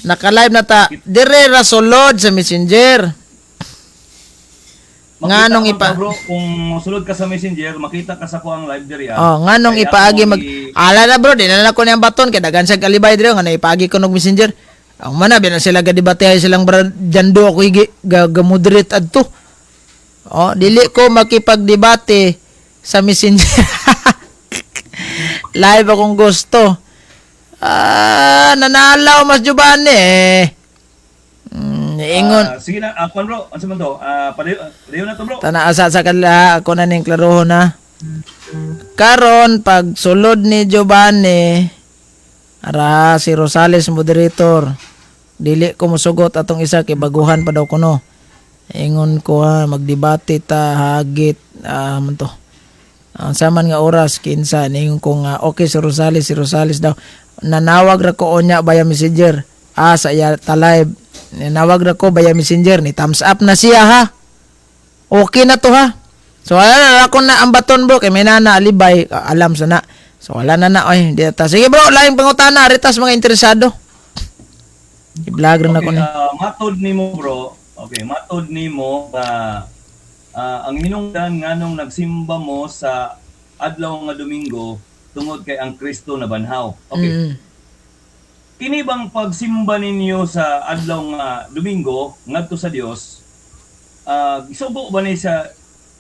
Naka-live na ta. Dire ra sulod sa Messenger. Makita Nganong man ka, bro, kung sulod ka sa Messenger, makita ka sa kuang live diri ah. Oh, nganong Kaya ipaagi ako mag Ala na, bro, di na lang ko niyang baton kay daghan sa alibay dire nga ipaagi ko nog Messenger. Ang mana biyan sila gadebate ay silang jando ako igi ga, ga-moderate adto. Oh, dili ko makipagdebate sa Messenger. Live akong gusto. Ah, nanalaw mas Giovanni eh. Ingon Ah, sige na, kuan, bro, ano man to? Padayon na to, bro. Tana asa sa kanila ako na ning klarohon na. Karon pag sulod ni Giovanni, ara si Rosales moderator. Dili ko musugot atong isa kay baguhan pa daw kuno. Ingon ko ha, magdebate ta hagit man to. Ang saman nga oras kinsa ningon ko nga okay si Rosales, si Rosales daw. Nanawag ra ko unya via Messenger. Ah, sa iya ta live. Nanawag ra ko via Messenger ni thumbs up na siya ha. Okay na to ha. So wala na ako na ang baton, bro, kay may nana alibay alam sana. So wala na na oy, di ta. Sige, bro, laing pangutana ritas mga interesado. I-vlog rin ako Okay, ni. Matod nimo, bro. Okay, matod nimo nga ang hinungdan nganong nagsimba mo sa adlaw nga Domingo tungod kay ang Kristo nabanhaw. Okay. Kini bang pagsimba ninyo sa adlaw nga Domingo ngadto sa Dios? Gisugo ba ni sa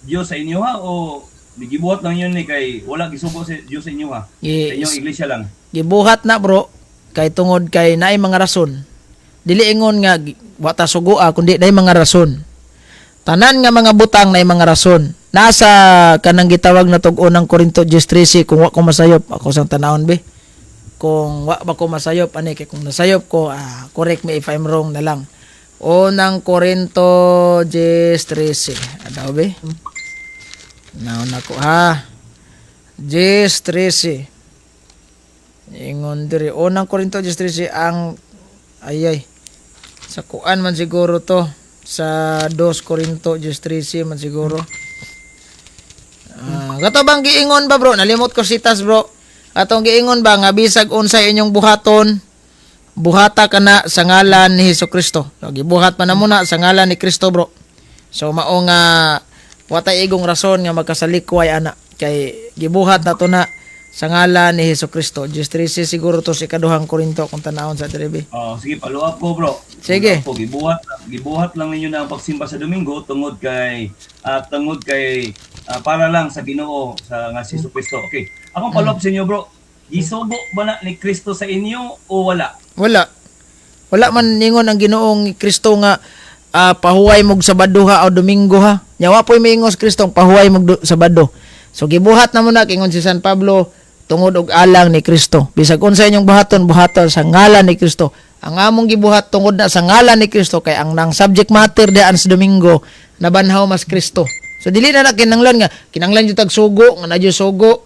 Dios sa inyo ha o gibuhat lang yun ni kay wala gisugo sa Dios sa inyo ha? Sa inyong iglesia lang. Gibuhat na, bro, kay tungod kay naay mga rason. Dili ingon nga wa ta sugoa kundi naay mga rason. Tanan nga mga butang naay mga rason. Nasa kanang gitawag na tug unang Korinto 10:13 kung wa ko masayop ako sang tanawon be. Kung wa ba ko masayop ani kay kung nasayop ko, correct me if I'm wrong na lang. Unang Korinto 10:13. Adaw be. Naon ako ha. 10:13. Ingon diri unang Korinto 10:13 ang ay ay sa kuan man siguro to, sa 2 Korinto 10:13 man siguro. Ah, kato bang giingon ba, bro? Nalimot ko sitas, bro. Atong giingon ba nga bisag unsay inyong buhaton, buhata kana sa ngalan ni Hesus Kristo. So, gibuhat man na muna sa ngalan ni Kristo, bro. So mao nga watay igong rason nga magkasalikway ana kay gibuhat na to na sa ngalan ni Hesus Kristo. 10:13 siguro to sa ikaduhang Korinto kung tanawon sa Trevi. Oh, sige, follow up ko, bro. Sige. Follow up ko. Gibuhat lang ninyo na ang pagsimba sa Domingo tungod kay para lang sa Ginoo sa nga si Jesu Kristo. Okay. Akong follow up sa inyo, bro. Gisugo ba na ni Kristo sa inyo o wala? Wala. Wala man ningon ang Ginoong Kristo nga pahuway mog Sabado ha o Domingo ha. Nya wa po'y miingon si Kristo pahuway mog Sabado. So gibuhat na mo na kingon si San Pablo tungod og alang ni Kristo. Bisag unsa inyong buhaton, buhaton sa ngalan ni Kristo. Ang among gibuhat tungod na sa ngalan ni Kristo kay ang nang subject matter diyan sa Domingo nabanhaw mas Kristo. So dili na na kinanglan nga kinanglan jud tag sugo nga na jud sugo.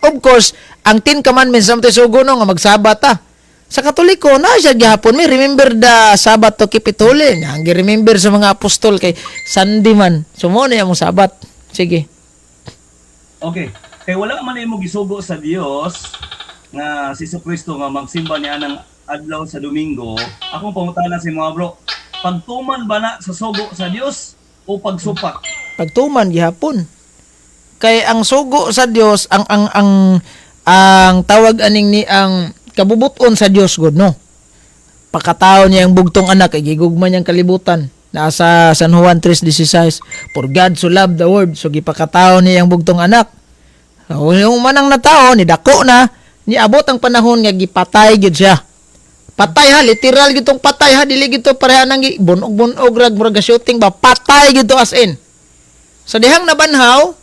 Of course, ang Ten Commandments sa sugo no nga magsabat ta. Sa Katoliko, na siya gihapon may remember the Sabbath to keep it holy. Nga, ang gi-remember sa mga apostol kay Sunday man. So mo na yung Sabat. Sige. Okay. Kay wala man imo gisugo sa Dios nga si Jesu Kristo nga magsimba niya ng adlaw sa Domingo. Akong pangutana sa mga bro, pagtuman ba na sa sugo sa Dios o pagsupak? Pagtuman gihapon. Kay ang sugo sa Dios ang tawag aning ni ang kabubuton sa Dios god no. Pakatao niya ang bugtong anak kay gigugma niyang kalibutan. Nasa San Juan 3:16, "For God so loved the world." So gipakatao niya ang bugtong anak. So, yung manang natao ni dako na, niabot ang panahon nga gipatay gyud siya. Patay ha, literal gyud tong patay ha, dili gyud to pareha nang bunog-bunog rag murag shooting ba, patay gyud to as in. So dihang nabanhaw,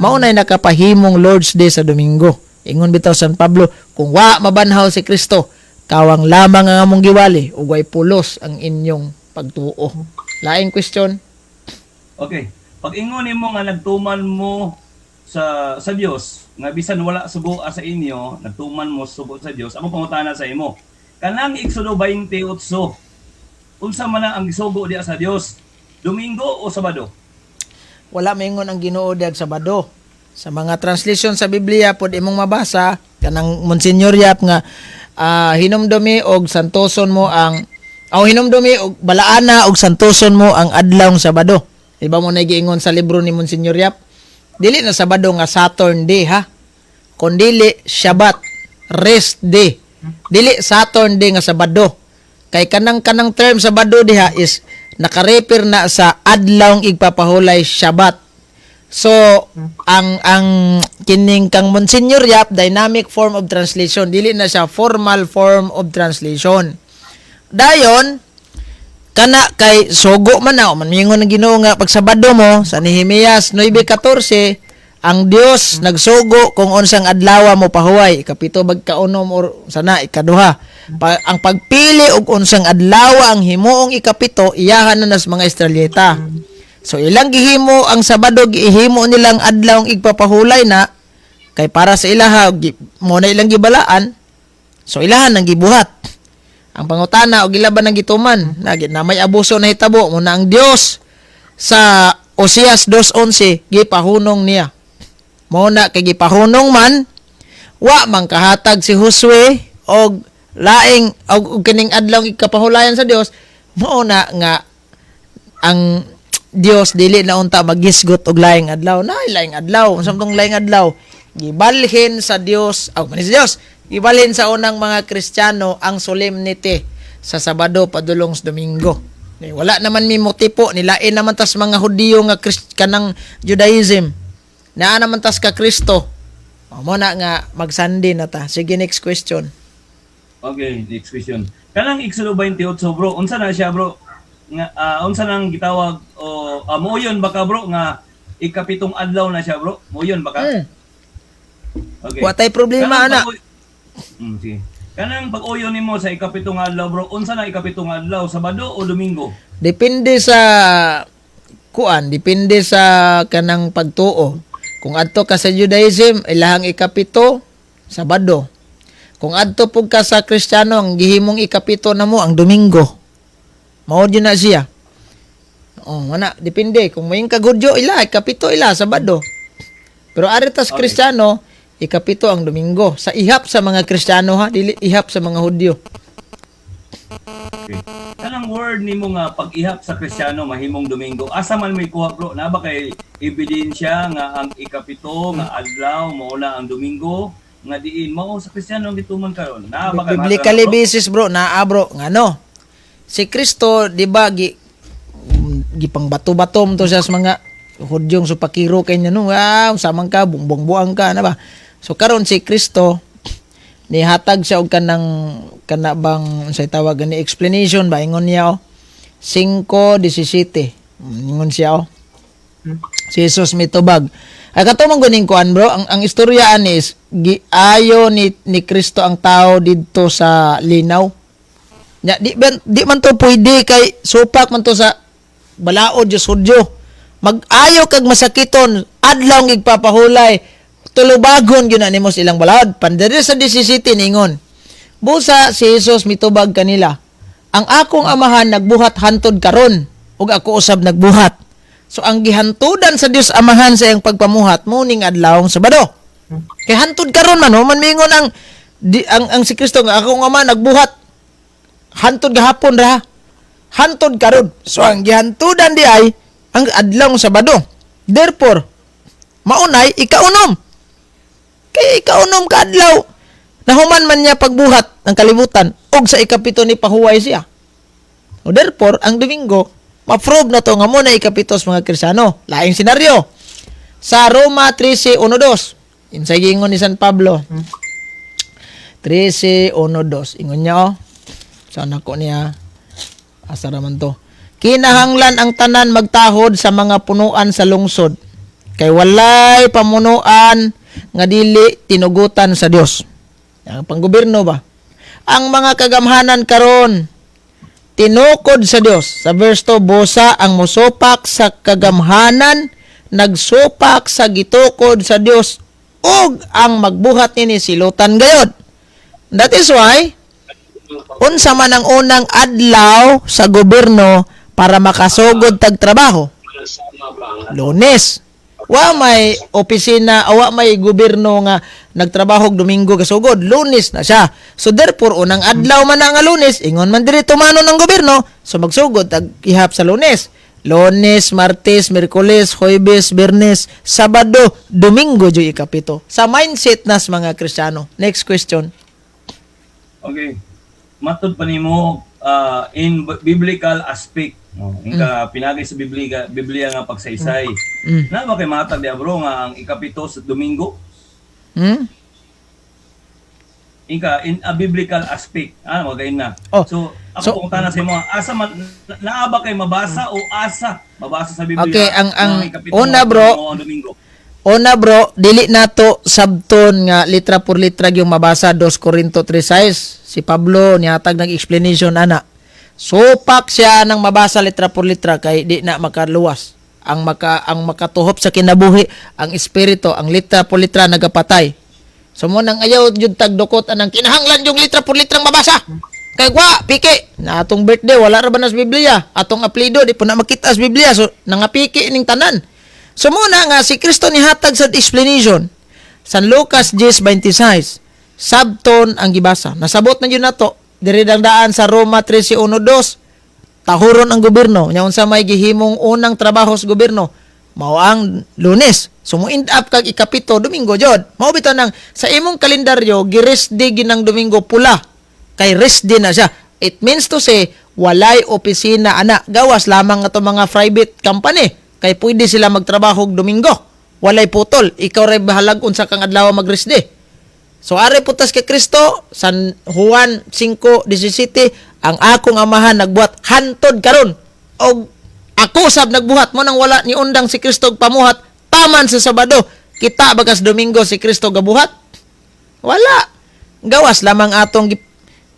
mao nay nakapahimong Lord's Day sa Domingo. Ingon bitaw San Pablo, kung wa mabanhaw si Kristo, kawang lamang ang among giwali ug way pulos ang inyong pagtuo. Laing question. Okay. Pag ingon nimo nga nagtuman mo sa Dios, nga bisan wala sugo sa inyo, nagtuman mo sugo sa Dios, ako pangutana sa imo. Kanang Exodo 28, unsa man na ang gisugo diya sa Dios? Domingo o Sabado? Wala maingon ang Ginoo diag Sabado. Sa mga translation sa Biblia pod imong mabasa kanang Monsignor Yap nga hinumdumi og santoson mo ang aw hinumdumi og balaana og santoson mo ang adlawng Sabado. Iba mo na giingon sa libro ni Monsignor Yap. Dili na Sabado nga Saturn day ha. Kundili Shabbat, rest day. Dili Saturn day nga Sabado. Kay kanang term Sabado diha is nakarefer na sa adlawng igpapahulay, Shabbat. So, ang kining kang Monsignor Yap, dynamic form of translation, dili na siya formal form of translation. Dayon kana kay sugo man na man mingon ng Ginoo nga pag Sabado mo sa Nehemias 9:14, ang Dios nagsugo kung unsang adlaw mo pahuway, ikapito bag kaunom or sana ikaduha pa, ang pagpili og unsang adlaw ang himuong ikapito iyahan na nas mga Israelita. So ilang gihimo ang Sabado, gihimo nilang adlaw ang igpapahulay na kay para sa ilaha mo na ilang gibalaan. So ilahan ang gibuhat. Ang pangutana og ila ba nang gituman na, na may abuso na hitabo mo na ang Dios sa Oseas 2:11 gipahunong niya. Mo na kay gipahunong man, wa man kahatag si Josue og laing og kining adlaw ikapahulayan sa Dios. Mao na nga ang Dios dili na unta maghisgot og laing adlaw na laing adlaw. Unsa tong laing adlaw gibalhin sa Dios aw man sa Dios gibalhin sa unang mga Kristiyano ang solemnity sa Sabado padulong sa Domingo. Eh, wala naman mi motipo nilain naman tas mga Hudiyo nga kanang Judaism naa naman tas ka Kristo. O, mo na nga mag-Sunday na ta. Sige, next question. Okay, next question. Kanang Exodo 28, bro, unsa na siya, bro? Nga unsa nang gitawag o moyon ba ka, bro, nga ikapitong adlaw na siya, bro? Moyon ba ka? Hmm. Okay. Wa tay problema Kanang ana. Sige. Kanang pag-uyon nimo sa ikapitong adlaw, bro, unsa na ikapitong adlaw, Sabado o Domingo? Depende sa kuan, depende sa kanang pagtuo. Kung adto ka sa Judaism, ilahang ikapito, Sabado. Kung adto pug ka sa Kristiyano, ang gihimong ikapito na mo ang Domingo. Mao gyud na siya. Oh, mana depende kung may ka Hudyo ila ikapito ila Sabado. Pero ari tas Kristiyano, Ikapito ang Domingo. Sa ihap sa mga Kristiyano ha, dili ihap sa mga Hudyo. Okay. Kanang word nimo nga pag-ihap sa Kristiyano mahimong Domingo. Asa man may kuha, bro? Na ba kay ebidensya nga ang ikapito nga adlaw mao na ang Domingo nga diin mao sa Kristiyano ang gituman karon? Naa ba kay Biblically mga- basis, bro, naa, bro, ngano? Si Kristo, di ba, gipangbato-batom to siya sa mga Hudyong supakiro kay niya no, samang ka, buang-buang ka, na ba? So karon si Kristo nihatag siya og kanang kana bang unsay tawag ni explanation ba, ingon niya oh 5:17. Ingon siya oh. Si Jesus mitubag. Ay kato man guning kuan, bro, ang istorya ani is giayo ni Kristo ang tao didto sa linaw. Nya di man to pwede kay supak man to sa balaod Diyos Hudyo. Mag-ayo kag masakiton, adlaw igpapahulay, tulubagon gyud na nimo sa ilang balaod. Pandere sa 17 ningon. Busa si Jesus mitubag kanila. Ang akong amahan nagbuhat hantod karon ug ako usab nagbuhat. So ang gihantudan sa Dios Amahan sa iyang pagpamuhat mo ning adlawng Sabado. Kay hantod karon man, oh, man mingon ang di, ang si Kristo nga akong ama nagbuhat hantod gahapon ra. Hantod karon. So ang gihantudan di ay ang adlawng Sabado. Therefore, maunay ikaunom. Kay ikaunom ka adlaw. Nahuman man niya pagbuhat ng kalibutan ug sa ikapito ni pahuway siya. O therefore, ang Domingo, ma-prove na to nga mo na ikapito sa mga Kristiyano. Laing senaryo. Sa Roma 13:1-2, insay giingon ni San Pablo. 13:1-2. Ingon niya oh. Sa nako niya. Asa raman to. Kinahanglan ang tanan magtahod sa mga punuan sa lungsod. Kay walay pamunuan nga dili tinugutan sa Dios. Ang panggobyerno ba? Ang mga kagamhanan karon tinukod sa Dios. Sa verse 2, busa ang mosopak sa kagamhanan, nagsupak sa gitukod sa Dios ug ang magbuhat nini silutan gayod. That is why unsa man ang unang adlaw sa gobyerno para makasugod tag trabaho? Lunes. Wa may opisina, wa may gobyerno nga nagtrabaho og Domingo kasugod, Lunes na siya. So therefore unang adlaw man na nga Lunes, ingon man diri tumano ng gobyerno, so magsugod tag ihap sa Lunes. Lunes, Martes, Miyerkules, Huwebes, Biyernes, Sabado, Domingo jud ikapito. Sa mindset nas mga Kristiyano. Next question. Okay. Matod pa nimo in biblical aspect, no? Inka pinagi sa Biblia Biblia nga pagsaysay. Na ba kay matag di bro nga ang ikapito sa Domingo? Inka in a biblical aspect, magain na. Oh, So ako pangutana sa imo, asa man naa ba kay mabasa o asa mabasa sa Biblia? Okay, ang nga ikapito una, nga bro, mo ang Domingo. Una bro, dili nato sabton nga litra por litra yung mabasa 2 Corinto 3:6. Si Pablo nihatag ng explanation ana. Supak siya nang mabasa litra por litra kay di na makaluwas. Ang makatuhop sa kinabuhi, ang espiritu, ang litra por litra nagapatay. So mo nang ayaw jud tagdukot anang kinahanglan yung litra por litrang mabasa. Kay wa piki na atong birthday wala ra ba nas Biblia, atong apelyido di po na makita sa Biblia, so nangapiki ning tanan. So muna nga si Kristo nihatag sa explanation. San Lucas 10:26. Sabton ang gibasa. Nasabot na yun nato. Diri daan sa Roma 13:1-2. Tahuron ang gobyerno. Nya unsa may gihimong unang trabaho sa gobyerno, mao ang Lunes. So mo end up kag ikapito Domingo jod. Mao bitaw nang sa imong kalendaryo gi-rest day ginang Domingo pula. Kay rest day na siya. It means to say walay opisina ana, gawas lamang ato mga private company kay pwede sila magtrabaho og Domingo. Walay putol. Ikaw ray bahalag unsa kang adlaw mag-rest day. So are putas kay Kristo San Juan 5:17, ang akong amahan nagbuhat hantod karon og ako sab nagbuhat. Mo nang wala ni undang si Kristo og pamuhat taman sa Sabado. Kita bagas Domingo si Kristo gabuhat? Wala. Gawas lamang atong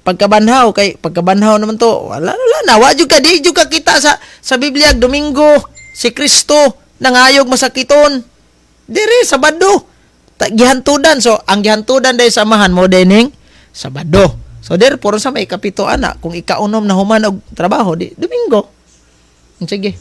pagkabanhaw kay pagkabanhaw naman to. Wala, wala na. Wa jud ka, di jud ka kita sa Biblia Domingo si Kristo nangayog masakiton. Dire Sabado. Gihantudan. So ang gihantudan dahil sa amahan mo dining Sabado. So therefore sa may kapito ana kung ikaunom na human og trabaho di Domingo. Sige.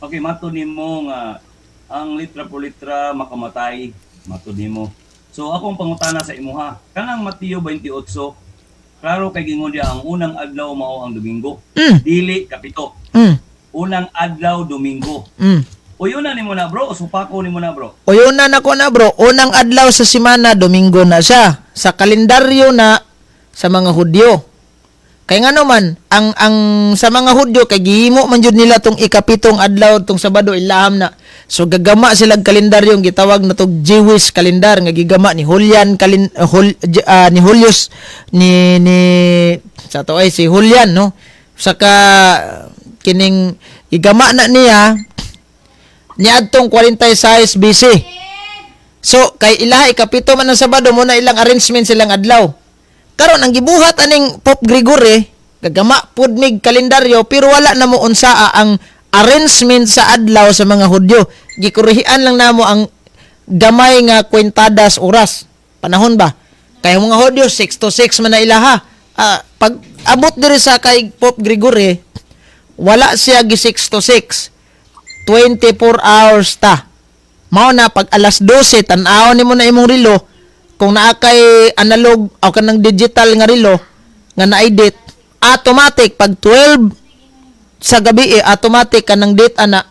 Okay, mato nimo nga ang litra por litra makamatay. Matod nimo. So akong pangutana sa imuha, kanang Mateo 28, klaro kay gingon diya ang unang adlaw mao ang Domingo. Dili kapito. Unang adlaw Domingo. Uyuna nimo na, bro, o supako nimo na, bro? Uyuna na ko na, bro, unang adlaw sa simana, Domingo na siya. Sa kalendaryo na sa mga Hudyo. Kay nga naman, ang sa mga Hudyo kay gihimo man jud nila tong ikapitong adlaw tong Sabado, ilaham na. So gagama sila og kalendaryo ang gitawag na tog Jewish calendar nga gigama ni Julian Kalin, Hul, ni Julius ni sa to ay si Julian, no. Saka kining gigama na niya niadtong 46 BC. So kay ilaha ikapito man ang Sabado mo na ilang arrangement silang adlaw. Karon ang gibuhat aning Pope Gregory, gagama pud mig kalendaryo pero wala na mo unsaa ang arrangement sa adlaw sa mga Hudyo. Gikurihian lang namo ang gamay nga kwentadas oras. Panahon ba? Kay ang mga Hudyo 6 to 6 man na ilaha. Pag abot diri sa kay Pope Gregory, wala siya gi 6 to 6. 24 hours ta. Mao na pag alas 12, tan-aw nimo na imong relo kung naa kay analog o kanang digital nga relo nga na-edit, automatic pag 12 sa gabi eh, automatic kanang date ana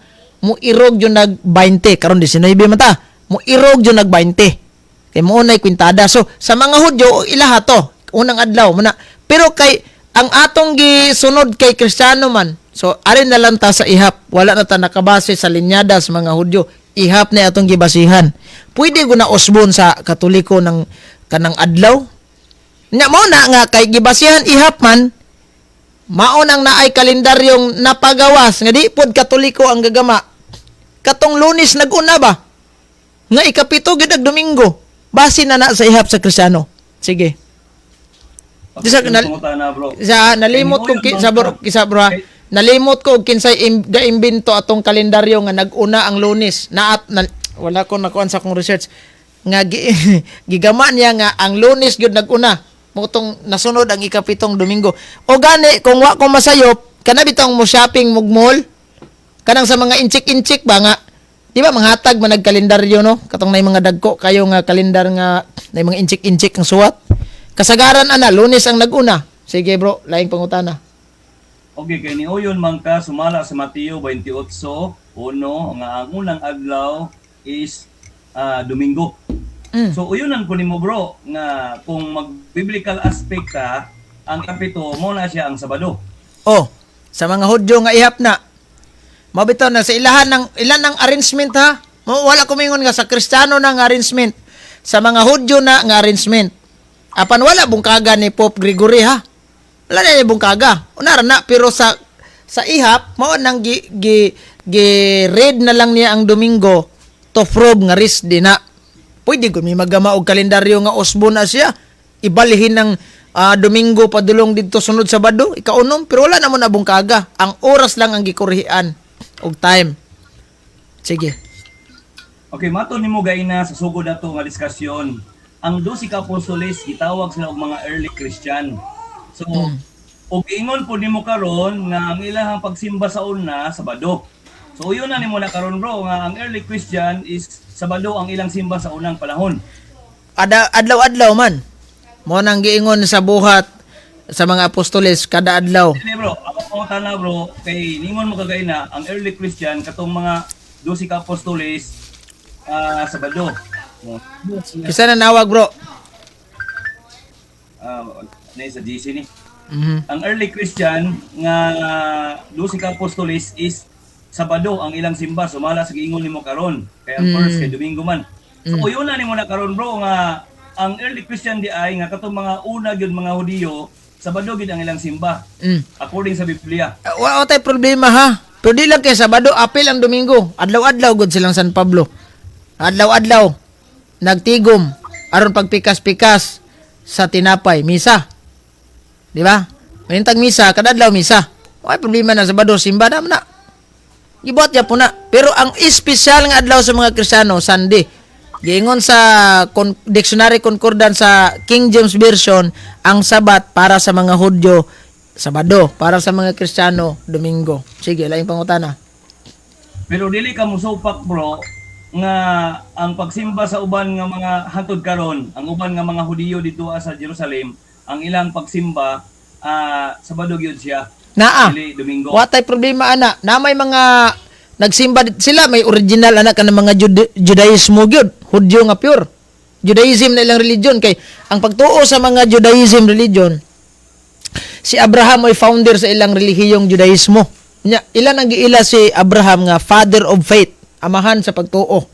mo irog yun nag 20 karon 19 man ta, mo irog yun nag 20 kay mo nay kwintada. So sa mga Hudyo ilaha to unang adlaw mo na, pero kay ang atong gisunod kay Kristiyano man, so arin na lang ta sa ihap, wala na ta nakabase sa linyada sa mga Hudyo, ihap na atong gibasihan. Pwede ko na usbon sa Katoliko ng kanang adlaw nya mo na nga kay gibasihan ihap man, mao nang naay kalendaryong napagawas nga di pod Katoliko ang gagama. Katong Lunes naguna ba? Nga ikapito gid ag Domingo. Base na na sa ihap sa Kristiyano. Sige. Di sa Okay, pangutana, bro. Sa nalimot ko ki, sa bro, kisa bro ha. Nalimot ko og kinsay gaimbento atong kalendaryo nga nag-una ang Lunes. Na, na wala ko nakuan sa akong research nga gigama niya nga ang Lunes gyud nag-una. Mao tong nasunod ang ikapitong Domingo. O gani kung wa ko masayop, kana bitong mo shopping mug mall, kanang sa mga inchik-inchik ba nga di ba manghatag man nagkalendaryo, no, katong nay mga dagko kayo nga kalendar nga nay mga inchik-inchik ang suwat, kasagaran ana Lunes ang naguna. Sige, bro, laing pangutana. Okay, kay niuyon man ka sumala sa Mateo 28:1 nga ang unang adlaw is Domingo. So uyunan ko nimo, bro, nga kung mag biblical aspect ka, ang kapito mo na siya ang Sabado. Oh, sa mga Hudyo nga ihap na. Mao bitaw na sa ilahan ng ilan ang arrangement ha. Mo wala ko mingon nga sa Kristiyano na nga arrangement. Sa mga Hudyo na nga arrangement. Apan wala bungkaga ni Pope Gregory ha. Wala na ni bungkaga. Unara na pero sa ihap mao nang gi, gi, gi read na lang niya ang Domingo to prove nga rest di na. Pwede ko may magama og kalendaryo nga usbo na siya. Ibalihin ng Domingo padulong didto sunod Sabado, ikaunom, pero wala na mo na bungkaga. Ang oras lang ang gikurihian og time. Sige. Okay, mato nimo gaina sa sugod nato nga diskusyon. Ang 12 ka apostoles gitawag sila og mga early Christian. So, og ingon po nimo karon nga ang ilahang pagsimba sa una Sabado. So uyon na nimo na karon, bro, nga ang early Christian is Sabado ang ilang simba sa unang panahon. Ada adlaw-adlaw man. Mo nang giingon sa Buhat sa mga Apostoles kada adlaw. Dili, bro, ako pangutana, bro, kay ningon mo kagaina ang early Christian katong mga 12 ka apostoles Sabado. Oh. Kisa na nawag, bro. Na sa GC ni. Ang early Christian nga 12 ka apostoles is Sabado ang ilang simba sumala sa giingon nimo karon. Kay ang first kay Domingo man. So uyon na nimo na karon, bro, nga ang early Christian di ay nga katong mga una gyud mga Hudiyo, Sabado gyud ang ilang simba according sa Biblia. Wala tay problema ha. Pero di lang kay Sabado, apil ang Domingo. Adlaw-adlaw gud silang San Pablo. Adlaw-adlaw nagtigom aron pagpikas-pikas sa tinapay, misa. Di ba? Manintag misa, kada adlaw misa. Wala problema na Sabado, simba na man na. Gibuhat ya po na. Pero ang espesyal nga adlaw sa mga Kristiyano, Sunday. Giingon sa Dictionary Concordance sa King James Version, ang Sabat para sa mga Hudyo, Sabado. Para sa mga Kristiyano, Domingo. Sige, laing pangutana. Pero dili ka musupak, bro, nga ang pagsimba sa uban nga mga hantod karon, ang uban nga mga Hudiyo dito sa Jerusalem, ang ilang pagsimba Sabado gyud siya. Naa. Dili Domingo. Watay problema ana. Na may mga nagsimba sila, may original ana kanang mga Judaismo gyud, Hudyo nga pure. Judaism na ilang religion kay ang pagtuo sa mga Judaism religion, si Abraham ay founder sa ilang relihiyong Judaismo. Nya, ilan ang giila si Abraham nga father of faith, amahan sa pagtuo.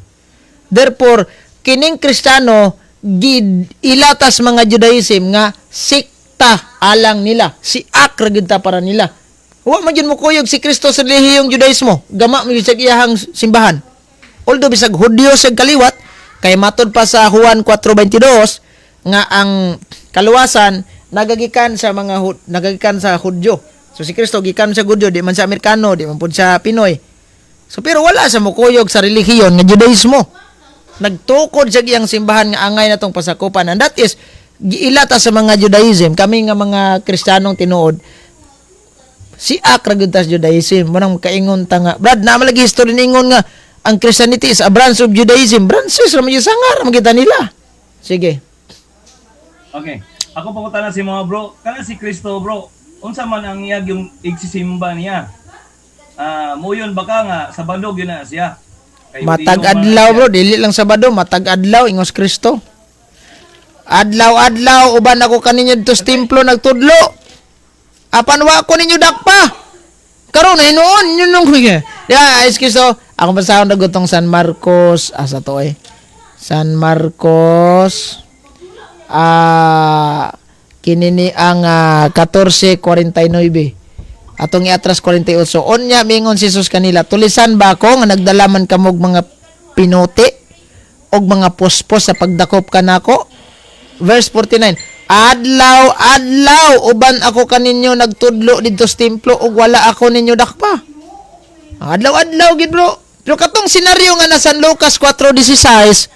Therefore, kining Kristiyano gid ilatas mga Judaism nga sikta alang nila. Si ra gyud ta para nila. Wa man gyud mokuyog si Kristo sa relihiyong Judaismo. Gama man gyud sa iyahang simbahan. Although bisag Hudyo sa kaliwat, kay matod pa sa Juan 4:22 nga ang kaluwasan nagagikan sa Hudyo. So si Kristo gikan sa Hudyo, di man sa Amerikano, di man pud sa Pinoy. So pero wala sa mokuyog sa relihiyon nga Judaismo. Nagtukod siya iyang simbahan nga angay na tong pasakupan. And that is giila ta sa mga Judaism, kami nga mga Kristiyanong tinuod, si ra gyud ta sa Judaism. Manang kaingon ta nga, Brad, na lagi history ningon nga ang Christianity is a branch of Judaism. Branches ra man gyud, sanga ra man kita nila. Sige. Okay. Ako pangutana si mga bro, kana si Kristo, bro, unsa man ang iyag yung igsisimba niya? Ah, moyon ba ka nga Sabado gyud na siya? Kay Matag Hudyo man adlaw siya. bro, dili lang Sabado, matag adlaw ingos Kristo. Adlaw-adlaw uban ako kaninyo dito sa templo nagtudlo. Apan wa ko ninyo dakpa. Karon ay noon yun nung. Ya, ay Kristo, ako basahon na gutong San Marcos asa to eh. San Marcos kini ni ang 14:49. Atong iatras 48. Unya mingon si Jesus kanila, "Tulisan ba ako nga nagdala man kamog mga pinote og mga pospos sa pagdakop kanako?" Verse 49. "Adlaw, adlaw uban ako kaninyo nagtudlo didto sa templo ug wala ako ninyo dakpa." Adlaw, adlaw gid, bro. Pero katong senaryo nga na San Lucas 4:16,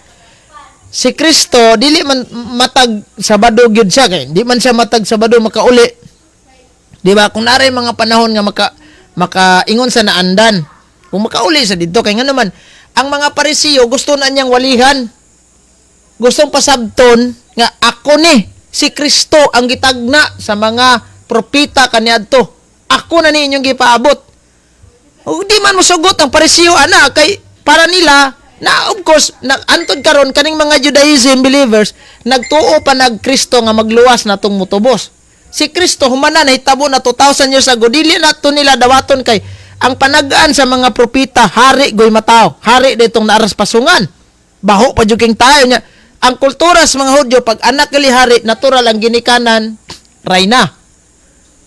si Kristo dili man matag Sabado gyud siya kay di man siya matag Sabado makauli. Di ba? Kung naray mga panahon nga makaingon sa naandan. Kung makauli sa didto kay nga naman ang mga Parisiyo gusto na niyang walihan. Gustong pasabton nga ako ni si Kristo ang gitagna sa mga propeta kaniadto. Ako na ni inyong gipaabot. Ug di man mosugot ang Parisiyo ana kay para nila na, of course na, antod karon kaning mga Judaism believers nagtuo pa nag Kristo nga magluwas natong mutubos. Si Kristo humana nahitabo na 2000 years ago, dili na to nila dawaton kay ang panagaan sa mga propeta, hari goy mataw, hari ditong naaras pasungan. Baho pa jud king tayo niya. Ang kultura sa mga Hudyo, pag anak gali hari, natural ang ginikanan rayna.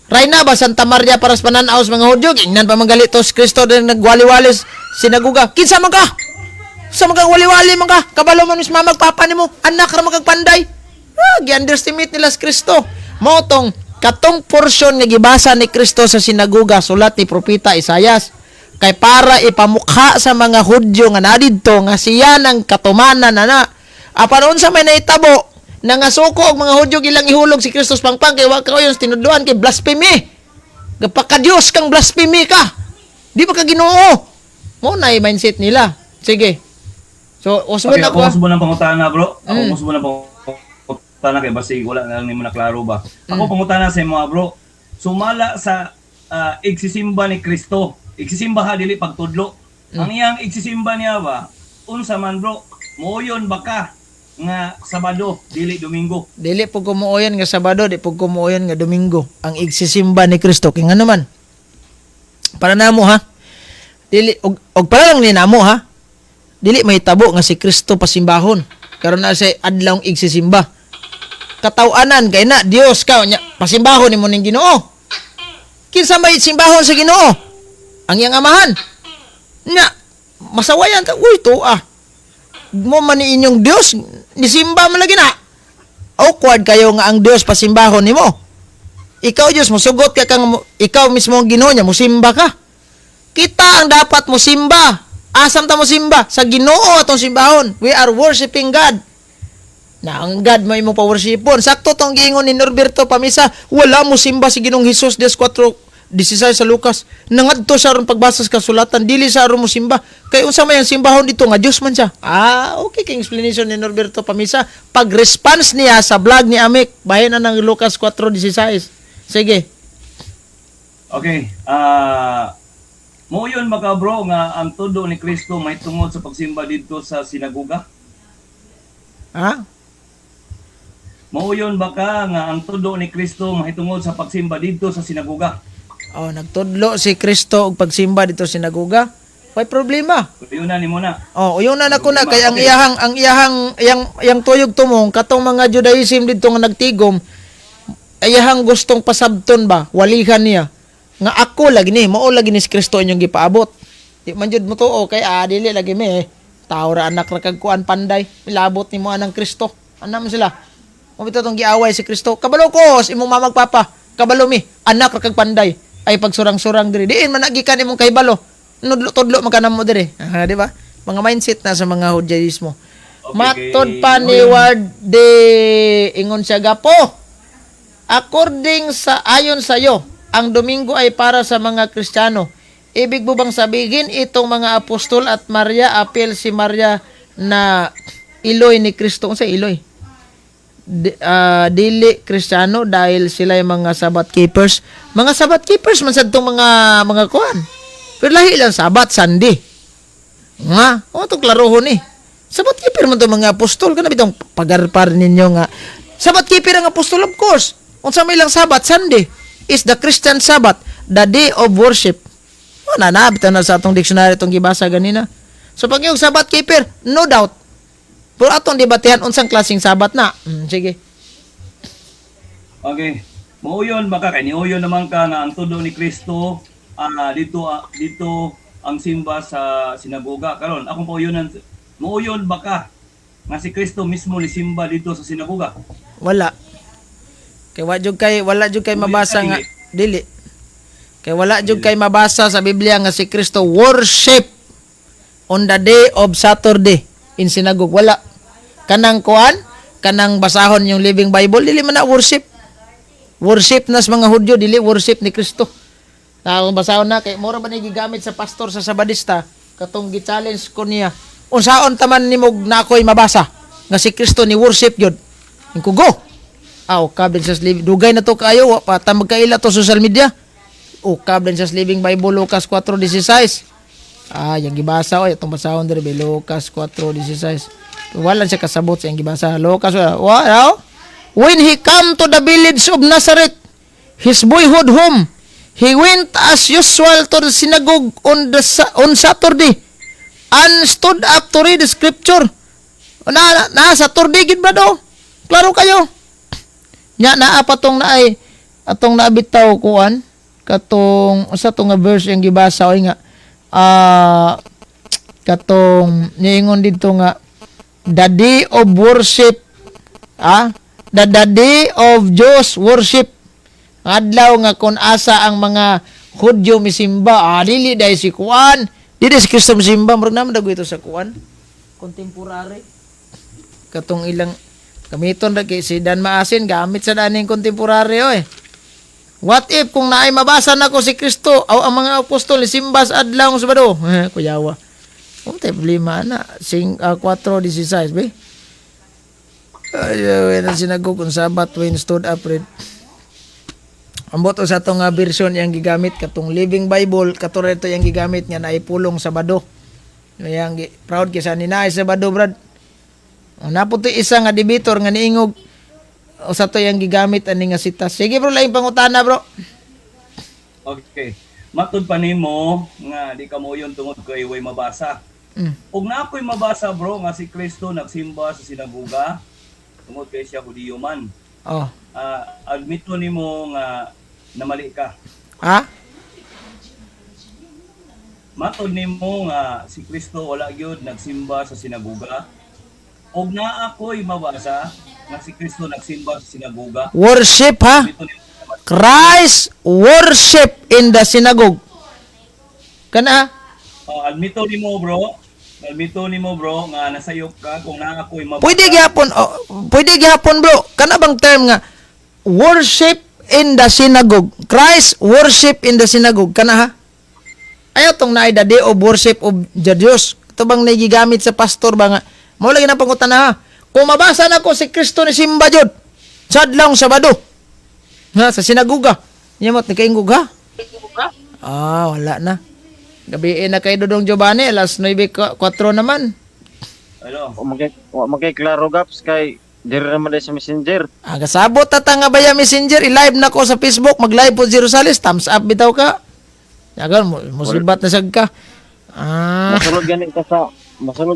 Rayna ba Santa Maria para sa pananaw sa mga Hudyo? Gingnan pa man gali to si Kristo din nagwali-wali sa sinaguga. "Kinsa man ka? Sa mga wali-wali man ka? Kabalo man mis mama papa nimo, anak ra man kag panday." Ah, gi-underestimate nila si Kristo. Mao tong katong portion nga gibasa ni Kristo sa sinaguga, sulat ni propeta Isayas. Kay para ipamukha sa mga Hudyo nga nadidto nga siya nang katumanan ana. Apan unsa may nahitabo, nangasuko og mga Hudyo ilang ihulog si Kristo sa pangpang kay wa kayo tinuduan kay blasphemy. Gapaka-Dios kang, blasphemy ka. Di ba ka Ginoo? Mo na yung mindset nila. Sige. So, usbon Okay, ako. ako usbon ang pangutana, bro. Ako usbon ang pangutana kay basig wala na lang nimo na klaro ba. Ako pangutana sa imo, bro. Sumala sa igsisimba ni Kristo. Igsisimba ha, dili pagtudlo. Ang iyang igsisimba niya ba? Unsa man, bro? Moyon ba ka nga Sabado dili Domingo? Dili po kumuoyon nga Sabado, di po kumuoyon nga Domingo. Ang igsisimba ni Kristo kay ngano man. Para namo ha. Dili og para lang ni namo ha. Dili mahitabo nga si Kristo pasimbahon. Karon na sa adlawng igsisimba. Kataw-anan kay na Dios ka nya pasimbahon nimo ning Ginoo. Kinsa may simbahon sa Ginoo? Ang iyang amahan. Nya masawayan ta, uy tuah. Mo man ni inyong Dios, nisimba man lagi na. Awkward kayo nga ang Dios pasimbahon nimo. Ikaw Dios mosugot ka kang ikaw mismo ang Ginoo niya, musimba ka. Kita ang dapat mosimba. Asam ta mosimba? Sa Ginoo atong simbahon. We are worshiping God. Na ang God mo imong paworshipon. Sakto tong giingon ni Norberto Pamisa, wala mo simba si Ginoong Hesus Dios 4 16 sa Lucas. Nangadto siya aron pagbasa sa kasulatan, dili sa aron mo simba. Kay unsa may ang simbahon dito nga Dios man siya. Ah, okay kay explanation ni Norberto Pamisa. Pag-response niya sa vlog ni Amik, bahin na ng Lucas 4:16. Sige. Okay. Mo yun maka bro nga ang todo ni Kristo may tungod sa pagsimba didto sa sinagoga. Ha? Mao yun baka nga ang todo ni Kristo mahitungod sa pagsimba didto sa sinagoga. Oh, nagtudlo si Kristo og pagsimba dito sa sinagoga. Way problema. Yun na nimo na. Oh, uyon na nako na kay ang Okay. iyahang ang iyahang iyang iyang tuyog tumong katong mga Judaism didto nga nagtigom, iyahang gustong pasabton ba walihan niya nga ako lagi ni, mao lagi ni si Kristo inyong gipaabot. Di man jud mo tuo kay dili lagi mi eh. Tao ra anak ra kag kuan panday, milabot nimo anang Kristo. Ana man sila. Mo bitaw tong giaway si Kristo. Kabalo ko sa imong mamag papa. Kabalo mi, anak ra kag panday. Ay pagsurang-surang diri. Diin man nagikan imong kahibalo. Nudlo tudlo man kanamo diri. Ah, di ba? Mga mindset na sa mga Judaismo. Okay, Matod kay- pa ni Ward de ingon siya gapo. According sa ayon sa iyo, ang Domingo ay para sa mga Kristiyano. Ibig mo bang sabihin itong mga apostol at Maria, apel si Maria na iloy ni Kristo? Unsa iloy? Dili Kristiyano dahil sila yung mga Sabbath keepers. Mga Sabbath keepers man sad tong mga kuan. Pero lahi lang Sabbath, Sunday. Nga, o to klarohon eh. Sabbath keeper man to mga apostol, kana bitong pagarpar ninyo nga. Sabbath keeper ang apostol, of course. Unsa may ilang Sabbath, Sunday is the Christian Sabbath, the day of worship. Wala na, bitaw na sa atong dictionary itong gibasa ganina. So pag yung Sabbath keeper, no doubt. Pero atong debatehan unsang klaseng Sabbath na. Sige. Okay. Mao yun baka kay niuyon naman ka nga ang todo ni Kristo dito ang simba sa sinagoga karon akong pauyunan, mauyon baka nga si Kristo mismo ni simba dito sa sinagoga? Wala. Kay wala jud kay mabasa nga dili. Kay wala jud kay mabasa sa Biblia nga si Kristo worship on the day of Saturday in synagogue. Wala. Kanang kuan, kanang basahon yung Living Bible, dili man na worship. Worship na sa mga Hudyo, dili worship ni Kristo. Na kung basahon na kay mura ba ni gigamit sa pastor sa Sabadista katong gi-challenge ko niya. Unsaon taman nimo na ako'y mabasa nga si Kristo ni worship gyud. Ingko go. Aw, kabin sa living. Dugay na to kayo, wa pa ta magkaila to social media. O kabin sa Living Bible, Lucas 4:16. Ah, yung gibasa oy, itong basahon diri be Lucas 4:16. Wala siya kasabot sa iyang gibasa. Lucas, wow. When he come to the village of Nazareth, his boyhood home, he went as usual to the synagogue on Saturday and stood up to read the scripture. Na, na, na Saturday gid ba do? Klaro kayo. Nya naa pa tong naay atong naabitaw kuan katong usa to nga verse yung gibasa oy nga katong niingon didto nga the day of worship, the day of Jews worship. Ang adlaw nga kung asa ang mga Hudyo misimba, dili dahil si kuan, dili si Kristo misimba. Murag naman dago ito sa kuan contemporary, katong ilang gamiton ra kay si Dan Maasin, gamit sa daning contemporary oy. What if kung naay mabasa nako si Kristo o ang mga apostol simba sa adlaw ng Sabado? Eh, kuyawa. Unsa problema na? Sing 4:16 be. Ay, ay, ang synagogue kung Sabbath when stood up read. Ambot sa atong nga version yang gigamit katong Living Bible, kato ito yang gigamit nga naipulong Sabado. Yang proud kay sa ni naay Sabado, brad. Naputi isa nga debater nga niingog o sa to yang gigamit ani nga sitas. Sige bro, laing pangutana, bro. Okay. Matud pa nimo nga di ka moyon tungod kay way mabasa. Ug na ako'y mabasa bro nga si Kristo nagsimba sa sinagoga tungod kay siya Hudiyo man. Oh. Admit nimo nga namali ka? Ha? Matod nimo nga si Kristo wala gyud nagsimba sa sinagoga. Og naa ako'y mabasa nga si Kristo nagsimba sa sinagoga. Worship ha? Admit nimo nga Christ worship in the synagogue. Kana? Oh, admito nimo bro. Admito nimo bro nga nasayop ka kung naa ako'y mabasa. Pwede gyapon, oh, pwede gyapon bro. Kana bang term nga worship in the synagogue. Christ worship in the synagogue. Kana ha? Ayaw tong naay the day of worship of the Diyos. Ito bang nagigamit sa pastor ba nga? Mao lagi na pangutana ha. Kung mabasa na ko si Kristo ni simba jud sa adlawng Sabado. Ha, sa sinagoga. Nyamot ni kaingog ha. Ah, wala na. Gabi na kay Dodong Giovanni, alas 9:04 naman. Hello. Wa man kay klaro gaps kay diri naman day sa Messenger. Ah, gasabot ta nga baya Messenger, i-live na ko sa Facebook, mag-live po si Rosales, thumbs up bitaw ka. Yagan, musibat na siya ka. Ah, Masulod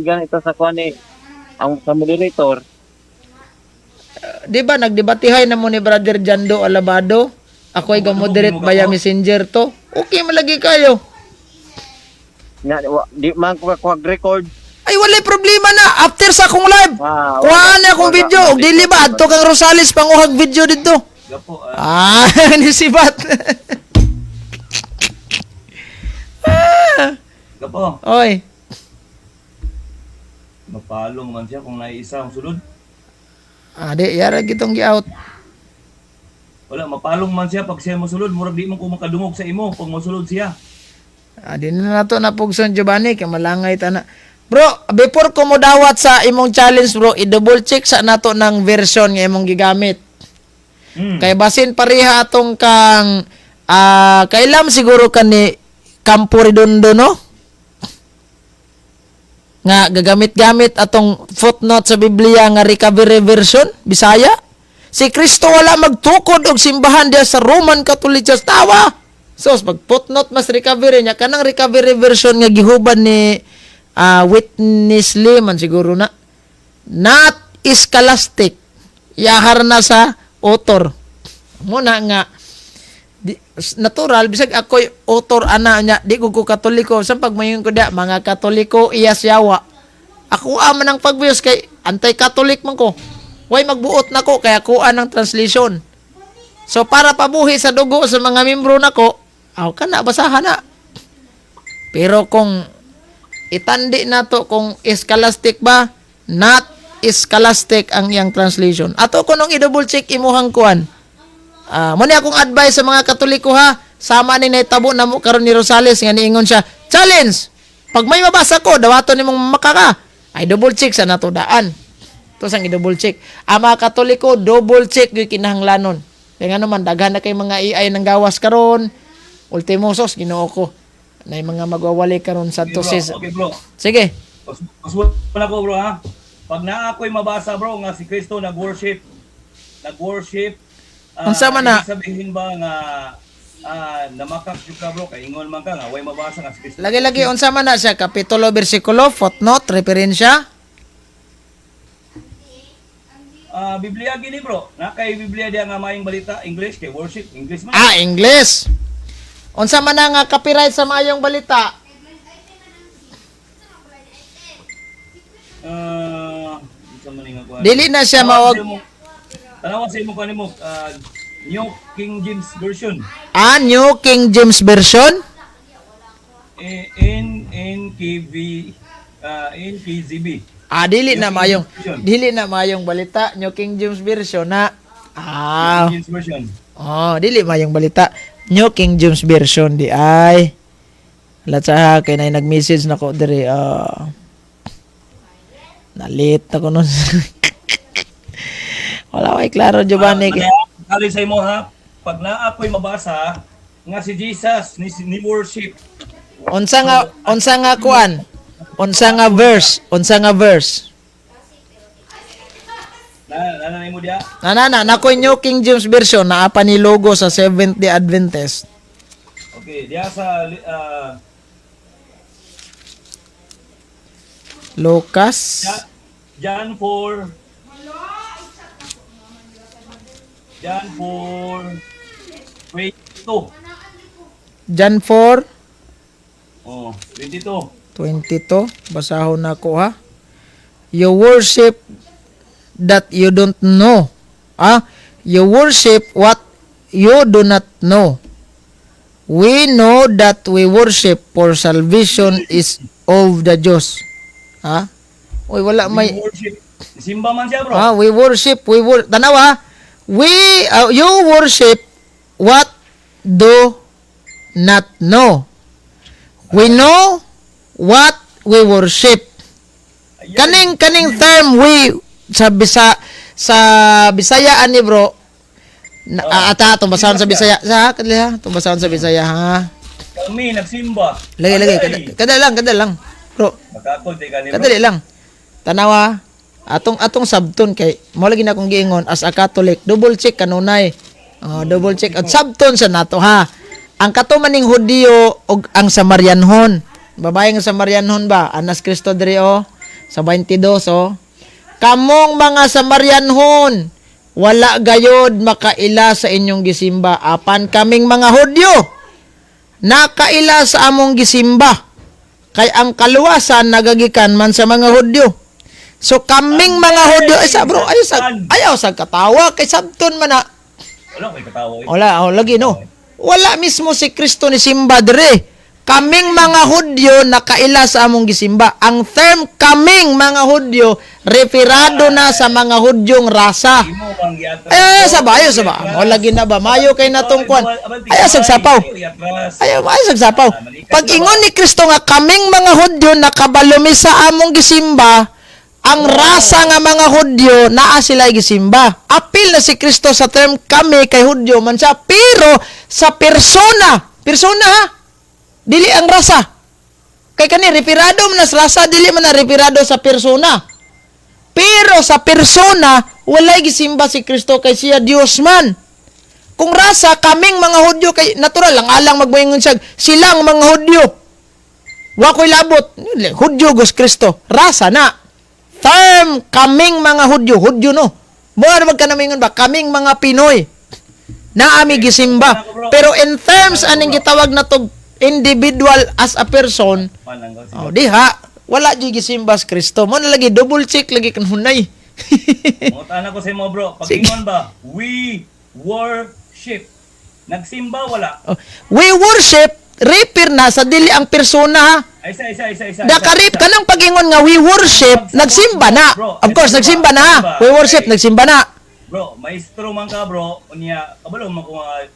gani ta sa kuan ni ang sa moderator. Di ba nagdebatihay na mo ni Brother Jando Alabado? Ako'y gamoderate via Messenger to. Okay malagi kayo. Nga wa, di man ko kakuha record. Ay, walay problema na. After sa akong live, Ah, kuhaan na akong wala, video. Og dili ba, adto kang Rosales, panguhag video dito. Gapo ah. Ah, ni sibat. Ah. Gapo. Oy. Mapalong man siya kung naiisa ang sulod. Ah, di, yara gitong gi-out. Wala, mapalong man siya pag siya mosulod, murag di mo ko makadungog sa imo pag mosulod siya. Ah, di na nato na pugson Giovanni kay malangay ta na. Bro, before ko modawat sa imong challenge bro, i-double check sa nato ng version nga imong gigamit. Kay basin pareha atong kang kailam siguro kani Campo Redondo, no? Nga gagamit-gamit atong footnote sa Biblia nga recovery version Bisaya. Si Kristo wala magtukod og simbahan diya sa Roman Catholic Church. Tawa. So, pag footnote mas recovery niya kanang recovery version nga gihuban ni Witness Lee man siguro na. Not scholastic. Yahar na sa author. Muna nga di, natural bisag ako'y author ana niya di ko Katoliko sa pagmayon ko da mga Katoliko iyas yawa ako man ang pagbiyos kay anti-Catholic man ko, way magbuot nako kay ako ang translation. So para pabuhi sa dugo sa mga membro nako, aw kana basahan na. Pero kung itandi nato kung scholastic ba, not scholastic ang iyang translation. Ato ko nung i-double check imuhang kuan. Ah, mo ni akong advice sa mga Katoliko ha. Sama ni nahitabo na mo karon ni Rosales nga niingon siya, challenge. Pag may mabasa ko, dawaton nimong makaka. Ay double check sa nato daan. To sang i-double check. Ang mga Katoliko, double check gyud kinahanglanon. Kaya nga naman daghan na kay mga AI ng gawas karon. Ultimo sos Ginoo ko. Na mga magwawali karon sa Okay, bro. sis. Okay, bro. Sige. Mas ko bro ha. Pag naa ako'y mabasa bro nga si Kristo nag-worship, nag-worship. Unsa man na? Ibig sabihin ba nga namakak jud ka bro kay ingon man ka nga way mabasa nga si Kristo. Lagi-lagi unsa man na siya kapitulo, bersikulo, footnote, referensya? Biblia gini bro. Na kay Biblia diya nga maayong balita English kay worship English man. Ah, English. Unsa man na nga copyright sa maayong balita? Unsa man nga kuan? Dili na siya Tanawa mawag sa Tanawa sa imo kanimo New King James Version. Ah, New King James Version? Eh, N N K V NKZB. Ah, dili na New King maayong James Version. dili na maayong balita, New King James Version na. Ah, King James Version. oh, dili maayong balita. New King James Version di ay. Latsa kay nay nag-message nako diri ah. Nalit ako nun. Wala kay klaro Giovanni. Kali sa imo ha, pag naa ako'y mabasa nga si Jesus ni worship. Unsa nga kuan? Unsa nga verse? Unsa nga verse? Na na mo diya. Na na na nakoy New King James Version naa pa ni logo sa Seventh Day Adventist. Okay, diya sa Lucas John 4 John 4 22. John 4 Oh, 22. 22. Basahon na ko ha. You worship that you don't know. Ah, you worship what you do not know. We know that we worship for salvation is of the Jews. Ha? Uy, wala We may worship. Simba man siya, bro. Ah, we worship, we wor tanawa. We you worship what do not know. We know what we worship. Ayan. Kaning term "we" sa Bisaya ani, bro. Na, ata atong basahon sa Bisaya. Sa kadali ha, atong basahon sa Bisaya ha. Kami nagsimba. Lagi lagi Agay. kada lang, kada lang. Bro, Makakol di gani, bro. kadali lang. Tanawa atong sabton kay mo lagi na akong giingon as a Catholic, double check kanunay. Oh, double check at sabton sa nato ha. Ang kato maning Hudiyo og ang Samarianhon. Babae nga Samarianhon ba? Anas Kristo diri oh sa 22, oh. Kamong mga Samarianhon, wala gayod makaila sa inyong gisimba apan kaming mga Hudyo nakaila sa among gisimba kay ang kaluwasan nagagikan man sa mga Hudyo. So kaming mga Hudyo ay sa, bro, ayaw sa katawa kay sabton man na. Wala ko'y katawa eh. Wala, oh, lagi no. Wala mismo si Kristo ni simba dire. Kaming mga Hudyo nakaila sa among gisimba. Ang term "kaming mga Hudyo" referado na sa mga Hudyong rasa. Imo bang giatras? Ay, sa ba, ayaw sa ba. Mo lagi na ba mayo kay natong kwan. Ayaw sa sapaw. Ayaw, ayaw sa sapaw. Pag ingon ni Kristo nga kaming mga Hudyo nakabalumi sa among gisimba, ang rasa nga mga Hudyo naa sila gisimba. Apil na si Kristo sa term "kami" kay Hudyo man siya, pero sa persona, persona ha. Dili ang rasa. Kay kani referado man na sa rasa, dili man na referado sa persona. Pero sa persona, walay gisimba si Kristo kay siya Dios man. Kung rasa, kaming mga Hudyo, kay natural lang alang magmoingon siya, silang mga Hudyo. Wa ko'y labot, Hudyo gos Kristo. Rasa na. Term "kaming mga Hudyo", Hudyo no. Mo ano magka namingon ba? Kaming mga Pinoy na ami gisimba. Pero in terms aning gitawag na to individual as a person, oh, diha wala jud gisimba si Kristo. Mo na lagi double check lagi kanunay. Mangutana ko sa imo, bro. Pag Sige. ingon ba, "We worship." Nagsimba wala? Oh, "We worship", refer na sa dili ang persona ha. Ay, isa, isa, isa, isa. Nakarip isa, ka ng pagingon nga "we worship", nagsimba na. Bro, Of course, nagsimba na ha. Nagsimba. "We worship", Okay. nagsimba na. Bro, maestro man ka, bro. Unya, kabalo man ko nga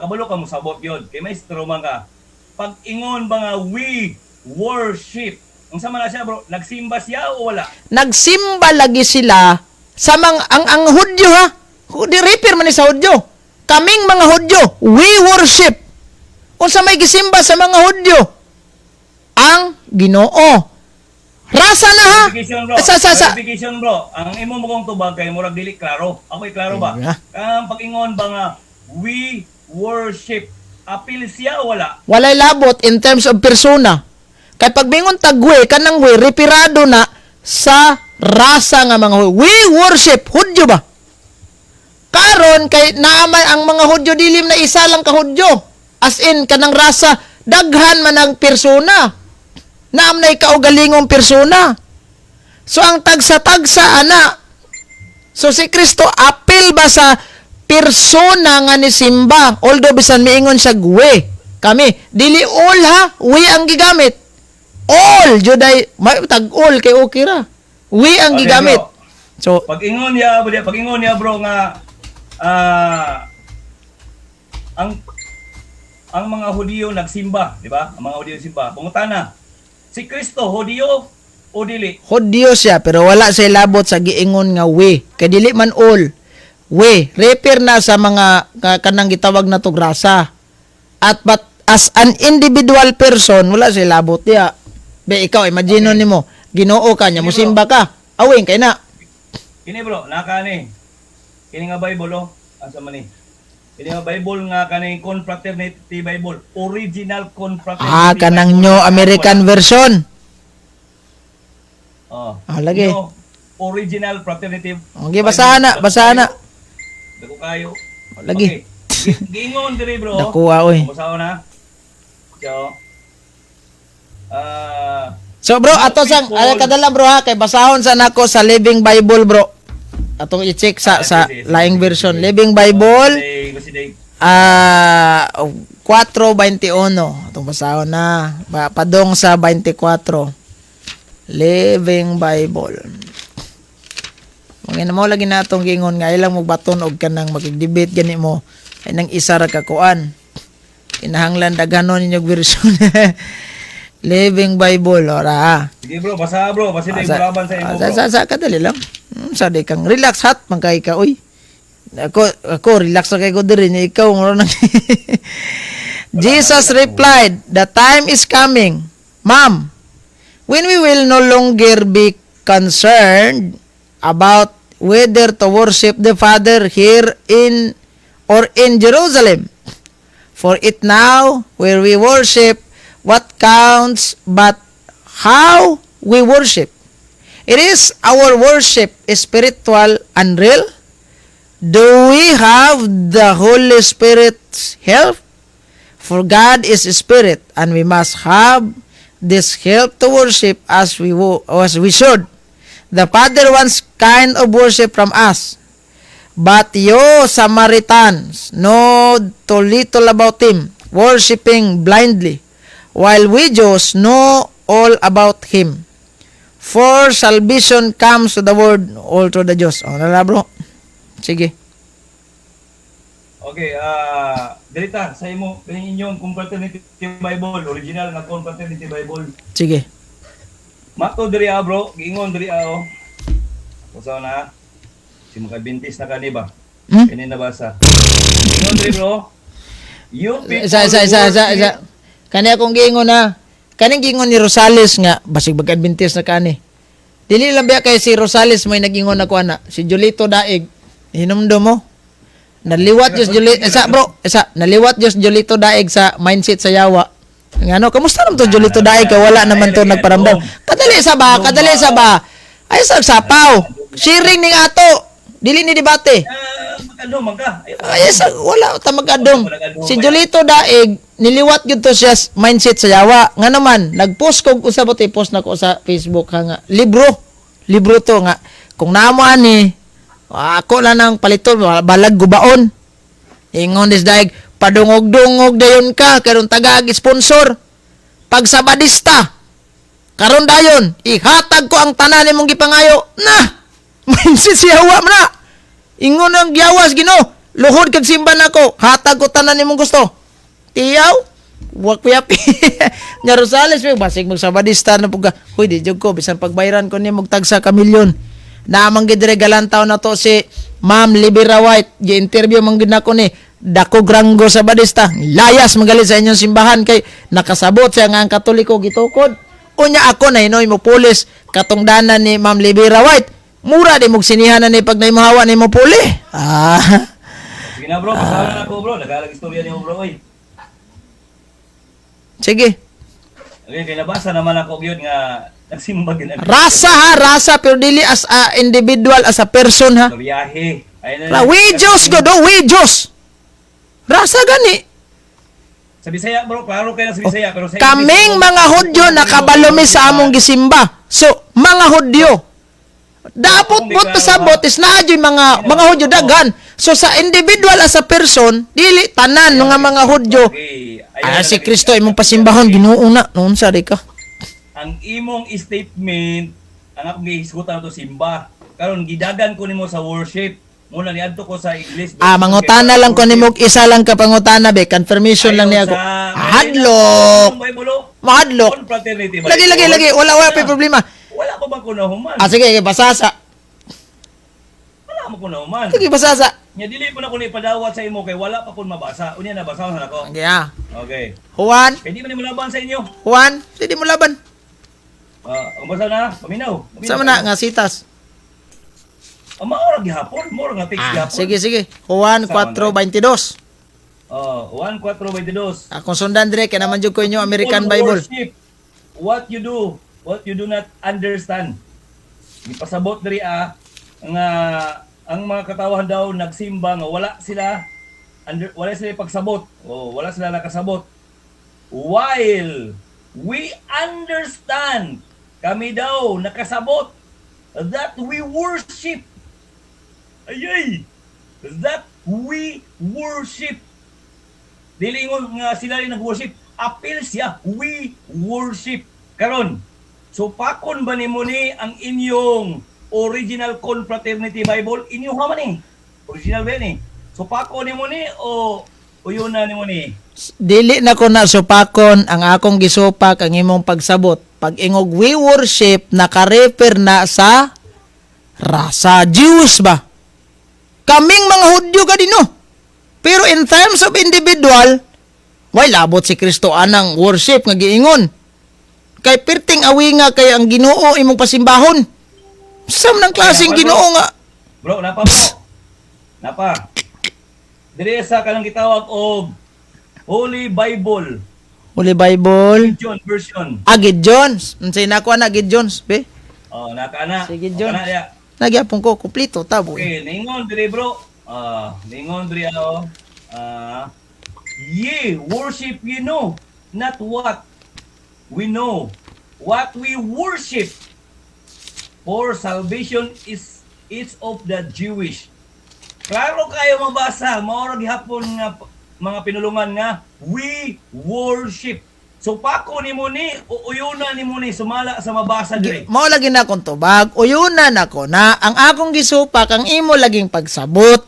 kabalo ka mo sabot yun. Kay maestro man ka. Pag ingon ba nga "we worship." Unsa man na siya, bro? Nagsimba siya o wala? Nagsimba lagi sila sa mga ang Hudyo ha. Di refer man ni sa Hudyo. Kaming mga Hudyo, we worship. Unsa may gisimba sa mga Hudyo? Ang Ginoo. Rasa na ha. Verification, bro. Sa Verification, bro. Ang imo mo kong tubag kay murag dili klaro. Ako'y klaro ba? Yeah. Ang pag-ingon ba nga "we worship", apil siya o wala? Walay labot in terms of persona. Kay pag bingon tag "we", kanang "we" referado na sa rasa nga mga Hudyo. "We worship", Hudyo ba? Karon kay naamay ang mga Hudyo, dilim na isa lang ka Hudyo. As in kanang rasa, daghan man ang persona. Naam na kaugalingong persona. So ang tagsa-tagsa ana. So si Kristo apil ba sa persona nga ni simba? Although bisan miingon siya "we", kami, dili all ha, "we" ang gigamit. All juday tag all kay okay ra. "We" ang Okay, gigamit. bro. So Pag ingon niya, bro, nga ang mga Hudiyo nagsimba, di ba? Ang mga Hudiyo nagsimba. Pangutana, si Kristo Hudiyo o dili? Hudyo siya pero wala siya labot sa giingon nga "we". Kay dili man all. "We" refer na sa mga kanang gitawag na tog rasa. At but as an individual person, wala siya labot diya. Be ikaw, imagine nimo, Ginoo ka niya, musimba ka. Awing kay na. Kini, bro, naka ni. Kini nga Bible oh, asa man ni? Kini nga Bible nga kaning Confraternity Bible, original Confraternity Ah, kanang Bible. New American Version. Oh. Ah, lagi. New Original Fraternity. Okay, basahan na, basahan na. Dako kayo. Lagi. Okay. Giingon diri, bro. Nakuha oy. Basahan na. So, So bro, ato sang ay kadala, bro, ha, kay basahon sa nako sa Living Bible, bro. Atong i-check sa Ah, sa sige, sige, laing sige, version, sige. Living Bible. Sige, sige. Ah, 4:21. Atong basahon na. Padong sa 24. Living Bible. Mga mo lagi na atong giingon nga ilang mo baton og kanang makig-debate gani mo. Ay nang isa ra ka kuan. Kinahanglan daghanon ninyo version. Living Bible ora ha. Sige bro, basa bro, basi na ibulaban sa imo Sa bro. sa kadali lang. Sa di kang relax hat man kay ka oy. Ako relax na kay ko diri nya ikaw mura nang. Jesus replied, "The time is coming, ma'am, when we will no longer be concerned about whether to worship the Father here in or in Jerusalem. For it now where we worship what counts but how we worship. It is our worship spiritual and real? Do we have the Holy Spirit's help? For God is spirit, and we must have this help to worship as we should. The Father wants kind of worship from us. But you Samaritans know too little about Him, worshiping blindly, while we Jews know all about Him. For salvation comes to the world all through the Jews." O, nala bro. Sige. Okay, dirita sa imo kaning inyong Confraternity Bible, original nga Confraternity Bible. Sige. Mato diri ah, bro, giingon diri ah, oh. Usaw na. Si mga Adventist na kani ba? Hmm? Kini nabasa. Giingon diri bro. You people Isa, isa, isa, isa, isa. Kani akong giingon na. Kaning giingon ni Rosales nga, basig bag Adventist na kani. Dili lang biya kay si Rosales may nagingon na ko ana. Si Julito Daig. Hinumdum mo. Naliwat Diyos Julito, isa bro, isa, naliwat Diyos Julito Daig sa mindset sa yawa. Ngano, kamusta naman to Julito Daig kay wala naman to nagparamdam. Kadali sa ba, kadali sa ba. Ay sa sapaw. Sharing ning ato. Dili ni debate. Ah, magkano man ka? Ay, Ay, sa, wala ta magadong. Si Julito Daig, niliwat gyud to siya mindset sa yawa. Nga naman, nagpost ko usa ba post na ko sa Facebook ha nga. Libro. Libro to nga. Kung naamo ani, ako lang ang paliton, balag gubaon. Ingon dis Daig, padungog-dungog dayon ka karon tagag sponsor. Pag sabadista, karon dayon, ihatag ko ang tanan nimong gipangayo. Na! Mindset si yawa man na. Ingon ang giyawas Ginoo. Luhod kag simba nako, hatag ko tanan nimong gusto. Tiyaw, wa kuyapi. Nya Rosales may basig magsabadista na pug ka. Huy, di jud ko bisan pagbayran ko nimo tagsa ka milyon. Naamang gid dire galantaw na to si Ma'am Libera White. Gi-interview man gid nako ni dako granggo sa badista. Layas magalit sa inyong simbahan kay nakasabot siya nga ang Katoliko gitukod. Unya ako na hinoy mo pulis katungdanan ni Ma'am Libera White. Mura di mog sinihan na ni pag naimuhawa ni mo puli. Ah. Sige na bro, basahan na ako bro. Nagalag istorya nimo bro oy. Sige. Okay, kay nabasa naman ako gyud nga nagsimba gyud ang Rasa ha, rasa pero dili as a individual, as a person ha. Storyahe. Ay na. We Diyos God, oh, we Diyos. Rasa gani. Sa Bisaya bro, klaro kay na sa Bisaya pero sa Kaming mga Hudyo nakabalumi sa among gisimba. So, mga Hudyo. Dapat bot pasabot is naa jud mga Hudyo daghan. So sa individual as a person, dili tanan mga Hudyo. Okay. Ah, si Kristo imong pasimbahon Ginoo na noon sa di ka. Ang imong statement ang akong gihisgutan to simba. Karon gidagan ko nimo sa worship. Muna niadto ko sa English. Ah, mangutana lang ko nimo, isa lang ka pangutana be, confirmation lang niya ako. Hadlok. Mahadlok. Lagi lagi lagi, wala wala pa problema. Wala pa ba ko nahuman? Ah, sige, sige, basasa. Wala mo ko nahuman. Sige, basasa. Nya dili po na ko ipadawat sa imo kay wala pa kon mabasa. Unya nabasa na ako. Okay, ah. Okay. Juan, Kay di man nimo laban sa inyo. Juan, sige mo laban. Ah, ang basa na, paminaw. Paminaw. Sa man na nga sitas. Ah, maura gihapon, mura nga text Ah, gihapon. sige sige. Juan 4:22. Oh, 1:4:22. Akong sundan dire kay naman jud ko inyo American All Bible. worship, what you do, what you do not understand. Gipasabot diri ah nga ang mga katawahan daw nagsimba nga wala sila under, wala sila pagsabot. Oh, wala sila nakasabot. While we understand, kami daw nakasabot that we worship. Ayay! That we worship. Dili ingon nga sila rin nag-worship. Appeal siya, we worship. Karon, so pakon ba nimo ni ang inyong original confraternity Bible? Inyo ha man eh. Original ba yan eh? Supako nimo ni o uyuna nimo ni? Dili na ko na supakon. Ang akong gisupak ang imong pagsabot. Pag ingog "we worship", nakarefer na sa rasa Jews ba? Kaming mga Hudyo ka din, no? Pero in terms of individual, way labot si Kristo anang worship nga giingon. Kay pirting awi nga kay ang Ginoo imong pasimbahon. Sam ng klaseng Ginoo nga. Bro, napa, bro. Napa. Dire sa kanang gitawag og Holy Bible, Holy Bible. John version. Ah, Gideons. Unsay nakuha na Gideons, be? Oh, naka na. Sige, John. Kana diya. Nagyapon ko kumpleto tabo. Okay, ningon dire, bro. Ah, ningon dire ano. Ah, "Ye worship ye know not what we know what we worship, for salvation is it's of the Jewish." Klaro kayo mabasa, mao ra gihapon nga mga pinulungan nga "we worship". So pako nimo ni o uyuna nimo ni sumala sa mabasa dire? Mao lagi na akong tubag, uyunan ako na. Ang akong gisupak ang imo laging pagsabot.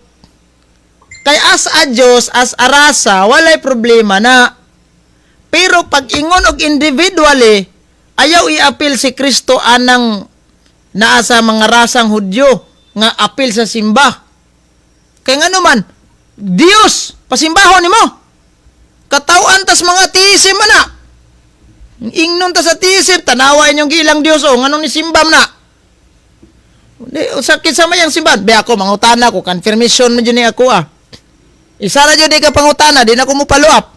Kay as a Dios, as a rasa, walay problema na. Pero pag ingon og individually, ayaw i-appeal si Kristo anang naa sa mga rasang Hudyo nga apil sa simba. Kay ngano man, Dios, pasimbahon nimo. Katawan tas mga atheism ana. Ingnon ta sa atheism, tanawa inyong gilang Dios o nganong ni simbam na. Di, sakit sa mayang simban. Be ako, mangutana ko, confirmation mo dyan ni ako ah. Isa na dyan di ka pangutana, di na ko mo follow up.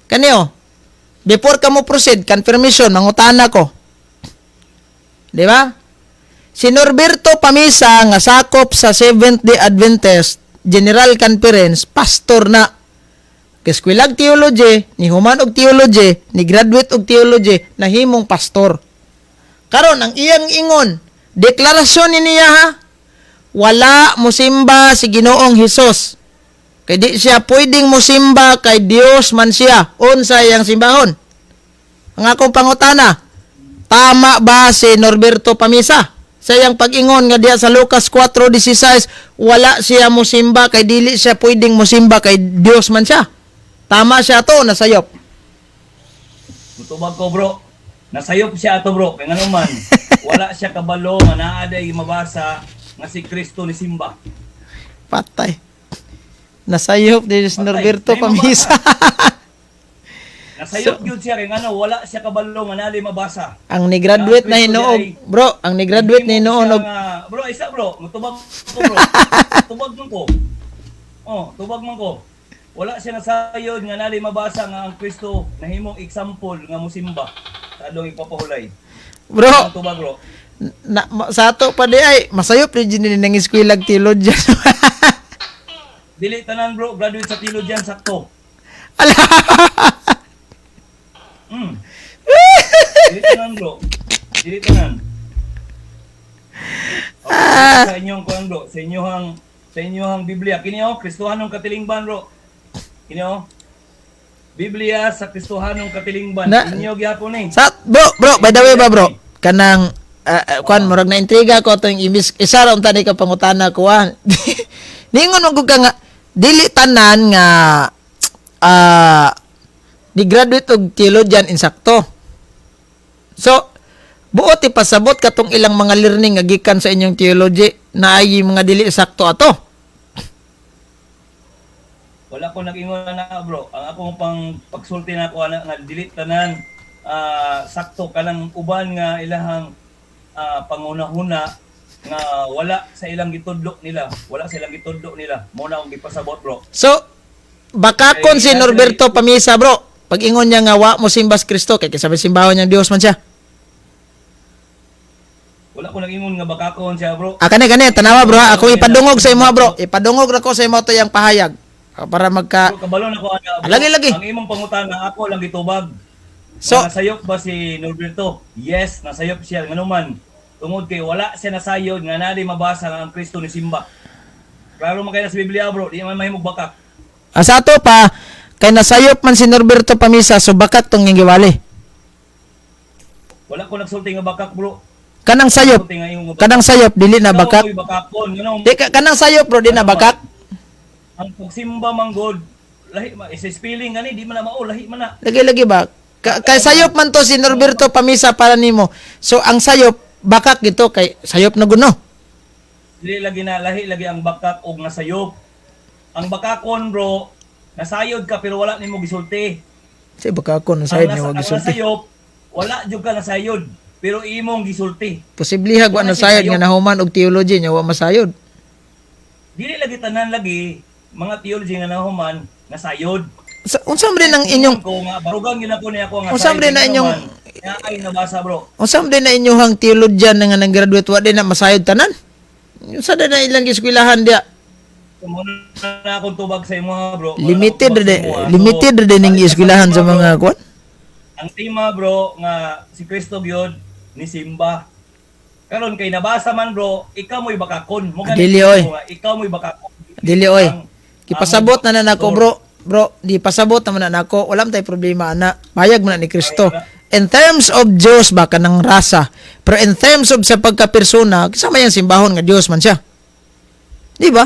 Kaniyo, before ka mo proceed, confirmation, mangutana ko. Di ba? Si Norberto Pamisa nga sakop sa Seventh-day Adventist General Conference, pastor na. Kiskwilag theology, ni human og theology, ni graduate og theology, nahimong pastor. Karon ang iyang ingon, deklarasyon ni niya ha, wala mosimba si Ginoong Hesus. Kay di siya pwedeng mosimba kay Dios man siya. Unsa iyang simbahon? Ang akong pangutana, tama ba si Norberto Pamisa sa iyang pag-ingon nga diha sa Lucas 4:16 wala siya mosimba kay dili siya pwedeng mosimba kay Dios man siya? Tama siya to, nasayop? Mutubag ko, bro. Nasayop siya ato, bro. Kay ngano man, wala siya kabalo nga naa day mabasa nga si Kristo ni simba. Patay. Nasayop din si Patay. Norberto May Pamisa. Nasayop gyud siya kay ngano wala siya kabalo nga naa day mabasa. Ang ni-graduate na Ang Kristo hinuog, di ay- bro, ang ni-graduate na Hindi mo hinuon siya og bro, isa, bro, mutubag ko, bro. Tubag man ko. Oh, tubag man ko. Wala siya nasayod nga naa day mabasa nga ang Kristo nahimong example nga musimba sa adong ipapahulay. Bro, Ang tubag, bro. Na, sa ato pa di ay masayop ni jud ni nang eskwelag theologian. Dili tanan, bro, graduate sa theologian sakto. Ala. Dili tanan, bro. Dili tanan. Okay, sa inyong kuan, bro, sa inyong Biblia. Kini oh, Kristohanong katilingban, bro. Kini oh. Biblia sa Kristohanong katilingban. Inyo gyapon eh. Sa bro, bro, by the way ba, bro, kanang kuan, murag na intriga ko atong imbis isa ra unta ni ka pangutana ko ah. Ningon man gud ka nga dili tanan nga ni graduate og theologian insakto. So, buot ipasabot katong ilang mga learning nga gikan sa inyong theology na ay mga dili sakto ato. Wala ko nag-ingon na, bro. Ang akong pang pagsulti na ako ana nga dili tanan sakto, kanang uban nga ilahang pangunahuna nga wala sa ilang gitudlo nila, wala sa ilang gitudlo nila. Mo na akong gipasabot, bro. So, baka kon si Ay, Norberto Pamisa, bro, pag ingon niya nga wa mo simbas Kristo kay kaysa simbahon niyang Dios man siya. Wala ko nag-ingon nga bakakon siya, bro. Ah, kani kani tanawa, bro ha. Ako ipadungog sa imo, bro. Ipadungog ra ko sa imo to yang pahayag. Ah, para magka Bro, kabalo na ko ana, bro. Ah, lagi, lagi. Ang imong pangutana ako lang gitubag. So, nasayop ba si Norberto? Yes, nasayop siya. Nganuman, tungod kay wala siya nasayod nga naa mabasa nga ang Kristo ni simba. Klaro man kay na sa Biblia, bro, di man mahimong bakak. Ah, sa ato pa kay nasayop man si Norberto Pamisa, so bakak tong iyang giwali. Wala ko nagsulti nga bakak, bro. Kanang sayop, Nagsulti nga imong bakak. kanang sayop dili na Ikaw bakak. ako'y bakakon. Ngano Di ka, kanang sayop, bro, di na bakak. Ang pagsimba man god, lahi ma isa spelling gani di man na mao, lahi man na. Lagi-lagi ba? Kay sayop man to si Norberto Pamisa para nimo. So ang sayop bakak gito kay sayop na guno. Dili lagi na lahi lagi ang bakak og nasayop. Ang bakakon bro, nasayod ka pero wala nimo gisulti. Say bakakon na sayop Ang ni wa ang gisulti. nasayop, wala jud ka nasayod pero imong gisulti. Posible ha wa Wala nasayod siya nga nahuman og theology nya wa masayod. Dili lagi tanan lagi mga theology nga nahuman nasayod. Sa, unsa man din ang inyong Ko nga barugan gyud ako niya ako nga Unsa man din na sayod, inyong- nga ay nabasa bro. unsa man din na inyong theologian nga nang graduate wa din na masayod tanan? Unsa din na ilang gieskwilahan dia? Muna na akong tubag sa imo bro. Wala akong Limited tubag ra sa imo, ha. limited So, ra din ang balik ka sa eskwelahan sa tema, mga bro. kuan. Ang tema bro nga si Kristo gyud ni Simba. Karon kay nabasa man bro, ikaw mo'y bakakon. Mo gani Dili, oy. nga, ikaw mo'y bakakon. Dili oy. Ang- Gipasabot na na nako ang- bro. Bro, di pasabot naman na nako. Wala man tay problema ana. Bayag man na ni Kristo. In terms of Diyos ba kanang rasa. Pero in terms of sa pagkapersona, kasama yang simbahon nga Diyos man siya. Di ba?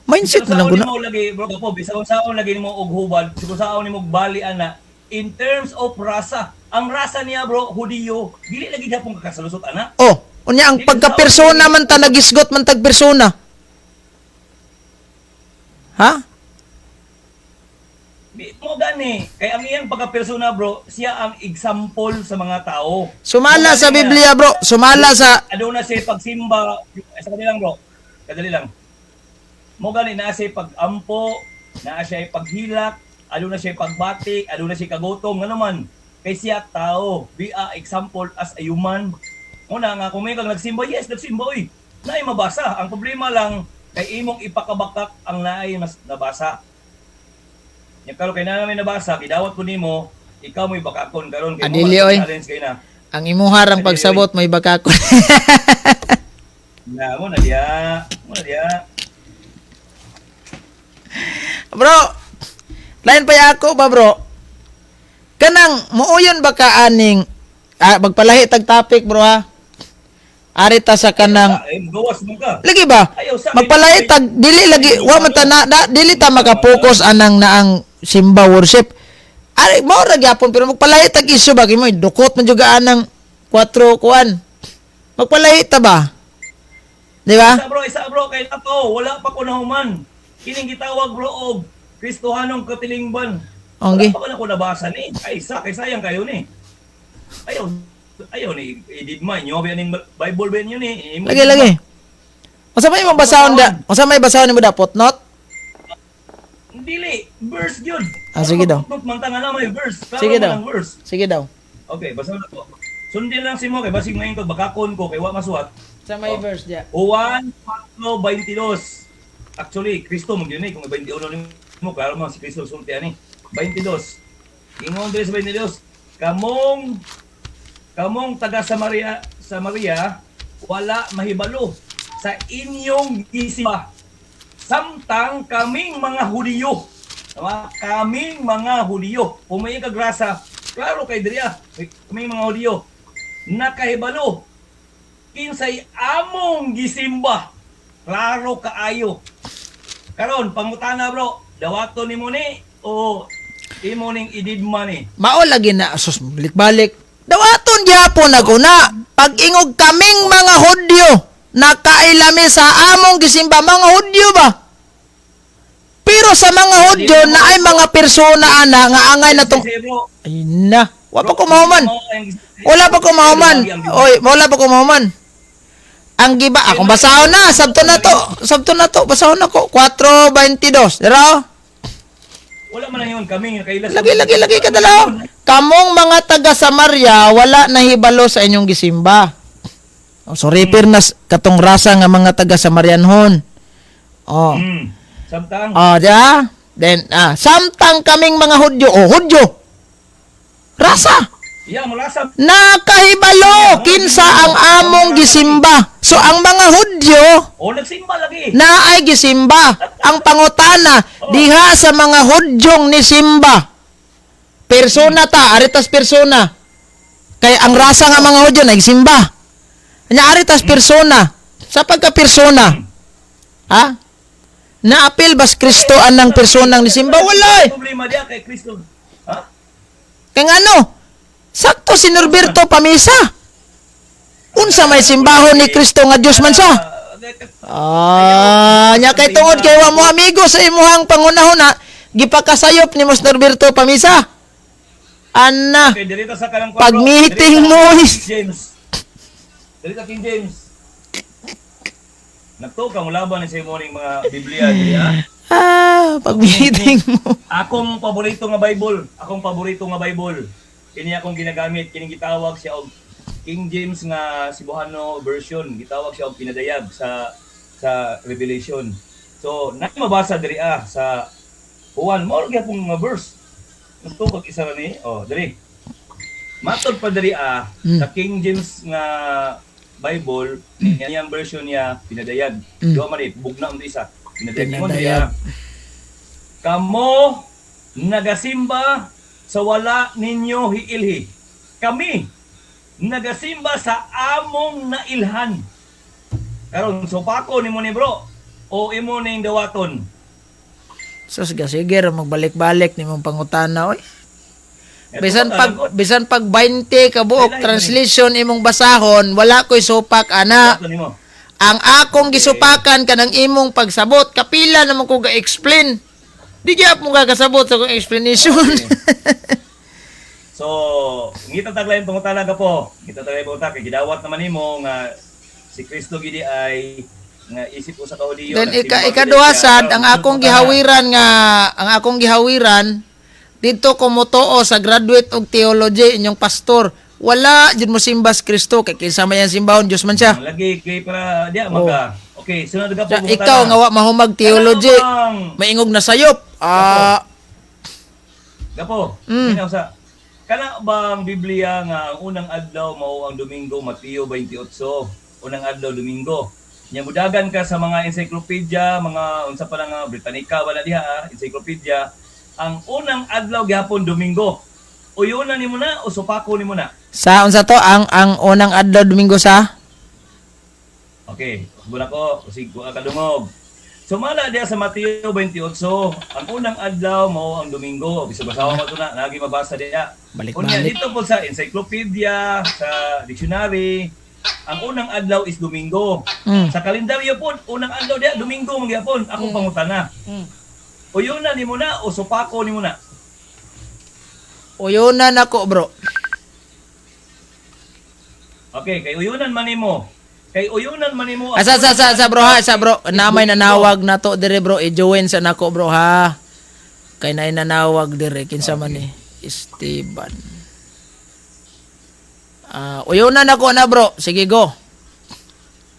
Mindset na lang Bisan guna. unsaon nimo lagi bro kapo, bisan unsaon lagi nimo og hubad, bisan unsaon nimo og bali ana in terms of rasa. Ang rasa niya bro, Hudiyo, dili lagi gihapon kakasalusot ana. Oh, unya ang pagkapersona man ta nagisgot man tag persona. Ha? Di mo gani kay ang iyang pagkapersona bro, siya ang example sa mga tao. Sumala Mo sa gani nga, Biblia, bro. Sumala sa Aduna siya pagsimba sa kanilang bro. Kadali lang. Mo gani na siya pag-ampo, naa siya paghilak, aduna siya pagbati, aduna siya kagutom ngano man kay siya tao, be a example as a human. Una nga kung may kang nagsimba, yes, nagsimba oy. Naay mabasa. Ang problema lang kay imong ipakabakak ang naay mas nabasa. Nya karon kay na namin nabasa, gidawat ko nimo, ikaw mo'y bakakon karon kay mo Adili, oy. challenge kay na. Ang imuharang pagsabot may bakakon. Na mo na diya, mo na diya. Bro, lain pa ako ba bro? Kanang muuyon ba ka aning magpalahi tag topic bro ha? Ari ta sa kanang Ay, gawas mo ka. lagi ba? Ayaw, sa akin. Magpalahi tag dili lagi wa man ta na, dili ta makapokus anang naang simba worship. Ari mao ra gyapon pero magpalahi tag issue ba kay mo dukot man jud ka anang 4 kuan. Magpalahi ta ba? Di ba? Isa bro, kay nato, wala pa ko nahuman. Kining gitawag bro og Kristohanong katilingban. Okay. Wala pa ko na ko nabasa ni. Ay isa kay sayang kayo ni. Ayaw, ayaw ni ididma nyo ba ning Bible ba niyo ni? Imo- Lagi lagi. Unsa may imong basahon da? Unsa may basahon nimo da? Footnote? Dili, verse yun. Ah, sige daw. Footnote man ta nga na may verse. Klaro Sige man daw. ang verse. Sige daw. Okay, basta na ko. Sundin lang si mo kay basig ngayon ko bakakon ko kay wa masuwat. Sa may verse diya. Juan 4:22. Actually, Kristo mo gyud ni kung 21 ni mo klaro man si Kristo sulti ani. 22. Ingon diri sa 22, kamong kamong taga Samaria, Samaria wala mahibalo sa inyong gisimba. Samtang kaming mga Hudiyo. Tama? Kaming mga Hudiyo. Kung may kagrasa, klaro kay diriya, kaming mga Hudiyo nakahibalo kinsay among gisimba. Klaro kaayo. Karon pangutana bro, dawato nimo ni o imo ning ididma ni? Mao lagi na sus balik-balik. Dawaton gyapon ako na pag-ingog kaming mga Hudyo nakailami sa among gisimba mga Hudyo ba? Pero sa mga Hudyo na ay mga persona ana nga angay na tong Kasi bro, ay na, wa pa ko mahuman. mao ang Wala pa ko mahuman. Oy, wala pa ko mahuman. Ang giba, akong basahon na, sabto na to, sabto na to, basahon na ko. 4:22. Dira. Wala man na yun kami nakaila. Lagi, lagi, lagi ka dalaw. Kamong mga taga Samaria, wala nahibalo sa inyong gisimba. Oh, so repair na katong rasa nga mga taga Samarianhon. Oh. Samtang Oh, di ba? Then, samtang kaming mga Hudyo, oh, Hudyo. Rasa. Yeah, mulasa. Nakahibalo kinsa ang among gisimba. So ang mga Hudyo O nagsimba lagi. na ay gisimba. Ang pangutana diha sa mga Hudyong ni simba. Persona ta, aritas persona. Kay ang rasa nga mga Hudyo nagsimba. Nya aritas persona. Sa pagka persona. Ha? Naapil bas Kristo anang personang nisimba? Wala eh. Problema diya kay Kristo. Ha? Kaya nga ano, sakto si Norberto pamisa. Unsa may simbahon ni Kristo nga Dios man siya? Ah, nya kay tungod kay wa mo amigo sa imuhang pangunahuna, gipakasayop ni Mos Norberto pamisa. Ana, Okay, dirito sa kanang kwarto. pag-meeting Dirito mo sa is- King James. Dirito King James. Nagtuo kang laban ni sa imo ning mga Biblia diri ha. Pag-meeting mo. Akong paborito nga Bible, akong paborito nga Bible. Kini akong ginagamit, kining gitawag siya og King James nga Cebuano version, gitawag siya og pinadayag sa Revelation. So, na mabasa diri sa Juan, mao ra gyapon nga verse. Nagtuo kag isa ra ni, oh, diri. Matod pa diri sa King James nga Bible, niya ang version niya pinadayag. Duha man ni bugna ang isa. Pinadayag. Ingon diri, Pinadayag. Kamo nagasimba sa wala ninyo hiilhi. Kami nagasimba sa among nailhan. Karon supako nimo ni bro o imo ning dawaton. Sus, sige ra magbalik-balik nimong pangutana oy. Eto Bisan ka, pag lagot. bisan pag 20 ka buok Lahi, translation imong basahon, wala ko'y supak ana. Dawaton nimo. Ang akong gisupakan kanang imong pagsabot, kapila naman ko ga-explain. Di gyud mo kakasabot sa akong explanation. So, ngita taglayin pangutana ka po. Ngita taglayin pangutana kay gidawat naman nimo nga si Kristo gidi ay nga isip usa ka Hudiyo. Then nagsimba gidi ikaduha siya. sad Karon, ang akong pangutana. gihawiran nga ang akong gihawiran didto ko motoo sa graduate og theology inyong pastor. Wala jud mo simbas Kristo kay kinsa may ang simbahon Dios man siya. Lagi kay para diya maka. Okay, sunod ka po. Sa, ikaw nga wa mahumag theology, maingog na sayop. Gapo, minaw sa kana bang Biblia nga ang unang adlaw mao ang Domingo, Mateo 28, unang adlaw Domingo. Nya mudagan ka sa mga encyclopedia, mga unsa pa lang nga Britannica wala diha encyclopedia. Ang unang adlaw gihapon Domingo. Uyuna nimo na o supako nimo na? Sa unsa to ang unang adlaw Domingo sa. Okay, usbon ako, usig ko kadungog. Sumala diya sa Mateo 28, ang unang adlaw mao ang Domingo. Bisag basawa mo to na, lagi mabasa diya. Balik-balik. Unya dito po sa encyclopedia, sa dictionary, ang unang adlaw is Domingo. Sa kalendaryo po, unang adlaw diya Domingo man gyapon. Akong pangutana. Uyuna nimo na o supako nimo na? Uyuna nako, bro. Okay, kay uyunan man nimo. Kay uyunan man nimo. ang Asa sa sa sa bro ha, sa bro. is Namay Domingo. nanawag na to dire bro, i-join sa nako bro ha. Kay naay nanawag dire kinsa man ni Esteban. Uyuna nako na bro. Sige go.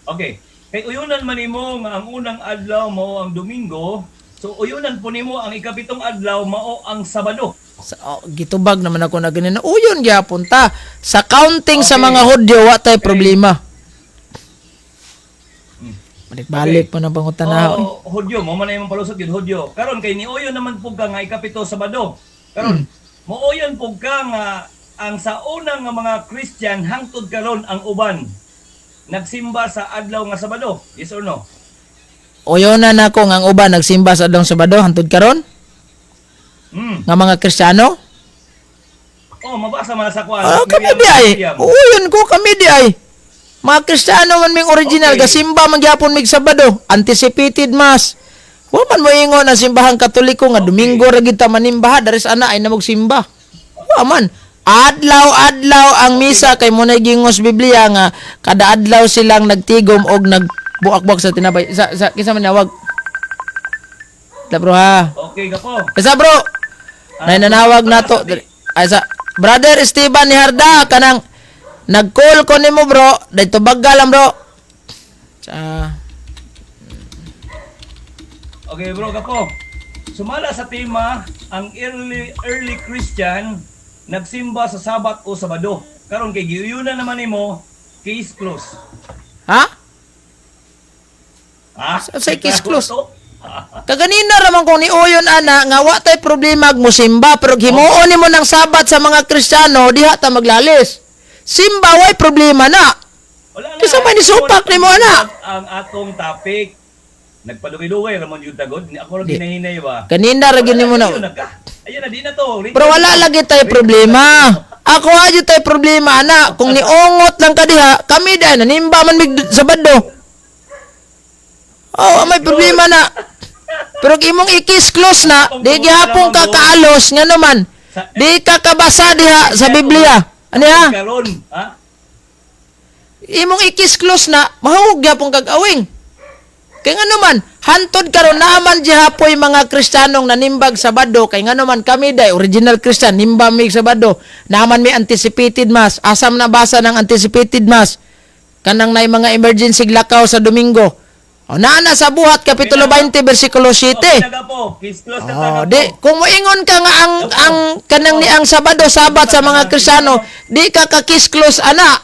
Okay. Kay uyunan man nimo nga ang unang adlaw mao ang Domingo, so uyunan po nimo ang ikapitong adlaw mao ang Sabado. Sa, oh, gitubag naman ako na ganun. Uyon gyapon ta. Sa counting sa Okay. mga Hudyo wa tay problema. Balik-balik pa ng pangutana. Oh, Hudyo, mo man na imong palusot yun, Hudyo. Karon kay niuyon naman pug ka nga ikapito Sabado. Karon, mooyon pug ka nga ang sa unang nga mga Christian hangtod karon ang uban nagsimba sa adlaw nga Sabado. Yes or no? Uyuna nako nga ang uban nagsimba sa adlong Sabado hantod karon nga mga Kristiyano. Oh, mabasa man na sa kuan. Ah, kami di ay. Uyon ko kami di ay. Mga Kristiyano man ming original, Okay. gasimba man gyapon mig Sabado, anticipated mass. Wa man mo ingon ang simbahang Katoliko nga Domingo ra gid ta manimbaha, daris ana ay namog simba. Wa man. Adlaw-adlaw ang misa kay mo gingos Biblia nga kada adlaw silang nagtigom og nagbuak-buak sa tinabay. Sa kinsa man nawag? Da bro ha. Okay, gapo. Isa bro. Nay nanawag nato. Ay sa brother Esteban ni Harda kanang nag-call ko nimo bro, dayto bagga lang bro. Sa Okay bro, gapo. Sumala sa tema, ang early early Christian nagsimba sa Sabat o Sabado. Karon kay giyunan naman nimo, case close. Ha? Ha? Sa case close? Kaganina ra man kung niuyon ana nga wa tay problema ag mosimba pero himuon nimo ng Sabat sa mga Kristiyano diha ta maglalis. Simba way problema na. Wala na. Kinsa may nisupak nimo, ana? Ang atong topic. Nagpadugay-dugay ramon yung tagod. Ako ra ginahinay ba. Kanina ra gyud nimo na. Ayun na ka. Ayun na di na to. Ready Pero wala na to. lagi tayo problema. Ako adyo tayo problema ana. Kung niungot lang ka diha, kami dahil nanimba man mig Sabado. Oh, may problema na. Pero kung imong i-kiss close na, di gihapon ka kaalos nga naman. Di ka kabasa diha sa Biblia. Ano ha? Karon, ha? Imong i-kiss close na, mahawag gyapon kag awing. Kay nga naman, hantod karon naaman gihapoy mga Kristiyanong nanimbag Sabado kay nga naman kami day original Christian nimba mig Sabado. Naaman may anticipated mass. Asam na basa ng anticipated mass? Kanang nay mga emergency lakaw sa Domingo. O naa na sa Buhat kapitulo 20 bersikulo 7. Okay na po. Kiss close na Oh, taga di po. kung moingon ka nga ang kanang ni ang Sabado Sabat sa mga Kristiyano, di ka ka kiss close ana.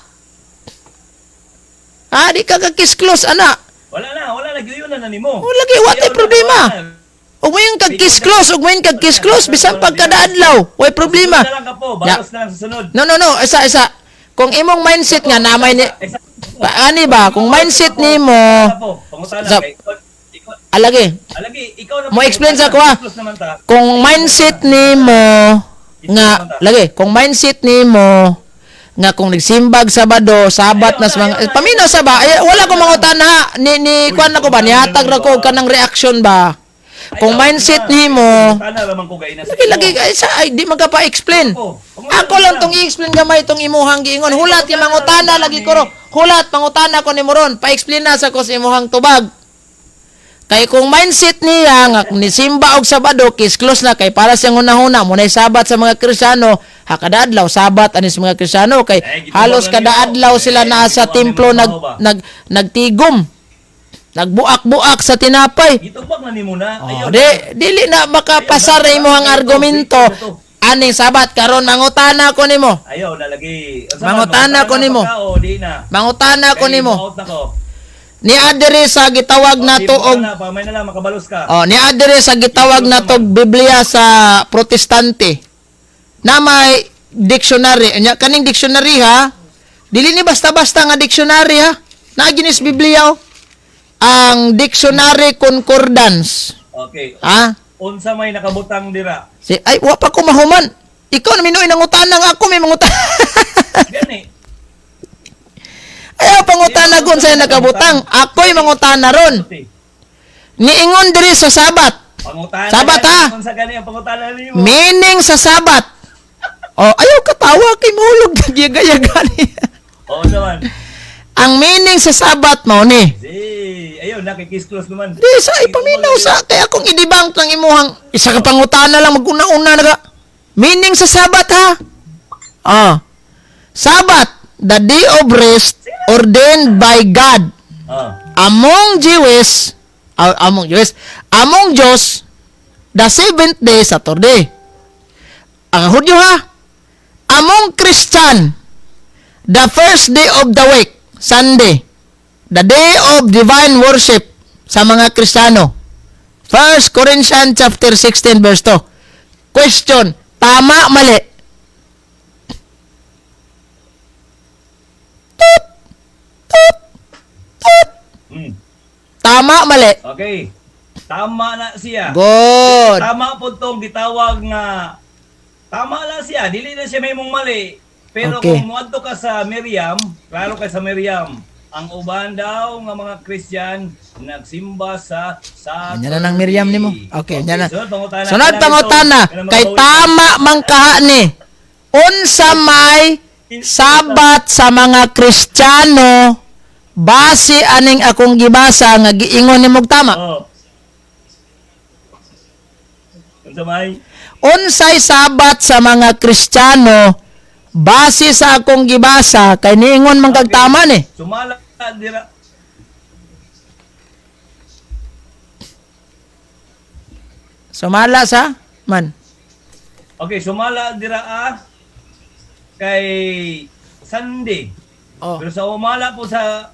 Ha, di ka ka kiss close ana. Wala na, wala na gyud na nimo. Oh, lagi, wa tay Ayaw na, problema. wala na. Ug moingon kag kiss close, ug moingon kag kiss close bisan pagkadaadlaw, way problema. Sunod na lang ka po, balos na lang sa sunod. No, no, no, isa isa. Kung imong mindset nga na may ni Isa. ani ba, kung mindset nimo Po, pangutana kay ikaw, alagi, alagi, ikaw na Mo explain sa ko, ah. Close naman ta. Kung mindset nimo nga lagi, kung mindset nimo nga kung nagsimbag Sabado, Sabat na sa mga eh, paminaw sa ba ay, wala ko mangutana ha. Ni kuan ako ba nihatag ra ko og kanang reaction ba. Kung mindset nimo Pangutana raman ko gay na sa lagi lagi ay, sa ay di man ka pa explain. Ako lang tong i-explain gamay tong imuhang giingon. Hulat yung mangutana lagi ko ro. Hulat mangutana ko nimo ron. Pa-explain na sa ko sa imuhang tubag. Kay kung mindset niya nga kung nisimba og Sabado, kiss close na kay para siyang hunahuna mo Sabat sa mga Kristiyano, hakadaadlaw Sabat ani sa mga Kristiyano kay Eh, gitubag halos na nimo. kada adlaw sila Eh, naa sa gitubag templo nimo nag ba? nag nagtigom. Nagbuak-buak sa tinapay. Gitubag na nimo na. Oh, Ayaw di dili na makapasar na imong argumento aning Sabat karon mangutana ko nimo. Ayaw na lagi. Unsa man, Mangutana ko nimo. pa ka o di na. Mangutana ko Kay nimo. mo-out na ko. Ni adere sa gitawag O, na di og mangutana, pamay na lang makabalos ka. Oh, ni adere sa gitawag na tog Biblia sa Protestante. Na may dictionary. Nya kaning dictionary ha. Dili ni basta-basta nga dictionary ha. Naa ginis Biblia oh. Ang dictionary concordance. Okay. Ha? Unsa may nakabutang dira? Si ay wa pa ko mahuman. Ikaw na minuoy nangutana nga ako may mangutana. Gani. Ayaw pangutana kon sa nakabutang. Ako'y mangutana ron. Niingon diri sa Sabat. Pangutana. Sabat, ha? Unsa gani ang pangutana nimo? Meaning sa Sabat. Oh, ayaw katawa kay mahulog nagyagaya gani. Oo naman. Ang meaning sa Sabat mao ni. Si, ayaw na kay kiss close naman. Di sa ipaminaw sa kay akong idibang ng imuhang isa ka pangutana lang maguna-una na ka. Meaning sa Sabat ha. Ah. Sabat, the day of rest ordained by God among Jews, among Jews, among Diyos, the seventh day, Saturday. Ang Hudyo ha, among Christian, the first day of the week, Sunday, the day of divine worship sa mga Kristiyano. 1 Corinthians chapter 16 verse 2. Question, tama mali? Tut, tut, tut. Tama mali? Okay. Tama na siya. Good. Tama po tong gitawag nga tama lang siya, dili na siya may mong mali. Pero kung muadto ka sa Miriam, klaro kay sa Miriam, ang uban daw nga mga Christian nagsimba sa Saturday. Nya na nang Miriam nimo. Okay, nya na. Sunod pangutana. Sunod pangutana, Kanang kay mga tama man kaha ni. Unsa may Sabat sa mga Kristiyano base aning akong gibasa nga giingon nimog tama. Oh. Unsa may? Unsay Sabat sa mga Kristiyano base sa akong gibasa kay niingon man kag tama ni. Sumala dira. Sumala sa man. Okay, sumala dira kay Sunday. Oh. Pero sa umala po sa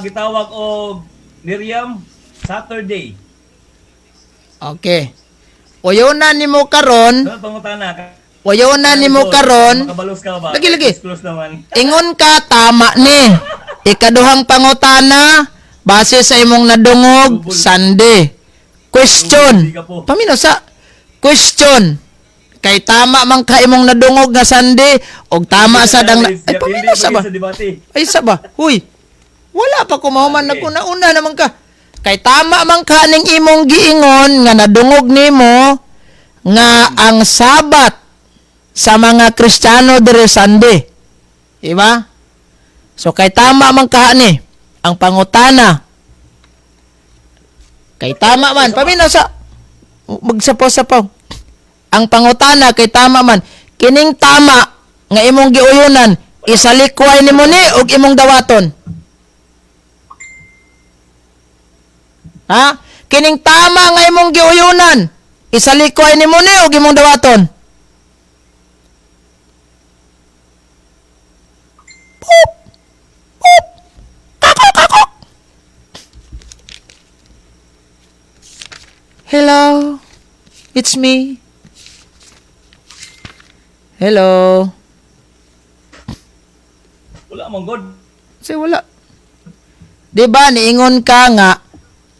gitawag og Miriam Saturday. Okay. Uyona nimo karon, Sunod pangutana. uyona nimo karon. Makabalos ka ba? Lagi, lagi. Close naman. Ingon ka tama ni. Ikaduhang pangutana, Base sa imong nadungog, Sunday. Question. Paminaw sa question. Kay tama man ka imong nadungog nga Sunday og tama sad ang ay paminaw sa ba? Sa debate. Ay sa ba? Huy. Wala pa ko mahuman naguna-una naman ka. Kay tama man ka ning imong giingon nga nadungog nimo nga ang Sabat sa mga Kristiyano dire Sunday. Diba? So kay tama man ka ni ang pangutana. Kay tama man, paminaw sa magsapaw-sapaw. Ang pangutana kay tama man, kining tama nga imong giuyunan, isalikway nimo ni og imong dawaton. Ha? Kining tama nga imong giuyunan, isalikway nimo ni og imong dawaton. Poop! Poop! Kakok, kakok! Hello? It's me. Hello? Wala man god. Kasi wala. 'Di ba niingon ka nga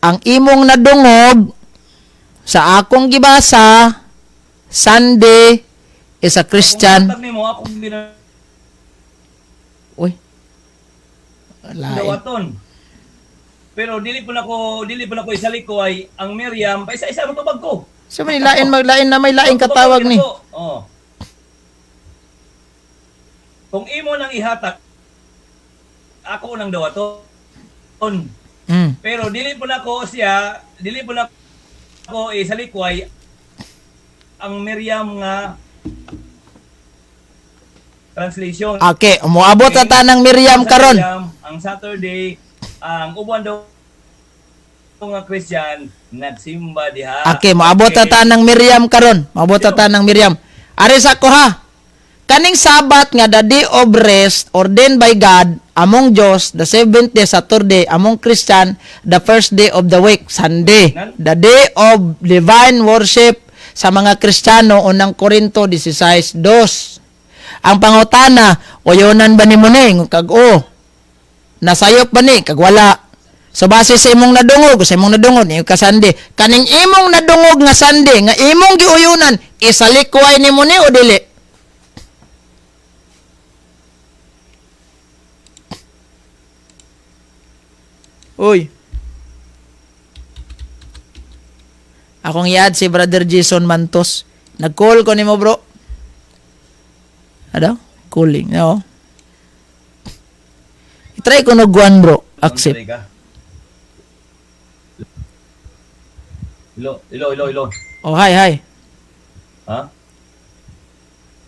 ang imong nadungog sa akong gibasa Sunday is a Christian. Kung nimo akong gina Uy. Lain. dawaton. Pero dili po nako isaliko ay ang Miriam pa isa-isa mo tubag ko. So may lain maglain na may lain katawag ni. Oh. Kung imo nang ihatak ako nang dawaton. Pero dili po nako siya, dili po nako isalikway ang Miriam nga translation. Okay, umuabot na ta ng Miriam Sa karon. Miriam, ang Saturday, ang uban daw nga Christian nagsimba diha. Okay, moabot na ta ng Miriam karon. Moabot na ta ng Miriam. Ari sa ko ha. Kaning Sabat nga the day of rest ordained by God among Dios, the seventh day Saturday, among Christian, the first day of the week, Sunday. The day of divine worship sa mga Kristiyano, unang Korinto 16:2. Ang pangutana, uyonan ba nimo ni kag o? Nasayop ba ni kag wala? So base sa imong nadungog, sa imong nadungog ni ka Sunday. Kaning imong nadungog nga Sunday nga imong giuyunan, isalikway nimo ni o dili? Uy. Akong i-add si Brother Jason Mantos. Nag-call ko nimo, bro. Ano? Calling. No. I-try ko nog one, bro. Accept. Hello, hello, hello, hello. Oh, hi, hi. Ha?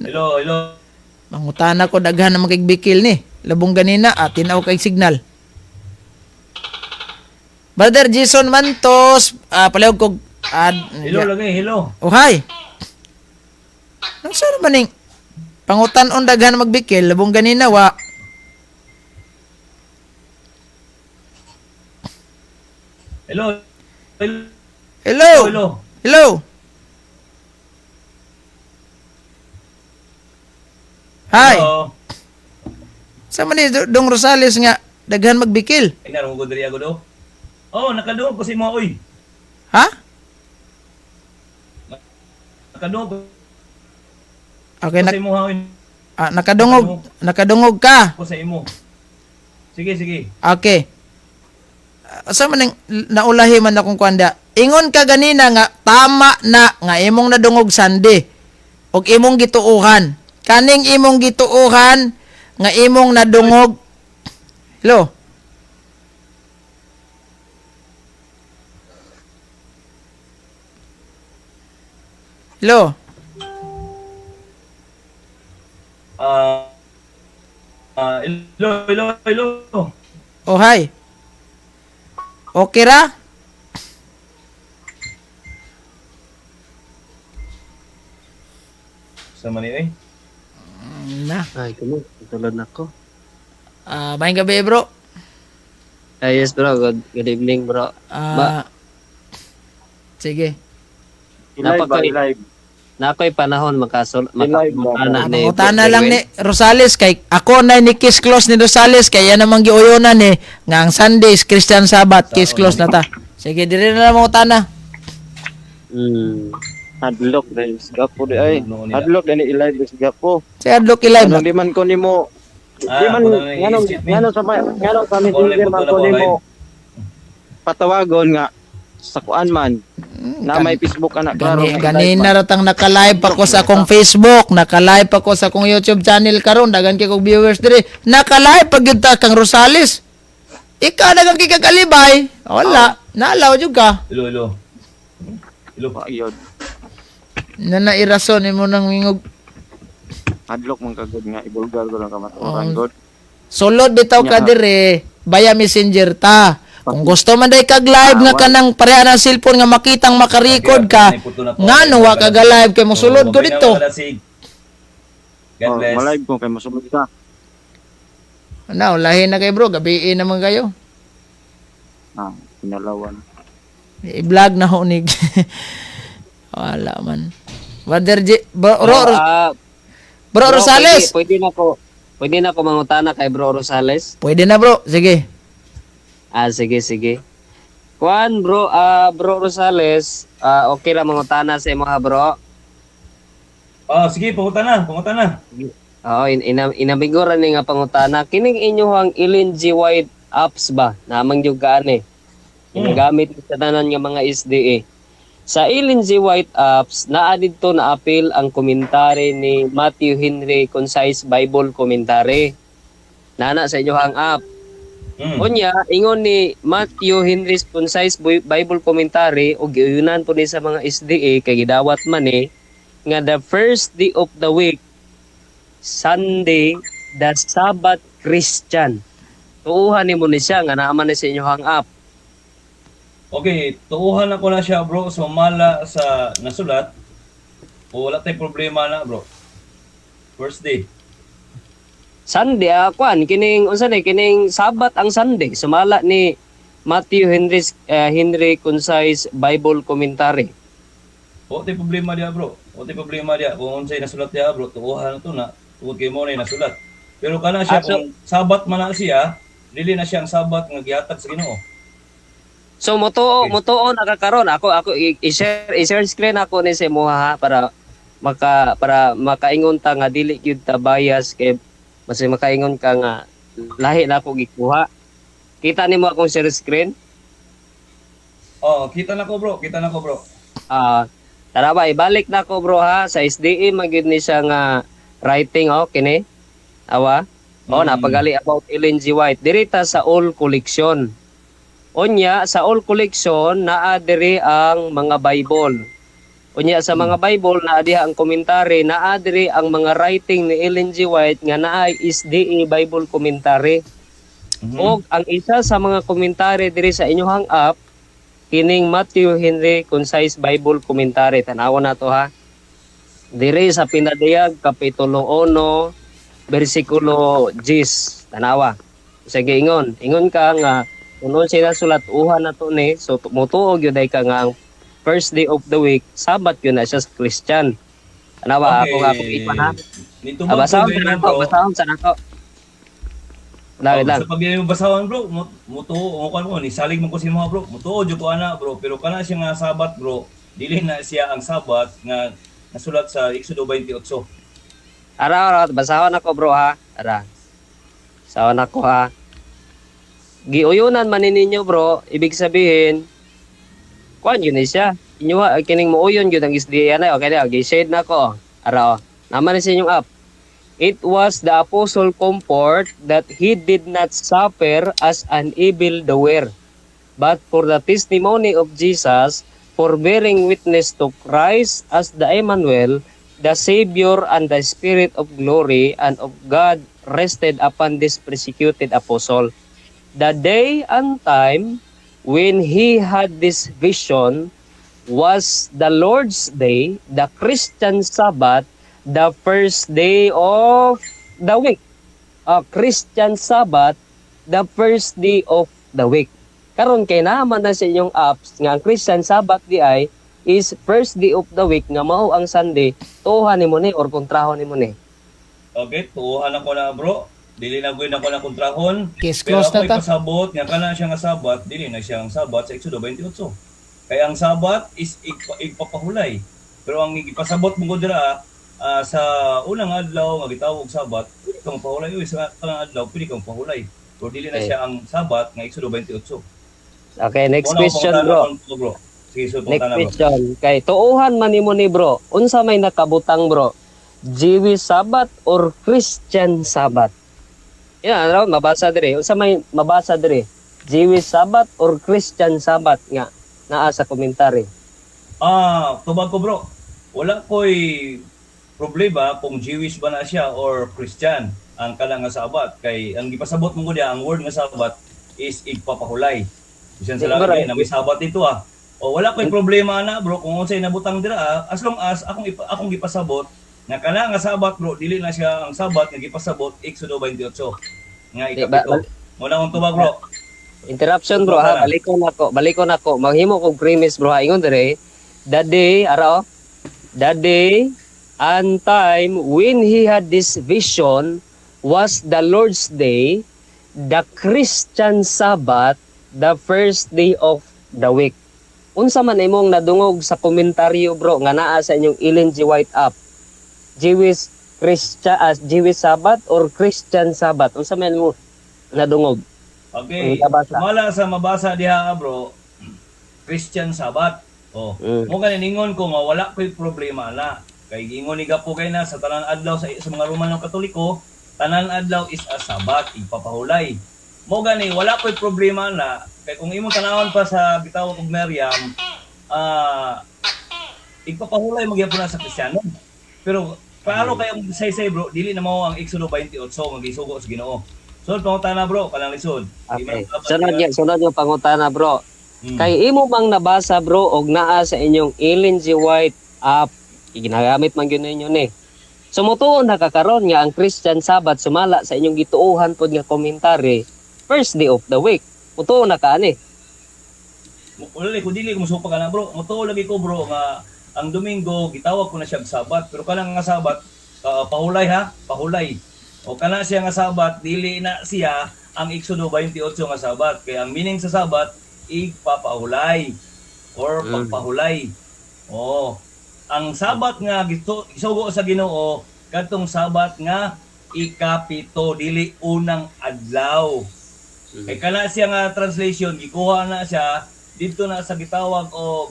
Hello, hello. Mangutana ko daghan na makigbikil ni. Labong ganina, ah, tinaw kay signal. Brother Jason Mantos, ah, palihog ko add. Hello lagi, hello. Oh, hi. Nang saan naman ning pangutan-on daghan magbikil, labong ganina wa. Hello. Hello. Hello. Hello. Hello. Hi. Hello. Sa man ni Dong Rosales nga daghan magbikil? Ay, naroon ko diri ako do. Oh, nakaduog ko si mo, oy. Ha? Nakaduog ko Okay, sa imo, ha, oy. Nakadungog, nakadungog ka. Ko sa imo. Sige, sige. Okay. Sa man ning naulahi man akong kwanda. Ingon ka ganina nga tama na nga imong nadungog Sunday og imong gituohan. Kaning imong gituohan nga imong nadungog. Hello. Hello. Hello, hello, hello. Oh, hi. Okay ra? Sa man eh. Na. Ay, kumo, tulad na ko. Maayong gabi, bro. Ay, yes bro, good evening bro. Sige. Napaka Na ako'y panahon makasul I-live ba? makapangutana ni Mangutana Bro lang ni Edwin. Rosales kay ako na ni kiss close ni Rosales kay yan namang giuyonan eh nga ang Sundays Christian Sabbath kiss close na ta. Sige, diri na lang mangutana. Hadlok dahil gapo di ay. Noon nila. Hadlok dahil i-live is gapo. Sa adlok i-live Ano na. di man ko nimo Ah, di man ako na lang ngano i-skip, ngano sa ngano sa Ako na messenger lang man punto ko na ko nimo patawagon nga sa kuan man na may Facebook ana klaro Gani, nga i-live ganina man. ra tang naka-live pa ko sa akong Facebook, naka-live pa ko sa akong YouTube channel karon, daghan kay kog viewers diri. Naka-live pa gyud ta kang Rosales. Ikaw daghang kay kagalibay. Wala, naalaw jud ka. Ilo, ilo. Ilo. Wa yun. Na nairason imo nang mingog. Hadlok man kagod nga ibulgar ko lang kamatuoran Oh. god. Sulod bitaw ka Nya. dire, baya messenger ta. Kung gusto man day kag live nga kanang pareha ng cellphone nga makitang makarecord ka, ngano wa ka ga live kay mosulod ko dito. God Oh, bless. malive ko kay mosulod ka. Ano, lahi na kay bro, gabi naman kayo. Ah, pinalawan. I-vlog na ho ni. Wala man. Brother J, bro, bro, Ah, bro Rosales. Pwede na ko mangutana kay Bro Rosales. Pwede na bro, sige. Ah, sige, sige. Kuan bro, Bro Rosales, okay ra mangutana sa imo ha, bro. Ah, sige, pangutan na, pangutan na. Oo, inamigura ni nga pangutana. Kining inyohang Ellen G. White apps ba? Namang yung gaan eh. Ginagamit sa tanan nga mga SDA. Sa Ellen G. White apps, naa didto na appeal ang komentary ni Matthew Henry Concise Bible Commentary. Nana sa inyohang app. Unya, ingon ni Matthew Henry's Concise Bible Commentary og giuyunan po ni sa mga SDA kay gidawat man eh nga the first day of the week, Sunday, the Sabbath Christian. Tuuhan nimo ni siya nga naa man ni sa inyohang app. Okay, tuuhan ako na siya bro, sumala sa nasulat. O wala tay problema na bro. First day. Sunday kuan kining unsa ni kining Sabbath ang Sunday sumala ni Matthew Henry's Henry Concise Bible Commentary. Wala tay problema diya bro. Wala tay problema diya. Kung unsay nasulat diya bro, tuuhan na to na. Tungod kay mo na yung nasulat. Pero kana siya Ah, so- kung Sabat man na siya, dili na siya ang Sabat nga gihatag sa Ginoo. So motuo motuo na ka karon ako ako i-share screen ako ni sa imuha ha para makaingon ta nga dili gyud ta bias kay basta makaingon ka nga lahi na ako gikuha. Kita nimo akong share screen? Oh, kita na ko bro, kita na ko bro. Ah, tara ba ibalik na ko bro ha sa SDE man gyud ni siya nga writing oh kini. Awa. Oh, napagali about Ellen G. White. Diri ta sa all collection. Unya sa all collection naa diri ang mga Bible. Unya sa mga Bible naa diha ang komentary, naa diri ang mga writing ni Ellen G. White nga naay SDE Bible commentary. Og ang isa sa mga komentary diri sa inyohang app kining Matthew Henry Concise Bible Commentary. Tanawa na to ha. Diri sa Pinadayag kapitulo 1 bersikulo 10. Tanawa. Sige ingon, ingon ka nga kung sila sulat uhan na to ni, so mutuo gyud ay ka nga ang first day of the week, Sabat yun na siya sa Christian. Tanawa, ako nga akong ipan ha. Nito Ah, basahon sa nako, basahon sa nako. Lang, lang. Sa pag yung basawan bro, mutuo mo kan mo ni salig man ko si mga bro, mutuo jud ko ana bro, pero kana siya nga Sabat bro, dili na siya ang Sabat nga nasulat sa Exodo 28. Ara, ara, basahon ako bro ha. Ara. Basahon ako ha. Giuyunan man ni ninyo bro, ibig sabihin, kuan yun ni siya. Inyo ha, kining muuyon yun ang SDA na, okay na, gi-shade na ko. Ara, oh. Naman ni sa inyong app. It was the apostle comfort that he did not suffer as an evil doer, but for the testimony of Jesus, for bearing witness to Christ as the Emmanuel, the Savior and the Spirit of glory and of God rested upon this persecuted apostle. The day and time when he had this vision was the Lord's Day, the Christian Sabbath, the first day of the week. Christian Sabbath, the first day of the week. Karon kay naman na sa inyong apps nga ang Christian Sabbath di ay is first day of the week nga mao ang Sunday. Tuohan nimo ni or kontrahon nimo ni? Okay, tuohan ako na, bro. Dili na gawin ako na kontrahon. Case Pero closed ako na ta. ipasabot nga kana siya nga Sabat, dili na siya ang Sabat sa Exodo 28. Kaya ang Sabat is igpapahulay. Pero ang ipasabot mo ko dira sa unang adlaw nga gitawag Sabat, pwede kang pahulay. Uy, sa kanang adlaw pwede kang pahulay. Pero dili na Okay. siya ang Sabat nga Exodo 28. Okay, next Muna ako question, pangutana bro. kon- bro. Sige, so Next pangutana, bro. question. Kay tuohan man nimo ni, bro. Unsa may nakabutang, bro? Jewish Sabbath or Christian Sabbath? Yeah, ano, mabasa dire. Unsa may mabasa dire? Jewish Sabbath or Christian Sabbath nga naa sa komentary. Tubag ko, bro. Wala ko'y problema kung Jewish ba na siya or Christian ang kanang nga Sabat. Kay ang gipasabot mo ko diya, ang word nga Sabat is igpapahulay. Bisan sa Di, bro, langit na may Sabat dito ah. O wala ko'y problema na, bro, kung unsay nabutang dira ah, as long as akong gipasabot nga kana nga Sabat, bro, dili na siya ang Sabat nga gipasabot Exodo 28 nga Di, ba- ikapito. Muna akong tubag, bro. Interruption, bro, ha. Tubag na. Balikon ako. Balikon ako. Manghimo kog premise, bro, ha. Ingon dire, the day, ara oh, the day and time when he had this vision was the Lord's day, the Christian Sabbath, the first day of the week. Unsa man imong nadungog sa komentaryo, bro, nga naa sa inyong Ellen G. White app? Jewish Christian Jewish Sabbath or Christian Sabbath? Unsa man imong nadungog? Okay. Ang nabasa. Sumala sa mabasa diha, bro, Christian Sabbath. Oh. Mo gani ningon ko nga wala ko'y problema na. Kay giingon ni Gapo kay na sa tanan adlaw sa mga Romano Katoliko, tanan adlaw is a Sabbath, igpapahulay. Mo gani wala ko'y problema na kay kung imong tanawon pa sa gitawag og Miriam, igpapahulay magyapon na sa Kristiyano. Pero klaro kay ang saysay, bro, dili na mao ang Exodo 28 nga gisugo sa Ginoo. So pangutana, bro, kanang lisod. Di man Okay. dapat Sunod nga- nga, sunod yung pangutana, bro. Kay imo bang nabasa, bro, og naa sa inyong Ellen G. White app, ginagamit man gyud ninyo ni. So mutuon na kakaron nga ang Christian Sabbath sumala sa inyong gituohan pod nga komentary first day of the week. Mutuon na ka ani. Wala ko dili ko musupa ka na, bro. Mutuo lagi ko, bro, nga ang Domingo gitawag ko na siya og Sabat, pero kanang nga Sabat pahulay ha, pahulay. O kana siya nga Sabat dili na siya ang Exodo 28 nga Sabat kay ang meaning sa Sabat igpapahulay or pagpahulay. Oh, ang Sabat nga gisugo sa Ginoo kadtong Sabat nga ikapito, dili unang adlaw. Kay kana siya nga translation gikuha na siya didto na sa gitawag og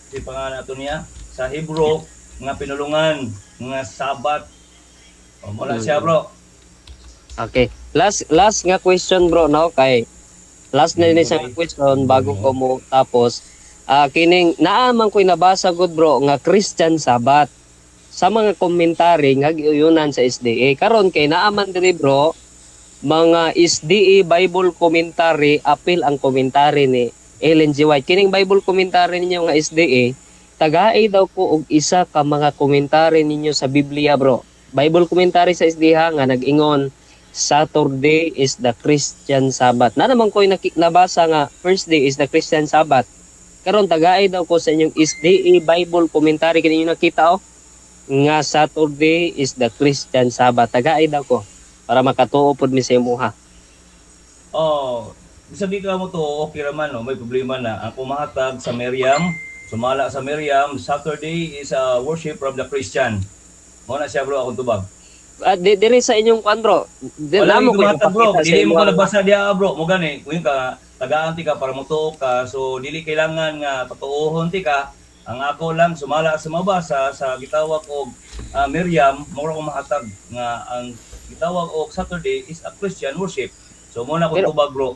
si pangalan ato niya sa Hebrew nga pinulungan nga Sabat. O mo na siya, bro. Okay. Last last nga question, bro, no, kay last na ni siya nga question bago ko mo tapos. Kining naa man ko'y nabasa gud, bro, nga Christian Sabbath sa mga komentary nga giuyunan sa SDA. Karon kay naa man diri, bro, mga SDA Bible commentary, apil ang commentary ni Ellen G. White. Kining Bible commentary ninyo nga SDA, tagai daw ko og isa ka mga komentary ninyo sa Biblia, bro. Bible commentary sa SDA nga nag-ingon Saturday is the Christian Sabbath. Na naman ko'y nabasa nga first day is the Christian Sabbath. Karon tagai daw ko sa inyong SDA Bible commentary kini inyo nakita oh nga Saturday is the Christian Sabbath. Tagai daw ko para makatuo pod mi sa imuha. Oh, bisag di ka mo to, okay raman no, may problema na. Ang kumahatag sa Miriam, sumala sa Miriam, Saturday is a worship from the Christian. Mo na siya, bro, akong tubag. Diri sa inyong kwan, bro. Di, Wala namo yung ko gumatag, bro. ipakita sa Dili mo imuha. ko nabasa diya, bro. Mo gani, kung ka tagaan ti ka para motuo ka, so dili kailangan nga totoohon ti ka. Ang ako lang sumala sa mabasa sa gitawag og Miriam, mo ra ko mahatag nga ang gitawag og Saturday is a Christian worship. So mo na ko Pero- tubag, bro.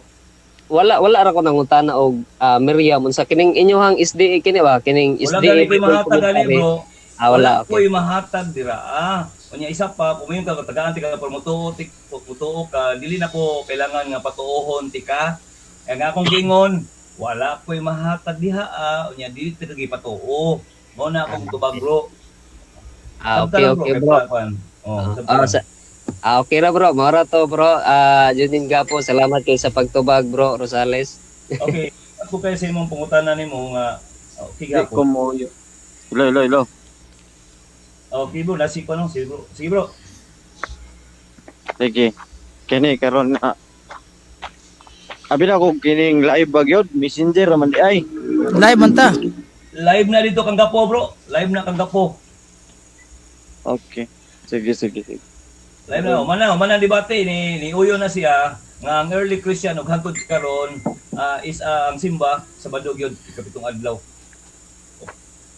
Wala wala ra ko nangutana og Miriam unsa kining inyohang SDA kini ba kining Wala SDA gani ko'y Bible mahatag gani, commentary. bro. Ah, wala, okay. Ko'y mahatag dira. Unya isa pa, kung ka tagaan ti ka pero motuo ti motuo ka, dili na ko kailangan nga patuohon ti ka. Kaya nga akong gingon, wala ko'y mahatag diha ah. Unya dili ti ka gipatuo. Mao na akong tubag, bro. Ah, Sabta okay, lang, okay, kay bro. Kuan. Oh, sabta lang. Okay ra, bro. Mao ra to, bro. Yun din ka po. Salamat kay sa pagtubag, bro Rosales. Okay. Ako kay sa imong pangutana nimo nga okay Di ko gapon. mo Ilo, ilo, ilo. Okay bro, nasi ko no. Sige bro. Sige bro. Sige. Kini karon na abi na ko kining live ba gyud, messenger raman di ay. Live man ta. Live na dito kang gapo bro. Live na kang gapo. Okay. Sige, sige, sige. Live na humana ang debate ni ni Uyo na siya nga ang early Christian ug hangtod karon is ang simba sa Badog yun ikapitong adlaw.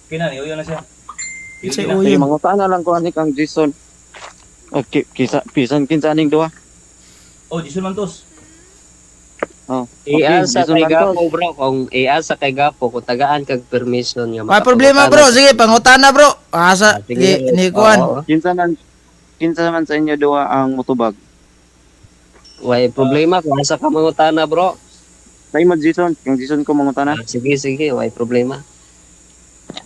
Okay na ni Uyo na siya. Si Pili na. Uyo. Sige, mangutana lang ko ani kang Jason. Okay, kisa pisan kinsa aning duha. Oh, Jason Mantos. Oh. Okay, I-asa Jason kay Lantos. Gapo bro, kung i-asa kay Gapo kung tagaan kag permission nga May problema bro, sige pangutana bro. Asa Ah, sige. ni, ni kuan. Oo. Kinsa man sa inyo duha ang mutubag? Way problema kung asa ka mangutana bro. Kay mo Jason, kang Jason ko mangutana. Ah, sige sige, way problema.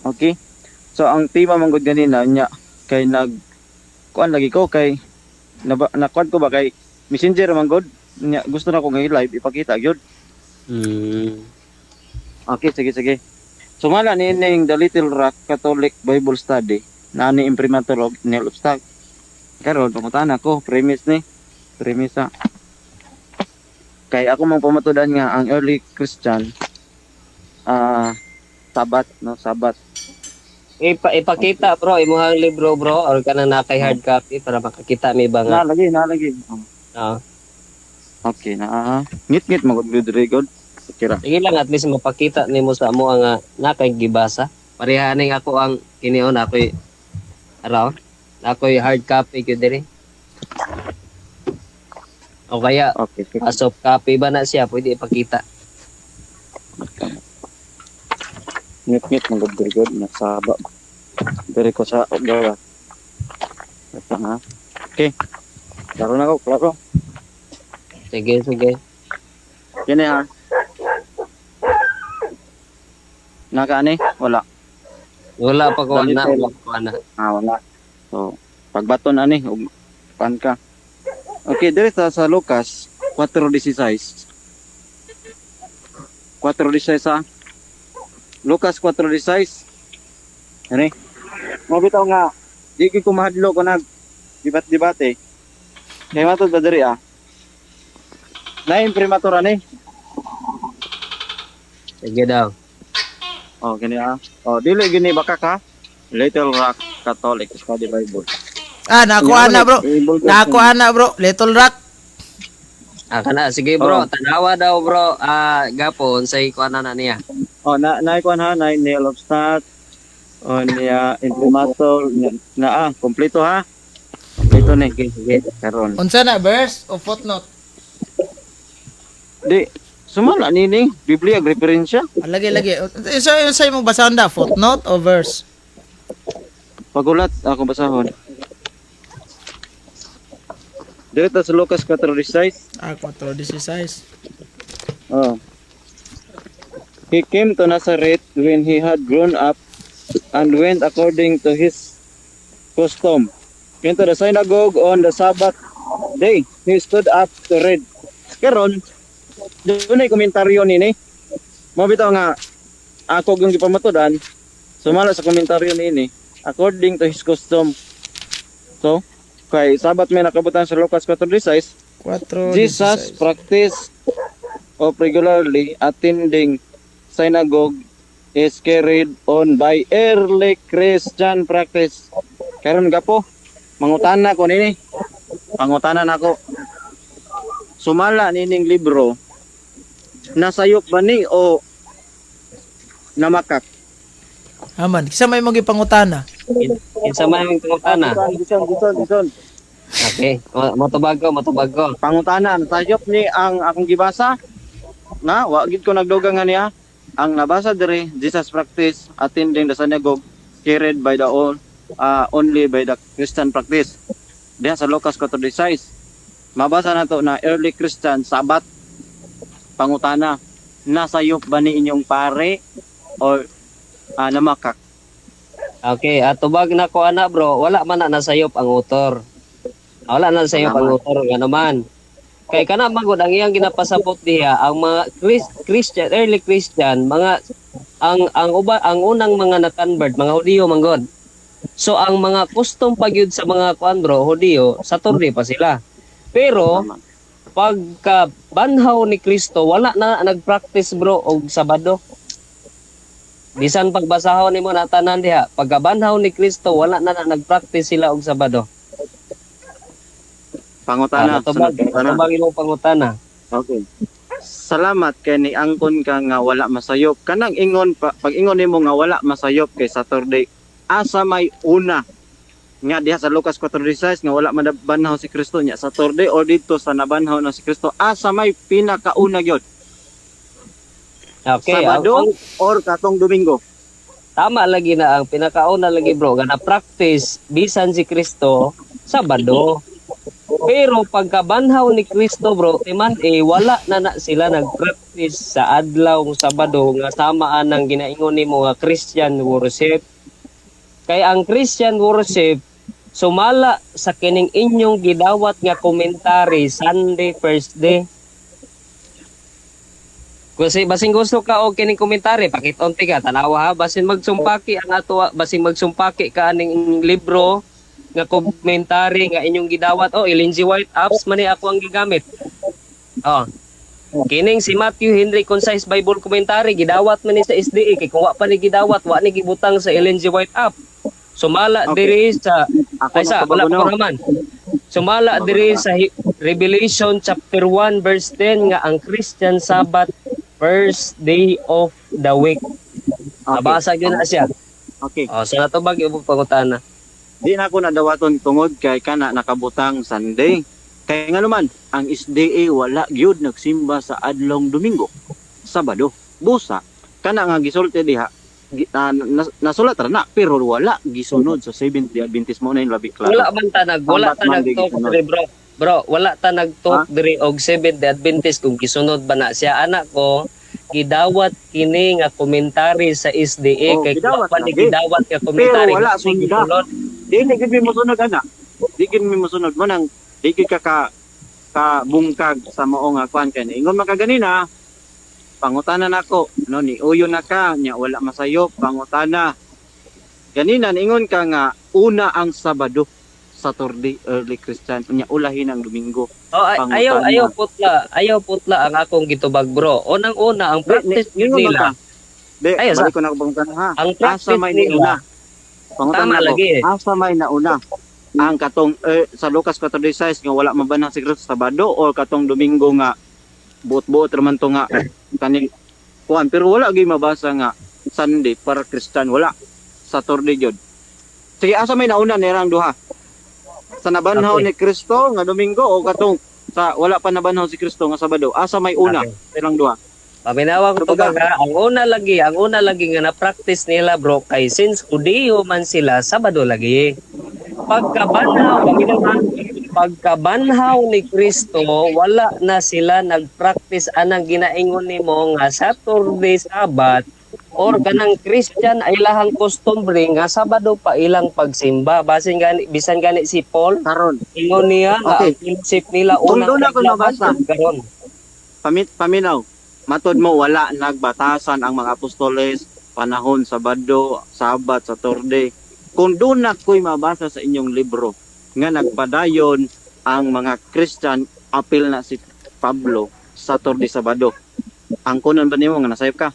Okay. So ang tema man gud ganina nya kay nag kuan lagi ko kay nakuan ko ba kay messenger man gud nya gusto na ko ngay live ipakita gyud. Okay, sige sige. Sumala ni ning The Little Rock Catholic Bible Study na ni imprimatur og Neil Obstac. Karon pangutana ko premise ni premisa. Kay ako mang pamatudan nga ang early Christian Sabat no, Sabat. Ipakita bro imong libro bro or kanang na kay hard copy para makakita mi ba nga. Nalagi, nalagi. Oh. Ah. Okay na. Ngit-ngit magud good record. Okay ra. Sige lang at least mapakita nimo sa amo nga na kay gibasa. Pareha ning ako ang kinion ako'y araw. Ako'y hard copy gyud diri. O kaya Okay. Okay. Soft copy ba na siya pwede ipakita. Ngit-ngit magud record na saba. Diri ko sa gawa. Wait lang, ha. Okay. Klaro na ko, klaro. Sige sige. Kini ha. Nakaani? Wala. Wala pa ko Dali ana, tayo. wala ko ana. Ah, wala. So, pagbaton ani ug pan ka. Okay, diri sa Lucas 4:16. 4:16 ha. Lucas 4:16. Ani? Mo bitaw nga di gyud ko mahadlo ko nag debat-debate. Kay matod ba diri ah? Naim prematura ni. Sige daw. Oh, gini ah. Oh, dili gini baka ka. Little Rock Catholic Study Bible. Ah, nakuha na bro. Nakuha na bro. Little Rock. Ah, kana sige bro, Oh. tanawa daw bro. Ah, gapo unsay kuan na niya. Oh, na naikuan ha, na nail of stat. Oh, niya imprimatur na, na ah, kompleto ha. Kompleto ni. Sige sige. Karon. Unsa na verse o footnote? Di sumala nini Biblia ag referensya. Ah, lagi lagi. So unsa imong basahon da? Footnote o verse? Pagulat ako basahon. Dito sa Lucas 4:16. Ah, 4:16. Oh. He came to Nazareth when he had grown up and went according to his custom into the synagogue on the Sabbath day. He stood up to read. Karon, doon ay komentaryo nini. Mo bitaw nga ako yung gipamatudan sumala sa komentaryo niini according to his custom. So, kay Sabat may nakabutan sa Lucas 4:16, 4:16. Jesus practice of regularly attending synagogue is carried on by early Christian practice. Karon gapo, mangutana ko nini. Pangutana nako. Sumala nining libro, nasayop ba ni o namakak? Aman, kinsa may imong gipangutana? Kinsa man imong pangutana? Gison, gison, gison. Okay, motubag ko, motubag ko. Pangutana, nasayop ni ang akong gibasa? Na, wa gid ko nagdugang nga niya. Ang nabasa diri, Jesus practice attending the synagogue carried by the all only by the Christian practice. Diha sa Lucas 4:16. Mabasa na to na early Christian Sabat. Pangutana, nasayop ba ni inyong pare or namakak? Okay, at tubag na ko ana bro, wala man na nasayop ang author. Wala na nasayop Wala ang man. author nga naman. Kay kana man gud ang iyang ginapasabot diha, ang mga Christian, early Christian, mga ang uba, ang unang mga na-convert, mga Hudiyo man gud. So ang mga custom pa gyud sa mga kuan, bro, Hudiyo, Saturday pa sila. Pero pagka banhaw ni Kristo, wala na nag-practice, bro, og Sabado. Bisan pagbasahon nimo na tanan diha, pagka banhaw ni Kristo, wala na nag-practice sila og Sabado. Pangutana. Ah, matubag, Sunod pangutana. Matubag imong pangutana. Okay. Salamat kay ni angkon ka nga wala masayop. Kanang ingon pa, pag ingon nimo nga wala masayop kay Saturday, asa may una nga diha sa Lucas 4:16 nga wala manabanhaw si Kristo nya Saturday, o dito sa nabanhaw na si Kristo, asa may pinakauna gyud? Okay, Sabado or katong Domingo? Tama lagi na ang pinakauna lagi, bro, nga na practice bisan si Kristo, Sabado. Pero pagkabanhaw ni Kristo, bro, timan eh wala na na sila nag-practice sa adlaw Sabado nga samaan ng ginaingon nimo nga Christian worship. Kay ang Christian worship sumala sa kining inyong gidawat nga commentary, Sunday first day. Kasi basin gusto ka og kining commentary, pakit-on ka, tanawa ha, basin magsumpaki ang ato, basin magsumpaki ka aning libro nga commentary nga inyong gidawat. Oh, Ellen G. White apps man ni ako ang gigamit. Oh. Kining si Matthew Henry Concise Bible Commentary gidawat man ni sa SDA, kay kung wa pa ni gidawat, wa ni gibutang sa Ellen G. White app. Sumala diri sa Ako ay sa wala nagpabago pa naman. Sumala diri sa Revelation chapter 1 verse 10 nga ang Christian Sabbath first day of the week. Nabasa gyud na siya. Okay. Oh, so natubag imong pangutana. Di na ako nadawaton tungod kay kana nakabutang Sunday. Kay nga naman, ang SDA wala gyud nagsimba sa adlong Domingo. Sabado. Busa kana nga gisulti diha nasulat ra na pero wala gisunod sa Seventh Day Adventist, mo na yung labi klaro. Wala man ta nag wala Sabat ta man di nag-talk gisunod. diri, bro. Bro, wala ta nag-talk diri og Seventh Day Adventist kung gisunod ba na siya, anak ko. Gidawat kini nga commentary sa SDA Oh, kay gidawat wa pa ni lagi. gidawat nga commentary. Pero wala Ni sunda. gisunod. Di ni gid mi mosunod ana. Di gid mi mosunod mo nang di gid ka ka bungkag sa mao nga kuan, kay ingon man ka ganina. Pangutana nako, no, ni uyo na ka nya wala masayop. Pangutana ganina, niingon ka nga una ang Sabado, Saturday, early Christian, nya ulahin ang Domingo. Oh, ay, Pangutana. Ayaw ayaw putla, ayaw putla ang akong gitubag, bro. Unang-una ang practice Ningon man nila. ka. Di, Ayaw, balik ko na ako pangutana ha. Ang Asa practice may nila. nauna? Pangutana Tama ko, lagi. asa may nauna? Ang katong sa Lucas 4:16 nga wala mabanhaw si Kristo Sabado, or katong Domingo nga buot-buot raman to nga kaning kuan, pero wala gyud mabasa nga Sunday para Christian, wala, Saturday gyud. Sige, asa may nauna nirang duha? Sa nabanhaw ni Kristo nga Domingo o katong sa wala pa nabanhaw si Kristo nga Sabado? Asa may una nilang duha? Paminawa ko Kumbaga- tubag ha. Ang una lagi nga na-practice nila, bro, kay since Hudiyo man sila, Sabado lagi. Pagkabanhaw, paminaw ha, pagkabanhaw ni Kristo, wala na sila nag-practice anang ginaingon nimo nga Saturday Sabbath or kanang Christian ay lahang kostumbre nga Sabado pa ilang pagsimba. Basin gani, bisan gani si Paul, Karon ingon niya nga ang fellowship nila Kung unang doon ako adlaw nabasa. karon. Paminaw, matod mo wala nagbatasan ang mga apostoles panahon Sabado, Sabat, Saturday? Kung doon na ko'y mabasa sa inyong libro nga nagpadayon ang mga Christian, apil na si Pablo, Saturday, Sabado, ang kunon ba nimo nga nasayop ka?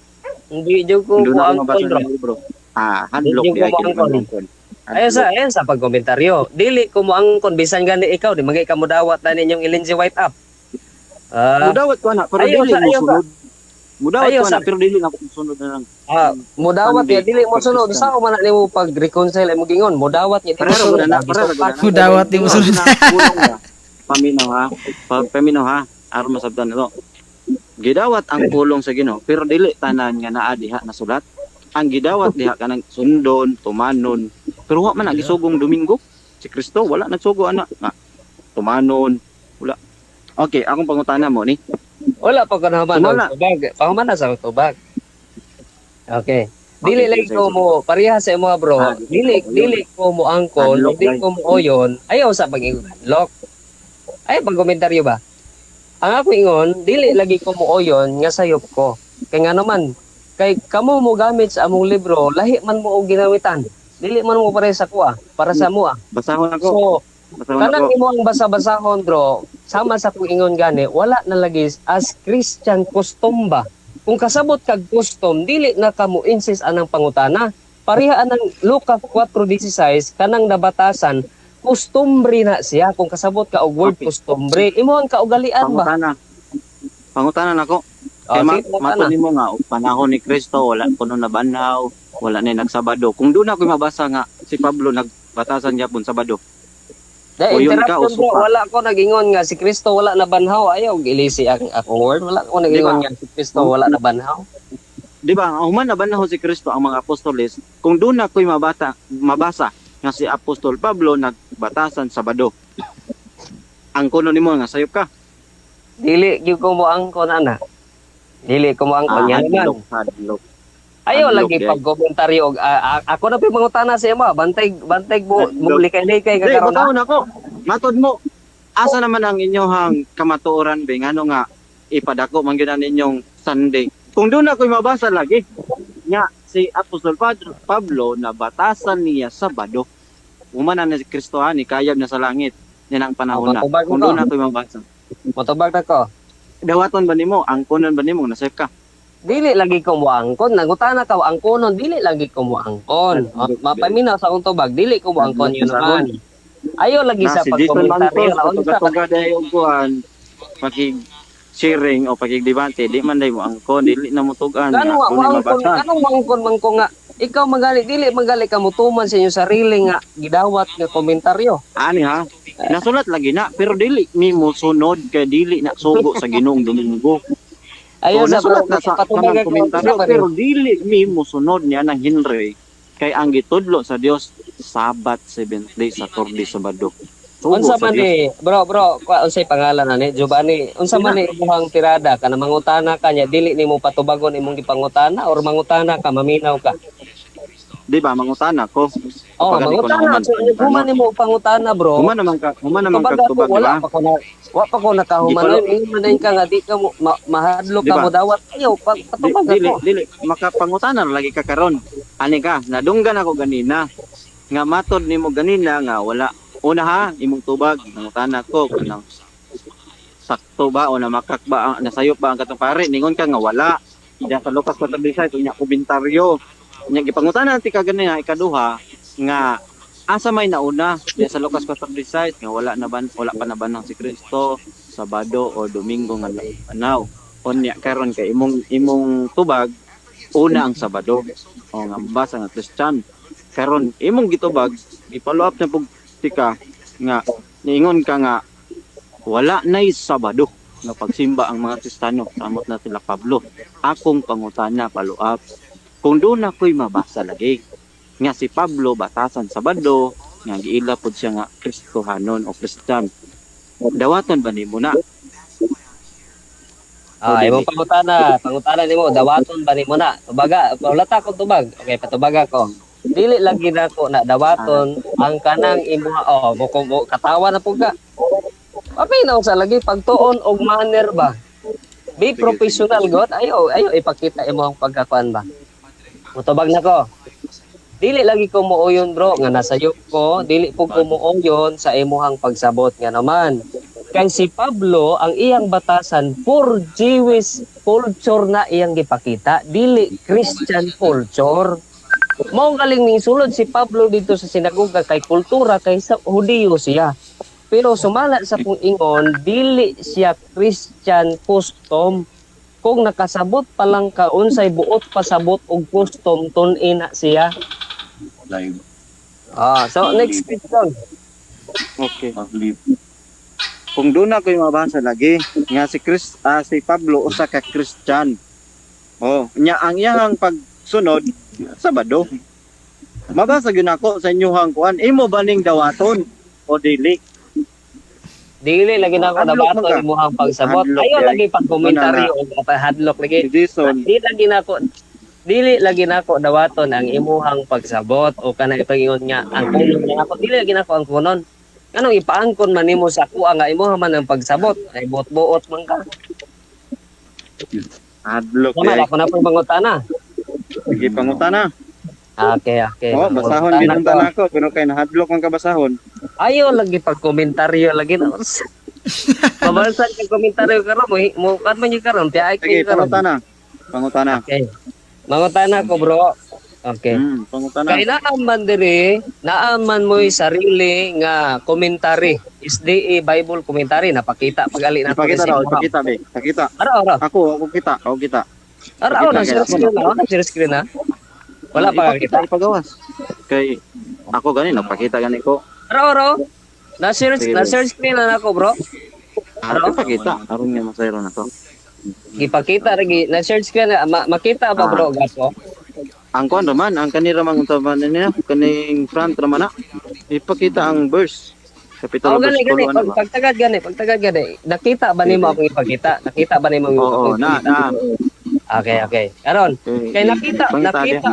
Hindi jud ko Doon ako moangkon, mabasa bro. sa libro. Ah, hadlok Hindi di ko ay kini moangkon. moangkon. Ayon sa pagkomentaryo. Dili ko moangkon bisan gani ikaw di magay ka modawat na ninyong Ellen G. White up. Ah, Mudawat ko na pero Ayaw dili mo sunod. Mudawat Ayaw ko na pero dili na ako sunod na lang. Ah, mudawat Sunday, niya dili mo sunod Christian. sa man na nimo pag-reconcile imong gingon, mudawat niya dili mo Pareho sunod. na na, pareho na. Mudawat di mo sunod. Pulong na. Paminaw ha. Paminaw ha. Aron masabtan nito. Gidawat ang pulong sa Ginoo pero dili tanan nga naa diha nasulat. Ang gidawat diha kanang sundon, tumanon. Pero wa man ang gisugong Domingo. Si Kristo wala nagsugo ana. Nga, tumanon, wala. Okay, akong pangutana mo ni. Wala pa ko naman Sumala. og tubag. Pahuman na sa tubag. Okay. Dili Okay, lang sige, ko sige. mo pareha sa imo, bro. Ah, Dili oyon. dili ko mo angkon, Unlock, dili guys. ko mo oyon. Ayaw sa pag-lock. Ay pag-komentaryo ba? Ang ako ingon, dili lagi ko muoyon nga sayop ko. Kay nga naman, kay kamo mo gamit sa among libro, lahi man mo og ginawitan. Dili man mo pare sa kuha, para sa mua. Basahon ako. So, Basahon kanang ako. imo ang basa-basahon, bro, sama sa kong ingon gani, wala na lagi as Christian custom ba. Kung kasabot kag custom, dili na kamo insist anang pangutana. Pareha anang Lucas 4:16 kanang nabatasan, kustumbre na siya. Kung kasabot ka og word kustumbre, imo ang kaugalian ba? Pangutana. Pangutana nako. Oh, Kay sige, pangutana. mato nimo nga og panahon ni Kristo wala kuno nabanhaw, wala na nagsabado. Kung doon ako mabasa nga si Pablo nagbatasan gyapon Sabado. Da, O yun ka, interruption, bro, uso ka. wala ko nagingon nga si Kristo wala na banhaw. Ayaw gilisi ang akong word. Wala ko nagingon Di ba? nga si Kristo wala na banhaw. Di ba? Ang human na banhaw si Kristo ang mga apostoles, kung doon ako'y mabasa nga si Apostol Pablo nagbatasan Sabado. Ang kuno nimo nga sayop ka. Dili gyud ko mo angkon ana. Dili ko mo angkon Ah, yan man. hadlok, hadlok. Ayaw Hadlok, lagi eh. pag komentaryo og ako na pud mangutana sa imo, bantay bantay mo mo likay-likay ka Di, karon. batahon ako. Matod mo. Asa naman ang inyong kamatuoran be ngano nga ipadako man gyud ang inyong Sunday. Kung doon ako'y mabasa lagi nga si Apostol Pablo na batasan niya Sabado. Human na si Kristo ani kayab na sa langit. Yan ang panahon na. Matubag Kung ko. doon ako'y mabasa. Motubag na ko. Dawaton ba nimo? Ang kunon ba nimo nasayop ka? Dili lagi ko moangkon, nangutana ka angkonon, dili lagi ko moangkon. Oh, mapaminaw sa akong tubag, dili ko moangkon yun naman. Ayaw lagi Na sa si Jason pagkomentaryo Mantos na unsa ka patuga-tuga dahil og kuan pakig sharing o pakigdebate di man day mo angkon dili na mo tug-an Gano nga nga ako ni moangkon, mabasa. anong moangkon man ko nga ikaw magali dili magali ka motuman sa inyong sarili nga gidawat nga komentaryo. Ani ha? Nasulat lagi na pero dili mi mo sunod kay dili na sugo sa Ginoong Domingo. Ayaw So, sa nasulat na sa patubag kanang ako, komentaryo unsa ba pero rin? dili mi mo sunod niya ng Henry kay ang gitudlo sa Dios Sabat seventh day Saturday Sabado. Sugo Unsa sa man Dios. ni bro bro, kwa unsay pangalan ani Giovanni? Unsa man ni imong tirada kana mangutana ka niya dili nimo patubagon imong gipangutana or mangutana ka maminaw ka? Di ba mangutana ko? Oh, Kapag di ko mangutana nahuman so human nimo pangutana, bro. Human naman Tubag ka ako, tubag, di wala ba? pa ko na wa pa ko nakahuman Gipalo- oy ingon man ka nga di ka mo mahadlok Di ka ba? mo dawat ayaw pag patubag Dili ako. dili makapangutana na lagi ka karon. Ani ka, nadunggan ako ganina. Nga matod nimo ganina nga wala una ha imong tubag nangutana ko kanang sakto ba o namakak ba ang nasayop ba ang katong pare ningon ka nga wala. Diyan sa Lucas 4:16 unya komentaryo. Unya gipangutana ti ka ganina ikaduha nga asa may nauna diyan sa Lucas 4:16 nga wala na ban wala pa nabanang si Kristo Sabado o Domingo nga anaw. Unya karon kay imong imong tubag una ang Sabado o nga basa nga Christian karon imong gitubag i-follow up na pug tika nga niingon ka nga wala nay Sabado nga pagsimba ang mga Kristiyano samot na sila Pablo. Akong pangutana follow up kung doon ako'y mabasa lagi nga si Pablo batasan Sabado nga giila pod siya nga Kristohanon o Christian, dawaton ba nimo na? Ah, O, dili? imong pangutana, pangutana nimo dawaton ba nimo na? Tubaga, wala ta akong tubag. Okay, patubaga ko. Dili lagi nako na dawaton ang kanang imuha oh, mo, mo katawa na pud ka. Paminaw sa lagi pagtuon og manner ba. Be professional god. Ayo, ayo ipakita imong pagkakuan ba. Mutubag na ko. Dili lagi ko muuyon bro nga nasayop ko, dili po ko muuyon sa imuhang pagsabot nga naman. Kay si Pablo ang iyang batasan for Jewish culture na iyang gipakita, dili Christian culture. Mao galing ning sulod si Pablo dito sa sinagoga kay kultura kay sa Hudiyo siya. Pero sumala sa kung ingon, dili siya Christian custom. Kung nakasabot pa lang ka unsay buot pasabot og custom tun-in na siya. Live. Ah, so next question. Okay. Kung doon ako yung mabasa lagi nga si Chris si Pablo usa ka Christian. Oh, nya ang iyang pagsunod Sabado. Mabasa gyud ako sa inyuhang kuan. Imo ba ning dawaton o dili? Dili lagi na ako Hadlok man nabato ka. imuhang pagsabot. Hadlok, Ayo yay. lagi pagkomentaryo og hadlok lagi. Si Jason. Dili lagi nako dili lagi nako dawaton ang imuhang pagsabot o kanang ipagingon nga ang kunon nga ako dili lagi nako ang kunon. Anong ipaangkon man nimo sa kuha nga imuha man ang pagsabot, ay buot-buot man ka. Adlok Tama, eh. ako na pong mangutana. Sige, pangutana. Okay. Oh, basahon Mangutana gid ang ko. tanako pero kay nahadlok man ka basahon. Ayaw lagi pag komentaryo lagi na. Pabalsan kag komentaryo karon mo mo kan man yung karon, tiay ko Sige, yung karon. pangutana. Pangutana. Okay. Mangutana ko, bro. Okay. Pangutana. Kay naaman diri, naaman mo'y sarili nga komentary. SDA Bible commentary napakita pagali nato Ipakita sa daw, inyo. ipakita be. Pakita. Ara, ara. Ako kita, ako kita. Ara, Pakita, oh, na share kaya. screen na, oh, na share screen na. Wala pa Ipakita, kita. ipagawas. Kay ako gani nagpakita gani ko. Ara, ara. Na share Sige, na bro. share screen na nako, bro. Ano ipakita? Aron nga masayro na to. Gipakita lagi na share screen na makita ba Ah. bro gapo? Ang kuan raman, ang kanira man unta man niya, kaning front raman na. Ipakita ang verse. Kapitulo Oh, verse gani gani tulo, ano pag, ba? pagtagad gani, pagtagad gani. Nakita ba nimo akong ipakita? Nakita ba nimo Oo, akong na ipakita? na. Okay. Karon, Okay. kay nakita Pangita nakita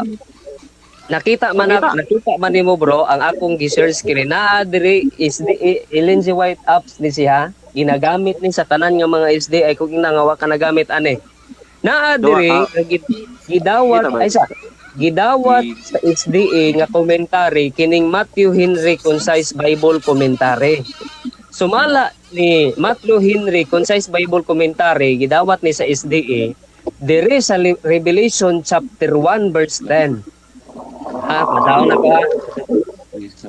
nakita man Pangita. nakita man nimo bro ang akong gi-share screen na diri is the Ellen G. White apps ni siya ginagamit ni sa tanan nga mga SD ay kung ina nga wa ka nagamit ani naa diri Duwa, nga gidawat Kita ba? ay sa gidawat sa SDA nga commentary kining Matthew Henry Concise Bible Commentary. Sumala ni Matthew Henry Concise Bible Commentary gidawat ni sa SDA diri sa Revelation chapter 1 verse 10. Ha, basahon na ko ha.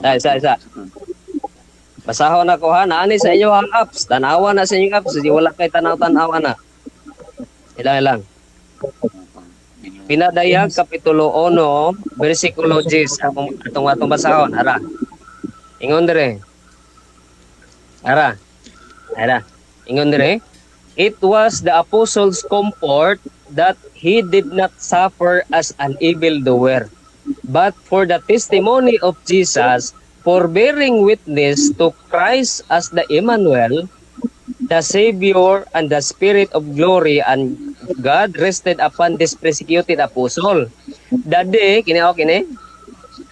Ah, isa, isa. Basahon na ko ha. Naani sa inyo ang apps. Tanawa na sa inyong apps. Di wala kay tanaw-tanawa na. Ilang, ilang. Pinadayag Kapitulo 1, versikulo 10. Akong atong atong basahon. Ara. Ingon dire. Ara. Ara. Ingon dire. It was the apostles' comfort that he did not suffer as an evildoer, but for the testimony of Jesus, for bearing witness to Christ as the Emmanuel, the Savior, and the Spirit of glory, and God rested upon this persecuted apostle. The day, kini ako kini,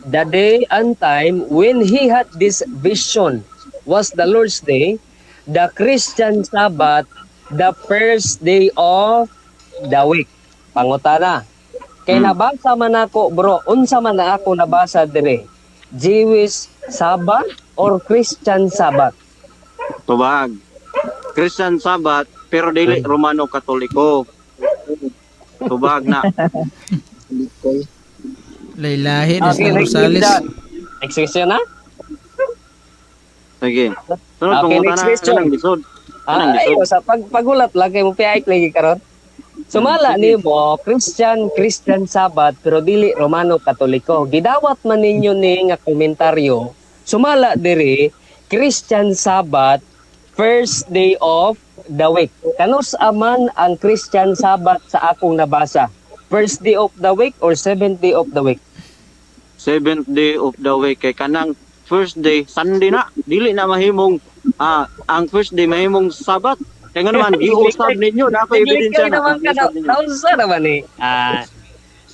the day and time when he had this vision was the Lord's day, the Christian Sabbath, the first day of the week. Pangutana. Kay nabasa man ako, bro, unsa man na ako nabasa dire? Jewish Sabbath or Christian Sabbath? Tubag. Christian Sabbath pero dili Romano Katoliko. Tubag na. Laylahi ni Okay, Sir next Rosales. question. Next question na? Sige. Sunod Okay, pangutana next question. kanang lisod. Kanang Ah, lisod. ayo sa pagpagulat lang kay mo piayk lagi karon. Sumala nimo Christian Christian Sabbath pero dili Romano Katoliko. Gidawat man ninyo ni nga komentaryo. Sumala diri Christian Sabbath, first day of the week. Kanus aman ang Christian Sabbath sa akong nabasa? First day of the week or seventh day of the week? Seventh day of the week kay kanang first day Sunday na, dili na mahimong ang first day mahimong Sabat kay nga naman giusab ninyo na ako ebidensya Likay na naman ka na. giusab ninyo. Naunsa naman eh. Ah,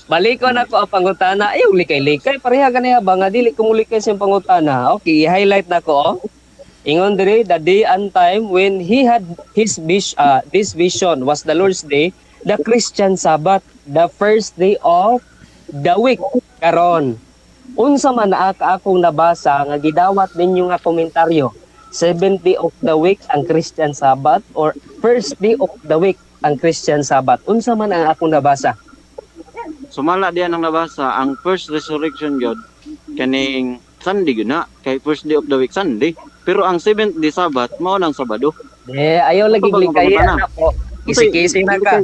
balikon ako ang pangutana. Ayaw, likay-likay. Pareha ganiya ba nga dili ko mulikay sa iyong pangutana. Okay, i-highlight na ko. Oh. Ingon diri, the day and time when he had his this vision was the Lord's day, the Christian Sabbath, the first day of the week. Karon, unsa man naa ka akong nabasa nga gidawat ninyo nga komentaryo? Seventh day of the week ang Christian Sabbath or first day of the week ang Christian Sabbath? Unsa man ang akong nabasa? Sumala diyan ang nabasa ang first resurrection gyud kaning Sunday gyud na kay first day of the week Sunday, pero ang seventh day Sabbath mao nang Sabado. Eh, ayaw lagi Ito ba ang likay pangutana? anak ko. Kisi-kisi na ka.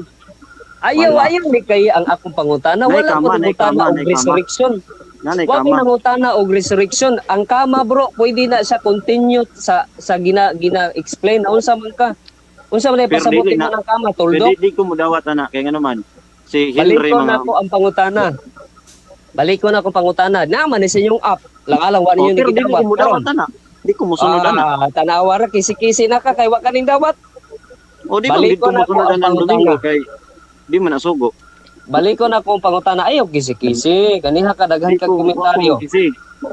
Ayaw, Wala. ayaw likay ang akong pangutana. Nay Wala ko kama, nay nangutana kama, og nay kama. resurrection. Nanay Wa ko kama. nangutana og resurrection. Ang kama bro, pwede na siya continue sa gina gina explain na unsa man ka. Unsa man ay Pero pasabot dili mo na. ng kama, Pero tuldo. di ko mudawat ana kay nga naman si Henry Balikon mga na ako ang pangutana. Balikon na ako ang pangutana. Naman ni sa inyong app. Lang-alang wa Oh, ninyo pero dili gidawat. ko mudawat ana, di ko musunod ana. Ah, tanawa ra kisi-kisi na ka kay wa kaning dawat. O di ba di ko Balikon ako musunod ang ana ang Domingo pangutana. kay di man nasugo. Balikon akong pangutana. Ayaw kisi-kisi. Kaniha ka daghan Di kag ko komentaryo. wa ko kisi.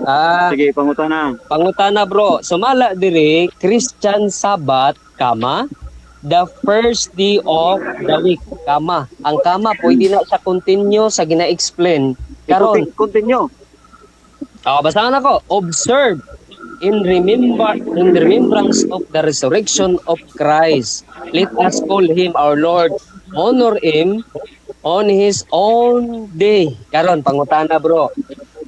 Ah, Sige, pangutana. Pangutana, bro. Sumala diri Christian Sabbath, kama, the first day of the week, kama. Ang kama pwede na siya continue sa gina-explain. Karon, Continue. oh, basahan ako. Observe in remembrance of the resurrection of Christ. Let us call him our Lord. Honor him on his own day. Karon, pangutana, bro.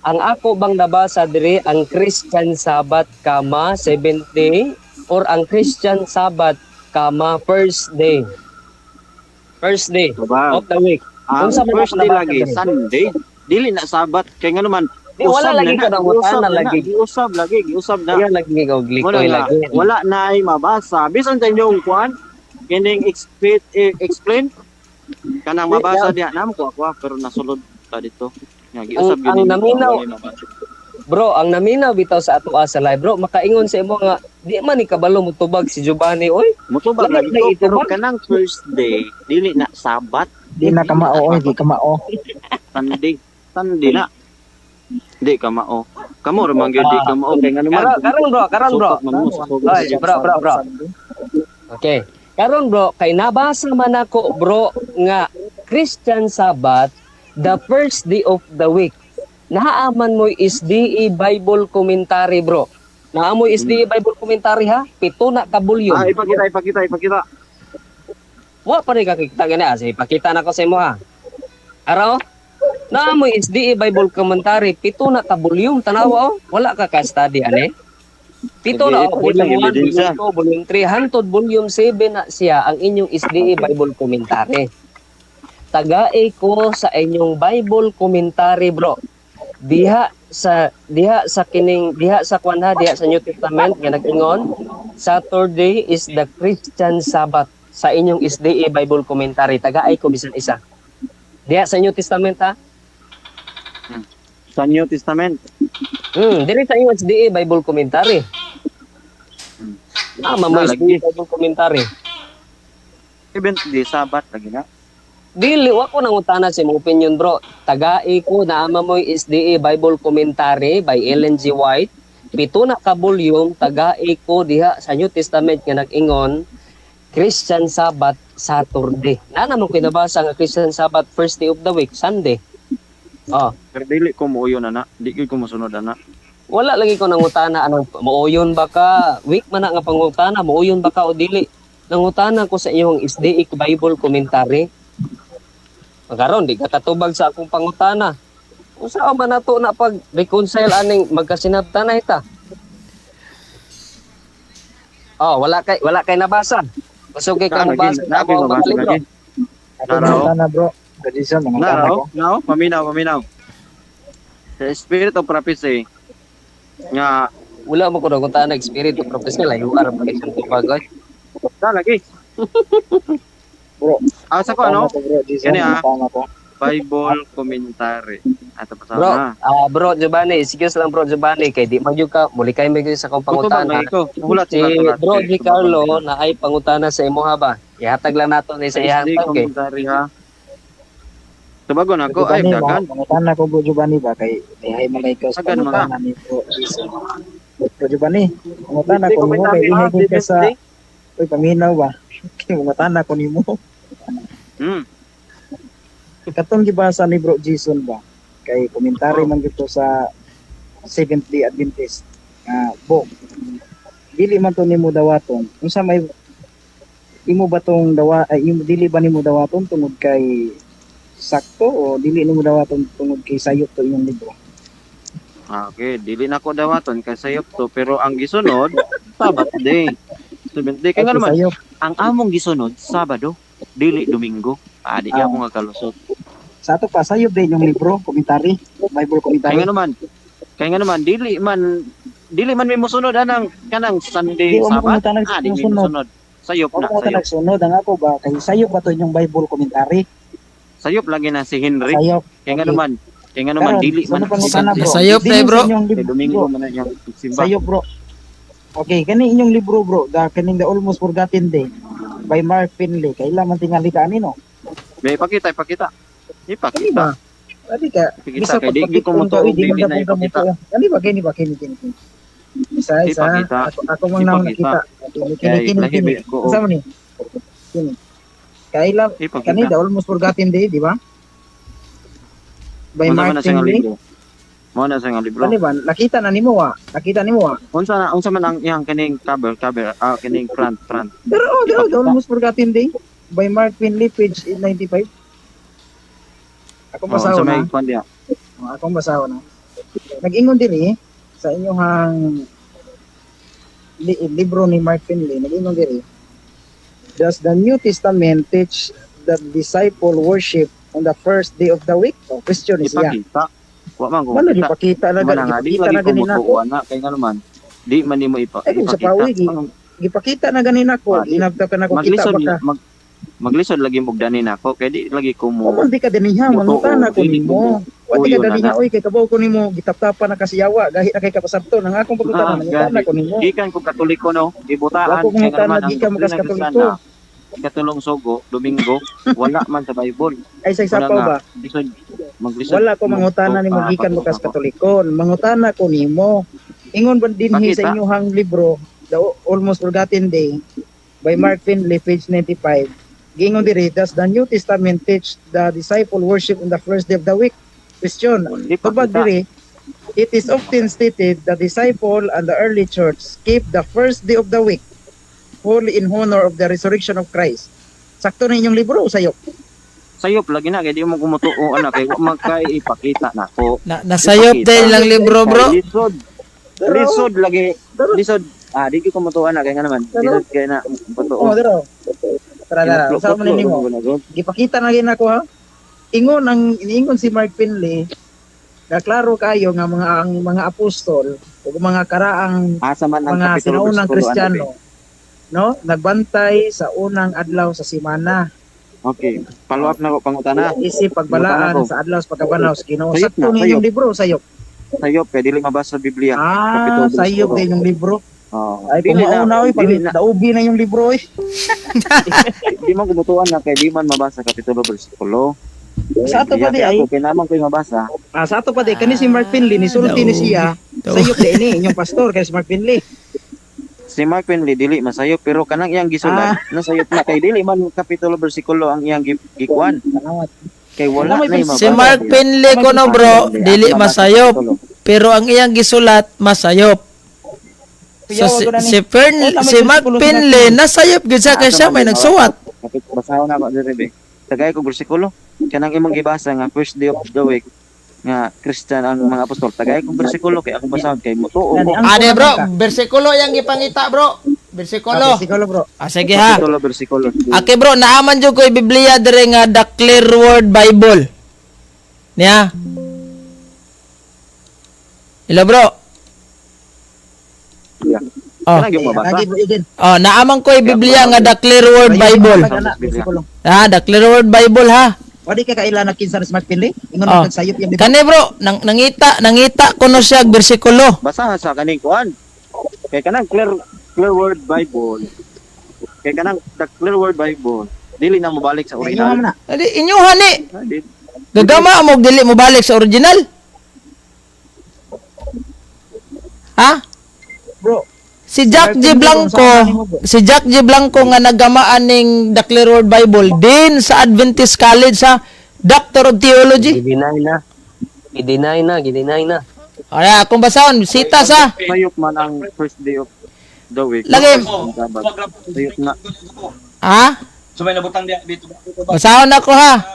Ang ako bang nabasa diri ang Christian Sabbath kama seventh day or ang Christian Sabbath kama first day? First day Diba? of the week. Ang Unsa man first ako day nabasa lagi diri? Sunday. Dili na Sabat kay ngano man Di, wala usab lagi na ko na, nangutana giusab na na, lagi. giusab lagi, giusab na. Ayaw lagi ikaw Wala glikoy na, lagi. wala na ay mabasa. Bisan sa inyong kuan, kining explain, explain kanang mabasa diha namo ko ako ah, pero nasulod ta dito. Nga giusab Ang gyud ninyo, naminaw- wala mabasa. Bro, ang naminaw bitaw sa ato sa live, bro, makaingon sa imo nga di man ni kabalo motubag si Giovanni oy. Mutubag Wala lagi na ko, pero itubag. kanang first day dili na Sabat, Di na kamao, oy, di kamao. Sunday. Sunday na. Di ka mao. Kamo ra man gyud di ka mao kay ngano man. Karon, karon bro, karon bro. Supot man mo sa sugod. Oy, bro, bro, bro. Okay. Karon, bro, kay nabasa man ako, bro, nga Christian Sabbath, the first day of the week. Naaman mo SDE Bible commentary, bro. Naamoy SDE Bible commentary ha? 7 na ka volume. Ah, ipakita, ipakita, ipakita. Wa pa rin kakita gani. Ah, sige, ipakita na ko sa imo ha. Araw, naamoy SDE Bible commentary, 7 na ka volume. Tanawa oh, wala ka ka-study ani. 7 Sige, na oh, ipakita volume yung 1, volume ebidensya. 2, volume 3, hantod volume 7 na siya ang inyong SDE Bible commentary. Tagae ko sa inyong Bible commentary, bro. Diha sa kining diha sa kwan ha, diha sa New Testament nga nag-ingon Saturday is the Christian Sabbath sa inyong SDA Bible commentary. Tagaay ko bisan isa. Diha sa New Testament ha. Sa New Testament. Diri sa inyong SDA Bible commentary. Ah, mamo Na, SDA lagi. Bible commentary. Seventh day, Sabat lagi na. Dili wa ko nangutana sa imong opinion, bro. Tagai ko naama mo'y SDA Bible commentary by Ellen G. White. 7 na ka volume tagai ko diha sa New Testament nga nag-ingon Christian Sabbath Saturday. Na naman kinabasa nga Christian Sabbath first day of the week, Sunday. Oh, Pero dili ko muuyon na na. Di ko mosunod ana. Wala lagi ko nangutana anong muuyon ba ka? Week man na nga pangutana, muuyon ba ka o dili? Nangutana ko sa iyong SDA Bible commentary. Karon di ka katubag sa akong pangutana. Unsa man nato na pag reconcile aning magkasinabtan na ita? Oh, wala kay nabasa. Kusog kay Na, kang lagi, mabasa sa na, ako ang mabasa mga libro. lagi. Ako Naraw. nangutana, bro. Gadison, nangutana Naraw, ko. nao, paminaw, paminaw. Sa Spirit of Prophecy nga Wala mo ko nangutana spirit of prophecy layo ra pa kay siyang tubag oy. na lagi. Bro, Ah, sa ko ano? nangutana ko, bro. Jason, Gani, ah. nangutana ko. Bible commentary. Ato pa Bro, na. ah, bro Giovanni, excuse lang, bro Giovanni, kay di man gyud ka muli kay may gyud sa akong Pangutana pangutana. lagi ko. Hulat Si hulat hulat. bro G. Carlo na ay pangutana sa imo ha ba? Ihatag lang nato ni sa Sa iyang SD tag kay. commentary ha. Tubagon ako ay Giovanni, dagan. mangutana ko, bro Giovanni ba kay dihay man kay sa Dagan mga. pangutana ni bro Jason. Bro Giovanni, mangutana SD ko nimo kay commentary ha. dihay ko ka sa SD. Uy, paminaw ba? Kay mangutana ko nimo. Katong gibasa ni bro Jason ba? Kay komentary man gyud to sa Seventh Day Adventist nga book. Dili man to nimo dawaton. Unsa may imo ba tong dawa ay imo dili ba nimo dawaton tungod kay sakto o dili nimo dawaton tungod kay sayop to inyong libro? Ah, okay, dili na ko dawaton kay sayop to pero ang gisunod Sabbath day. Seventh day kay Ay, nga naman sayop. ang among gisunod Sabado, dili Domingo. Ah, di Ah. ako nga kalusot. Sa ato pa sayop din yung libro, commentary, Bible Kay commentary. nga naman dili man may mosunod anang kanang Sunday Di wa mo Sabbath. pangutana Ah, di may mosunod. mosunod. Sayop Wa na, mo sayop. nagsunod ang ako ba kay sayop ba to inyong Bible commentary? Sayop lagi na si Henry. Sayop. Kay nga Okay. naman, kay nga naman Karon, dili sa man ano pangutana, bro? Sayop Dili na, bro. sa inyong Kay libro, Domingo bro. man na iyang simba. Sayop, bro. Okay, kani inyong libro, bro, the kaning The Almost Forgotten Day by Mark Finley. Kailan man tingali ka ani no? May ipakita, ipakita. Kani Ipakita. ba? Kani ka Ipakita bisa kay di gyud ko pagpakit motuo ka, di dili man na ka ipakita. motuo. Kani ba kini ba kini kini kini. Isa isa Ipakita. ako mang naong Ipakita. nakita. Kini kini Kay kini lahi kini. ba ko Unsa man ni? Kini. Kaila Ipakita. kani the Almost Forgotten Day, di ba? By Unsa man Mark na siya nga Finley. libro? Mao na siya nga libro. Kani ba? Nakita na nimo wa? Nakita nimo wa? Unsa man ang iyang kaning cover cover kaning front front. Pero oh, the Ipakita. Almost Forgotten Day by Mark Finley, page 895. Akong Oh, unsa basahon may na. kuan diha? Oh, akong basahon na. Nag-ingon diri sa inyong libro ni Mark Finley, nag-ingon diri. Does the New Testament teach that disciple worship on the first day of the week? Oh, question is siya. Ipakita. Wa man ko Wala makita. gipakita na Wala gani, nga di gipakita lagi na ko gani nako. motuo na kay ngano man. Di man nimo Ay kung sa ipakita. pawi gipakita na gani nako, Ah, di- ginabta ka nako kita Maglisod baka. maglisod lagi mo dani nako kay di lagi ko mo Wa man di ka daniha, motuo, mangutana ko dili ko nimo. Wa di ka uyo na daniha na. oy kay kabaw ko nimo gitaptapan na kasiyawa, gahi na kay kapasabto nang akong pagkutana Ah, mangutana gani. ko nimo. Gikan ko Katoliko no, Wa gibutaan ko kay ngano mangutana man ang gikan mo kas doktrina Katoliko. Kristiyana katulong sugo Domingo wala man sa Bible. Ay sa Wala sapaw nga ba? lisod maglisod Wala ko mo mangutana nimo gikan mo patuo kas nako. Katoliko. Mangutana ko nimo. Ingon ba dinhi sa Pakita. inyohang libro, The Almost Forgotten Day by Mark Finley, page 95. Giingon diri, does the New Testament teach the disciple worship on the first day of the week? Question. Tubag Ipakita. diri, it is often stated the disciple and the early church keep the first day of the week holy in honor of the resurrection of Christ. Sakto na inyong libro o sayop? Sayop lagi na kay di mo kumutuo ana kay wa man kay ipakita nako. Na, nasayop Ipakita. dahil lang libro, bro. Kay lisod. Pero, Lisod lagi. pero, Lisod. Ah, di ko kumutuo ana kay nga naman. pero, Lisod kay na oh, patuo. pero, tara, tara, Kinutlo sa man putlo nimo. ro na Gipakita na gin ako ha. Ingon ang iniingon si Mark Finley na klaro kayo nga mga ang mga apostol ug mga karaang Asa man ang mga kapitulo sinaunang bersikulo ana be. Kristiyano, no, nagbantay sa unang adlaw sa simana. Okay, follow up na ko pangutana. Isip Pangutana pagbalaan ko. sa adlaw sa pagkabanaw sa Ginoo. Sayop Sakto na, ni sayop. inyong libro, sayop. Sayop kay dili mabasa sa Biblia. Kapitulo Ah, sayop bersikulo. din yung libro. Oh, Ay kung dili na mauna oy pag dili na daubi na yung libro oy. di man kumutuan na kay di man mabasa kapitulo bersikulo. Sa ato pa Biblia di kay ay ako kay naman ko'y mabasa. ah, sa ato pa di kani si Mark Finley nisulti ni Daubi. siya. Daubi. Sayop di ini inyong pastor kay si Mark Finley. Si Mark Finley dili masayop pero kanang iyang gisulat nasayop na kay dili man kapitulo bersikulo ang iyang gikuan. Salamat. Kay wala Wala may na Si mabasa Mark diya. Finley Wala ko no, may bro, Hindi, dili ako mabasa masayop. kapitulo. Pero ang iyang gisulat, masayop. So Kuyawa si ko na ni. si, Fern, Oh, tama si Mark bersikulo si Mark Finley Finley. nasayop gyud siya kay Asa siya man may di nagsuwat. mabasa. Basahon na ako diri be. Tagay ko bersikulo. Kanang imong gibasa nga first day of the week nga Christian ang mga apostol. Tagay ko bersikulo kay akong basahon kay motuo Nani ko. ang Ade kuha bro, man ka. bersikulo yang gipangita bro. Ah, Bersikulo. bersikulo bro. Ah, sige ha. Kapitulo bersikulo. Okay bro, naaman jud ko'y Biblia dire nga The Clear Word Bible. Niya. Ila bro. Yeah. Oh. Kanang yung Eh, mabasa. lagi bro igen. Oh, naaman ko'y Kaya ako Biblia nga mabasa. The Clear Word Bayo Bible. matag ana bersikulo. Ah, The Clear Word Bible ha. Wadi ka kaila na kinsa ni si Mark Finley? Ingon Oh. man kag sayop yung libro. Kani bro, nangita kuno siya og bersikulo. Basahan sa kaning kuan. Kay kanang clear clear word Bible. Kay kanang the clear word Bible dili na mobalik sa Inyo original. man na. Adi inyo ni. Ah, di Gagama mo og dili mo balik sa original. Ha? Bro, Si si Jack Mark G. Finley bro, Blanco, unsa man nimo bro? si Jack G. Blanco nga nagamaan ning The Clear Word Bible din sa Adventist College sa Doctor of Theology. Gideny na. Gideny na, gideny na. Ay, akong basahon, sita sa sayop man ang first day of the week. Lagi. Ang Sabbath. Sayop na. Ha? So may nabutang diya dito dito ba? Basahon ako ha.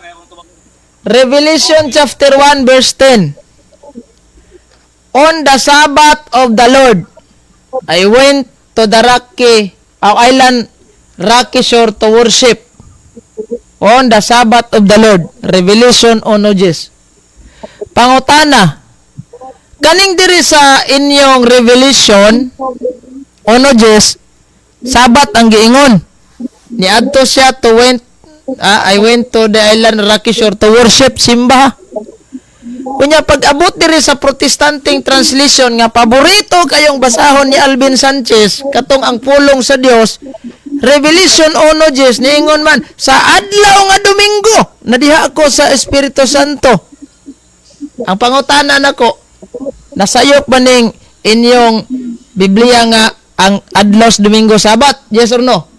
Revelation chapter 1 verse 10. On the Sabbath of the Lord, I went to the rocky island rocky shore to worship. On the Sabbath of the Lord. Revelation 1:10. Pangutana, kaning diri sa inyong Revelation 1:10, Sabat ang giingon. Niadto siya to went I went to the island rocky shore to worship, simba. Kunya pag abot diri sa Protestanteng translation nga paborito kayong basahon ni Alvin Sanchez katong ang pulong sa Dios, Revelation 1:10 niingon man sa adlaw nga Domingo nadiha ako sa Espiritu Santo. Ang pangutana nako, nasayop ba ning inyong Biblia nga ang adlaw sa Domingo Sabat? Yes or no?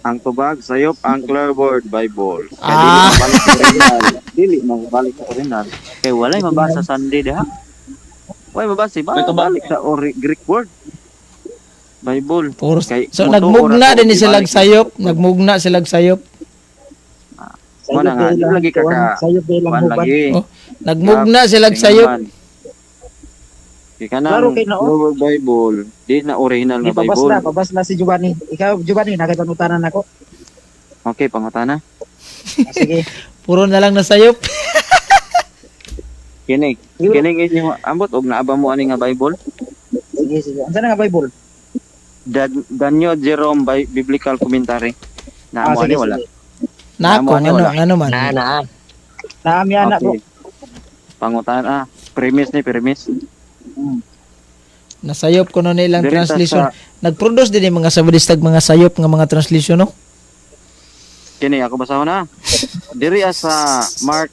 Ang tubag sayop ang Clearword Bible. Kay Ah. dili mabalik sa original. Dili mabalik sa original. Kay walay mabasa Sunday diha. Walay mabasa ba? Balik sa Greek word. Bible. Kay So motuo nagmugna ra to, din ni silag ibalik. sayop, nagmugna silag sayop. Mo na nga, di lagi ka ka. Sayop dahil ang Kuan hubad. lagi. Oh, nagmugna silag sayop. Kay kanang Klaro kay na, oh. Clearword Bible, di na original Di nga Bible. pabasla, pabasla si Giovanni. Ikaw, Giovanni, nakipangutanan ako. Okay, pangutana. Ah, sige. Puro na lang nasayop. Kini, kining inyo ambot og naaba mo ani nga Bible? Sige, sige. Unsa na nga Bible? Daniel Jerome Biblical Commentary. Na Ah, mo sige, ani wala. sige. Nako, Namo ani ano, wala. ano man. Na na. Naami ana bro. Okay. Pangutana, premise ni premise. Nasayop ko no nilang Diri ta translation. sa- Nagproduce din yung mga sabadistag mga sayop nga mga translation no. Kini ako basahon na. Diri sa Mark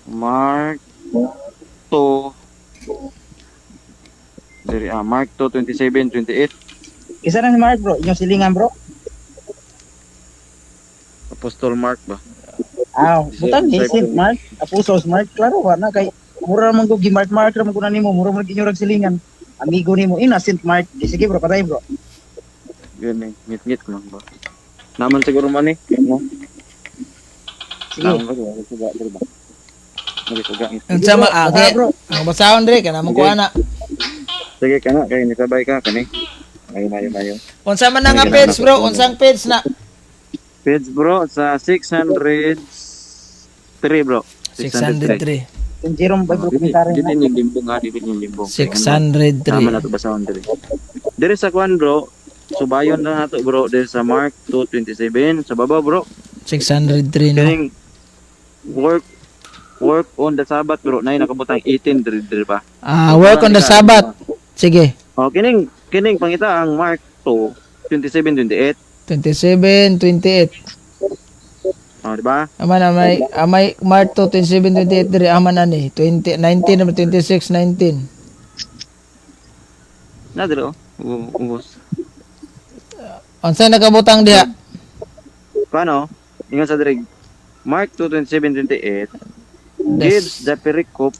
Mark 2 Diri Mark 2:27 28. Isa na si Mark bro, inyong silingan bro. Apostol Mark ba? Ah, butan ni Saint Mark, Apostles Mark, klaro wa na kay mura man ko gi-Mark Mark ra man ko na nimo, mura man ginyo rag silingan. Amigo nimo ina Saint Mark. Di, sige bro, patay bro. Gini, ngit-ngit lang ba? Naman siguro man eh. No? Sige. Naman ba? Suga, diri ba? Suga. Unsa ma ah, Basa, okay. bro. Ang basahon dre kana mo Sige. kuha na. Sige kana kay nisabay ka kani. Ayo mayo mayo. Unsa man na nga page bro? Unsang page na? Page bro sa 603 bro. 603. Saint Jerome Bible Commentary. Dili ni limbong ha, dili ni limbong. 603. Tama na to basahon diri. Diri sa kwan bro, subayon na nato bro diri sa Mark 2:27 sa baba bro. 603 no. Kining work on the Sabbath bro, nay nakabutang 18 diri diri pa. Ah, work on the Sabbath. Sige. Oh, kining kining pangita ang Mark 2:27 28. 27, 28. Oh, di ba? Aman amay amay Mark 2 27 28 diri aman ani 20 19 naman 26 19. Na diri oh. Ubos. Unsa nakabutang diha? Paano? Ingon sa diri. Mark 2:27 28 gives the pericope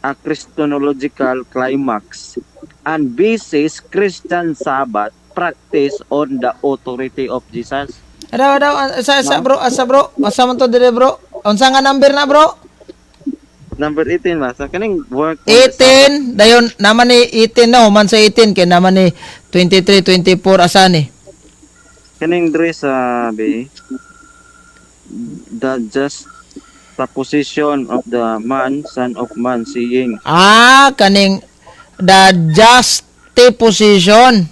a Christonological climax and bases Christian Sabbath practice on the authority of Jesus. Adaw adaw asa asa bro, asa bro, asa man to dire bro? Unsa nga number na bro? Number 18 ba? Sa kaning work on the 18 dayon naman ni 18 na human sa 18 kay naman ni 23 24 asa ni? Kaning diri sa B, the just the position of the man, son of man, seeing. Ah, kaning the just position.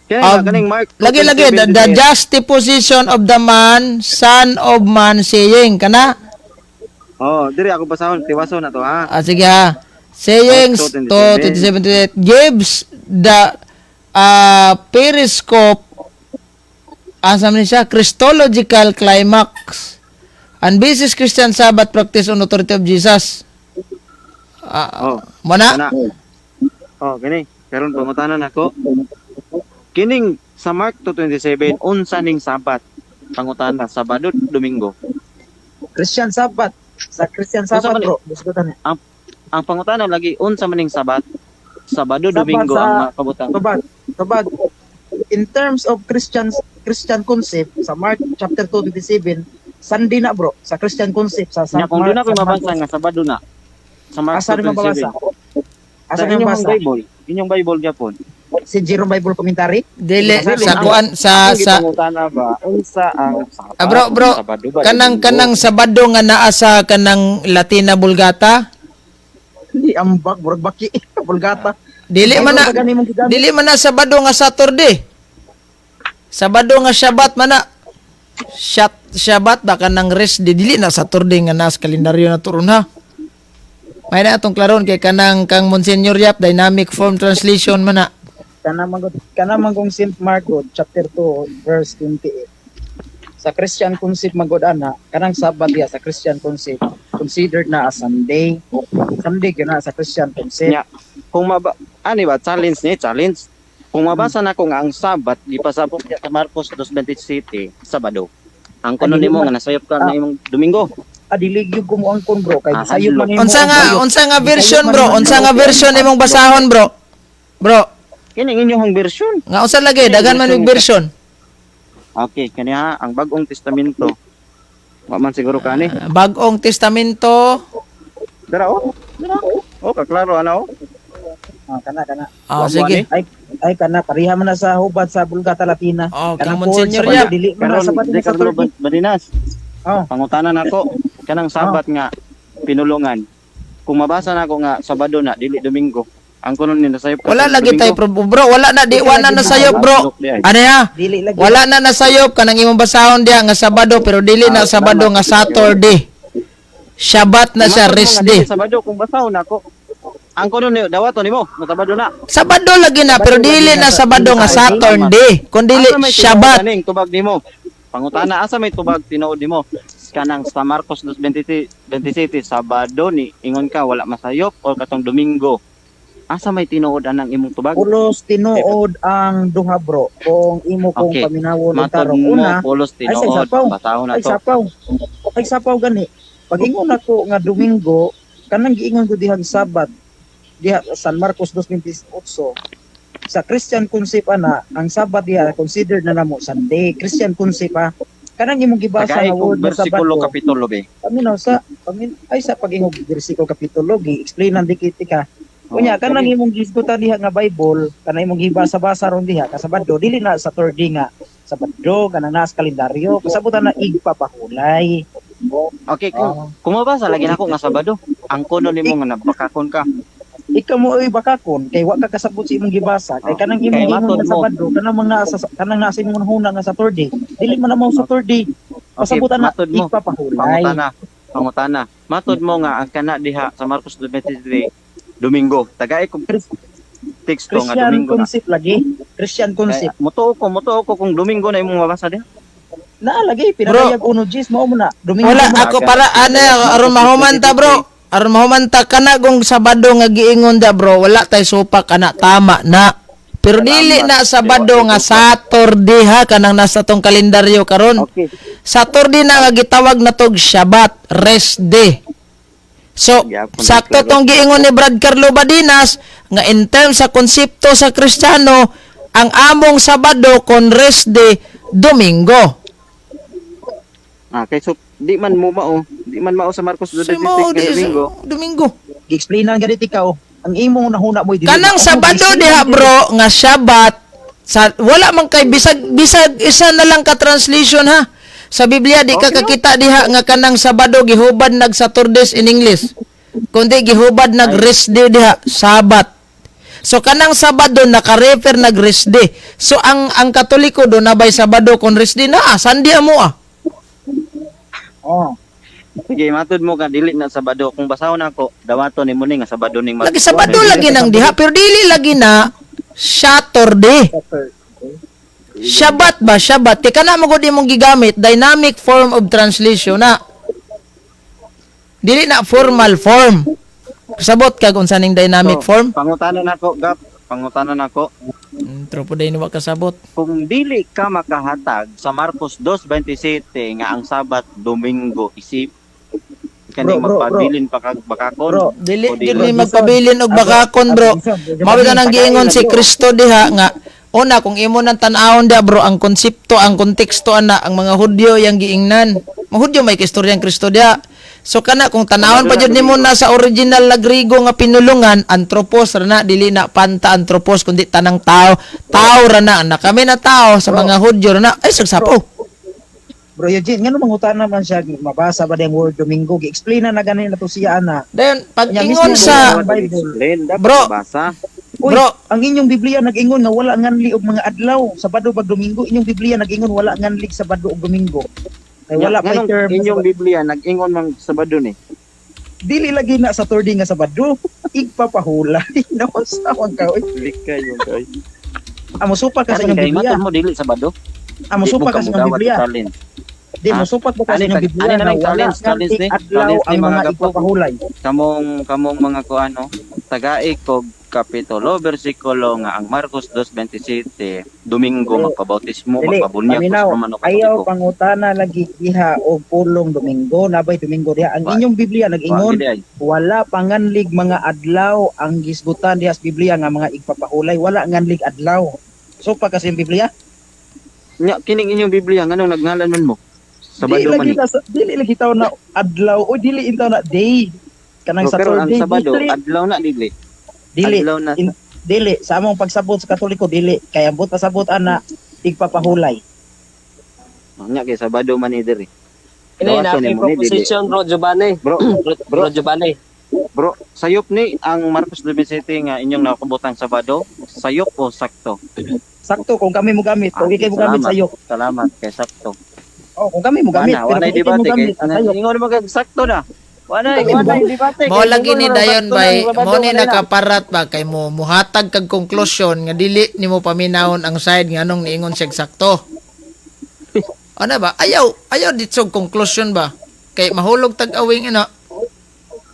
Kaya kaning Mark Lagi lagi the 27, just position of the man, son of man saying kana. Oh, diri ako basahon, tiwason na to ha. Ah, sige ha. Sayings Mark to 27 28 gives the periscope asa man siya Christological climax and basis Christian Sabbath practice on authority of Jesus. Ah, Oh, mo na? kana. Oh, kini. Karon pangutanan nako. Kining sa Mark 2:27 unsa ning Sabat? Pangutana, Sabado, Domingo. Christian Sabbath. Sa Christian Unsa Sabbath man bro. Busgutan. Ang pangutana lagi unsa man ning Sabat? Sabado, Sabat Domingo sa ang makabutang. Tubag, tubag. In terms of Christian concept sa Mark chapter 2:27, Sunday na bro, sa Christian concept sa Nya San kung doon Mark, na ko'y San mabasa Marcos. nga Sabado na. Sa Mark Asa rin mababasa? 2:27. Asa Sa rin inyong mabasa? Bible, inyong Bible gyapon. Si Jerome Bible Commentary? Dili Dili, sa kuan sa ang sa gipangutana ba unsa ang Sabat? Ah, bro, bro, Sabado ba, kanang Domingo? kanang Sabado nga naa sa kanang Latina Vulgata. Di ambak murag baki Vulgata. Dili man na Bible ba gani mong gigamit? dili man na Sabado nga Saturday. Sabado nga Shabbat man na. Shabbat ba kanang rest di dili na Saturday nga nas kalendaryo na turon ha. May na atong klaron kay kanang kang Monsignor Yap dynamic form translation man na. Kana man kung St. Mark God, chapter 2 verse 28. Sa Christian concept magod ana, kanang Sabbath diya sa Christian concept considered na as Sunday. Sunday gyud na sa Christian concept. Nya, kung maba ani ba challenge ni challenge. Kung mabasa na ko nga ang Sabat gipasabot niya sa Marcos 2:27, Sabado. Ang kuno Ah, dili nimo man. nga nasayop ka na imong Domingo. Ah, dili gyud ko mo angkon bro kay Ah, gisayop man hadlok. nimo Unsa ang nga bayot. unsa nga Gisayop version man bro? nimo ang Unsa nga bayot. version imong basahon bro? Bro, Kini ang inyong version. nga unsa lagi daghan man og version. Okay, kani ha ang Bagong Testamento. Wa man siguro kani. Bagong Testamento. Dara oh. Dara. Oh, kaklaro ana oh. Ah, kana kana. Ah, Wa mo sige. ani. Ay ay kana pareha man na sa hubad sa Vulgata Latina. Oh, Kanang kang Ford, Monsignor Sabado, Yap. dili man na Karon Sabado di na sa Carlo 30. Badinas. Oh. Pangutana nako kanang Sabat nga pinulungan. Kung mabasa nako nga Sabado na dili Domingo. Ang kuno ni nasayop ka Wala sa lagi Domingo. tayo bro, wala na di wala na sayop bro. Ano ya? Dili lagi. Wala na nasayop kanang imong basahon diha nga Sabado pero dili na Ah, Sabado salamat. nga Saturday. Shabat na siya Matod mo rest nga day. dili Sabado kung basahon nako. Ang kuno ni dawato nimo nga Sabado na. Sabado lagi na pero Sabado dili lagi na na sa- Sabado nga Saturday. Saturday. Kun dili Asa may tinuod Shabat. aning tubag nimo? Pangutana asa may tubag tinuod nimo? Kanang sa Marcos 2:27 Sabado ni ingon ka wala masayop o katong Domingo. Asa may tinuod anang imong tubag? Pulos tinuod ang duha bro kung imo kong Okay. paminawon og Matod tarong. mo Una, pulos ay sa tinuod. sapaw. Basahon na Ay to. sapaw. Ay sapaw gani. Pag ingon ako nga Domingo, kanang giingon ko dihang Sabat diha San Marcos 2:28. Sa Christian concept ana, ang Sabat diha considered na namo Sunday. Christian concept ha. Kanang imong gibasa Tagay nga kog word nga bersikulo Sabado. kapitulo be. Paminaw sa pamin ay sa pag-ingog bersikulo kapitulo gi-explain ang dikit ka. Unya Oh, kanang sige. imong gisgutan diha nga Bible, kanang imong gibasa-basa ron diha kasabado dili na sa Saturday nga Sabado kanang naas kalendaryo kasabutan na igpapahulay. Okay, kung Oh. kung mabasa lagi nako nga Sabado, ang kuno nimo nga nabakakon ka. Ikaw mo oy bakakon kay wa ka kasabot sa imong gibasa kay Oh. kanang imong Kay ingon matod nga mo. Sabado kanang mga sa kanang nasa imong huna nga Saturday dili man na mao Saturday. Okay, Kasabutan na matod mo. igpapahulay. Pangutana, pangutana. Matod mo nga ang kana diha sa Marcos 2:23 Domingo. Tagay kog teksto nga Christian Domingo na. concept lagi. Christian concept. Kaya, mutuo ko kung Domingo na imong mabasa diha. Naa lagi pinadayag uno Jis mao mo na. Domingo Wala mo na. ako para ano aron mahumanta bro. Aron mahumanta kana kung Sabado nga giingon da bro, wala tay supak kana tama na. Pero dili na Sabado nga Saturday ha kanang nasa tong kalendaryo karon. Okay. Saturday na nga gitawag na tog Shabat, rest day. So, Gyapon, sakto klaro. tong giingon ni Brad Carlo Badinas nga in terms sa konsepto sa Kristiyano, ang among Sabado kon rest day Domingo. Ah, kay so di man mo mao, di man mao sa Marcos So, 2:23 mao nga di- Domingo. Domingo. Gi-explain na ganit ikaw. Ang imong nahuna mo dili. Kanang Ako, Sabado gi-explain diha na bro nga Shabat sa wala man kay bisag bisag isa na lang ka translation ha. Sa Biblia di ka kakita diha nga kanang Sabado gihubad nag Saturdays in English. Kundi gihubad nag rest day diha, Sabat. So kanang Sabado naka-refer nag rest day. So ang Katoliko do nabay Sabado kon rest day na ah, Sunday mo ah. Oh. Sige, matod mo ka dili na Sabado kung basahon nako, dawaton nimo ni nga Sabado ning Lagi Sabado lagi nang diha pero dili lagi na Saturday. Shabat ba? Shabat. Kaya kana mo gud imong gigamit, dynamic form of translation na. Dili na formal form. Kasabot kag unsa ning dynamic So, form? Pangutana nako, Gap. Pangutana nako. Tropo day wa kasabot. Kung dili ka makahatag sa Marcos 2:27 nga ang Sabat Domingo isip kaning Bro, bro, bro. magpabilin pa kag bakakon. Bro, Dili O gid dili. ni magpabilin og bakakon bro. Mao ba nang giingon si Kristo diha nga una kung imo nang tan-awon diha bro ang konsepto ang konteksto ana ang mga Hudyo yang giingnan. Mga Hudyo may kistoryang Kristo diha. So kana kung tan-awon pa jud nimo na sa original na Griego nga pinulungan anthropos ra na dili na panta anthropos kundi tanang tao. Tao ra na na kami na tao sa mga Hudyo ra na ay sagsapo. Bro Eugene, ngano mangutana man siya mabasa ba diyang word Domingo? Gi-explain na na ganin na to siya ana. Dayon pag Nya, ingon mismo sa ang Bible. Explain, dapat Bro. mabasa. Uy, Bro. ang inyong Biblia nag-ingon nga wala nganli og mga adlaw Sabado bag Domingo. Inyong Biblia nag-ingon wala nganli Sabado ug Domingo. Kay wala pa Nganong term. na inyong Sabado. Biblia nag-ingon man Sabado ni. Dili lagi na Saturday nga Sabado. Igpapahulay. Naon sa ka oy. Likay yung kay. Amo supak ka sa Karon inyong kay Biblia. matud mo dili Sabado. Amo Di mo supak ka ka sa inyong mudawat Biblia. sa challenge. Di Ha? mo supak ba ka sa Ani inyong tag Biblia ani na na lang wala challenge, challenge ngantig ni, adlaw challenge ni ang mga mga gapo. igpapahulay. Kamong kamong mga kuano, tagai kog kapitulo bersikulo nga ang Marcos 2:27 Domingo Dili, magpabautismo, dili, magpabunyag ko sa paminaw. Romano Ayaw Katoliko. pangutana lagi diha og pulong Domingo, nabay Domingo diha. Ang Wa inyong Biblia wa nag-ingon, gid ay. wala panganlig mga adlaw ang gisgutan diha sa Biblia nga mga igpapahulay, wala nganlig adlaw. So pa kasi yung Biblia, Nya kining inyong Biblia nganong nagngalan man mo? di Sabado man lagi ni. ta dili lagi taw na adlaw o dili intaw na day kanang Bro, pero ang Saturday Sabado dili adlaw na dili. dili Adlaw na in, dili sa among pagsabot sa Katoliko dili kay ambot pasabot ana igpapahulay. Nya kay Sabado man ni diri. Ini na Dawaton nimo ni dili. proposition bro Giovanni. Bro, Bro, bro, bro Giovanni. bro, sayop ni ang Marcos 2:27 nga inyong nakabutang Sabado, sayop o sakto? Sakto kung kami mo gamit, Ah, kung ikay mo gamit salamat. sayop. Salamat kay sakto. Oh, kung kami mo gamit, Wala, pero wala kung ikay mo debate kay gamit, sayop. ingon mo kag sakto na. Wala, Kung kami mo wala gamit. debate Mao kay lagi ingon ni mo nang dayon sakto na bay, ang Sabado mo ni wala na. nakaparat ba kay mo muhatag kag konklusyon nga dili nimo paminawon ang side nga anong niingon siya sakto. Ano ba? Ayaw, ayaw ditsog conclusion ba? Kay mahulog tag awing ina.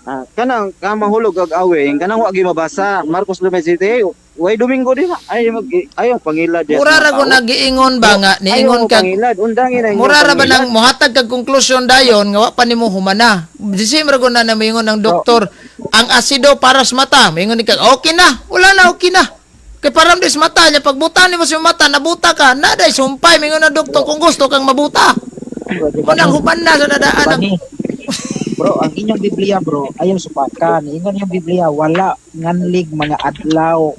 Ah, kanang ka mahulog og awing kanang wa gyud mabasa Marcos 2:27 way Domingo di ba? Ay mag ayaw pangilad diya sa Mura mga ra ko tao. nagiingon ba Bro, nga ayaw niingon mo kag pangilad, undangin na inyong mura ra ba pangilad. nang muhatag kag konklusyon dayon nga wa pa nimo humana. Disim ra ko na na moingon ang Bro, doktor, ang asido para sa mata. Moingon ni kag okay na, wala na okay na. Kay param dis mata niya pagbuta nimo sa mata nabuta ka, naday sumpay moingon ang doktor kung gusto kang mabuta. bro, Mo nang Giovanni, human na sa nadaan ang Giovanni, bro, ang inyong Biblia, bro, ayaw supakan. Ingon yung Biblia, wala nganlig mga adlaw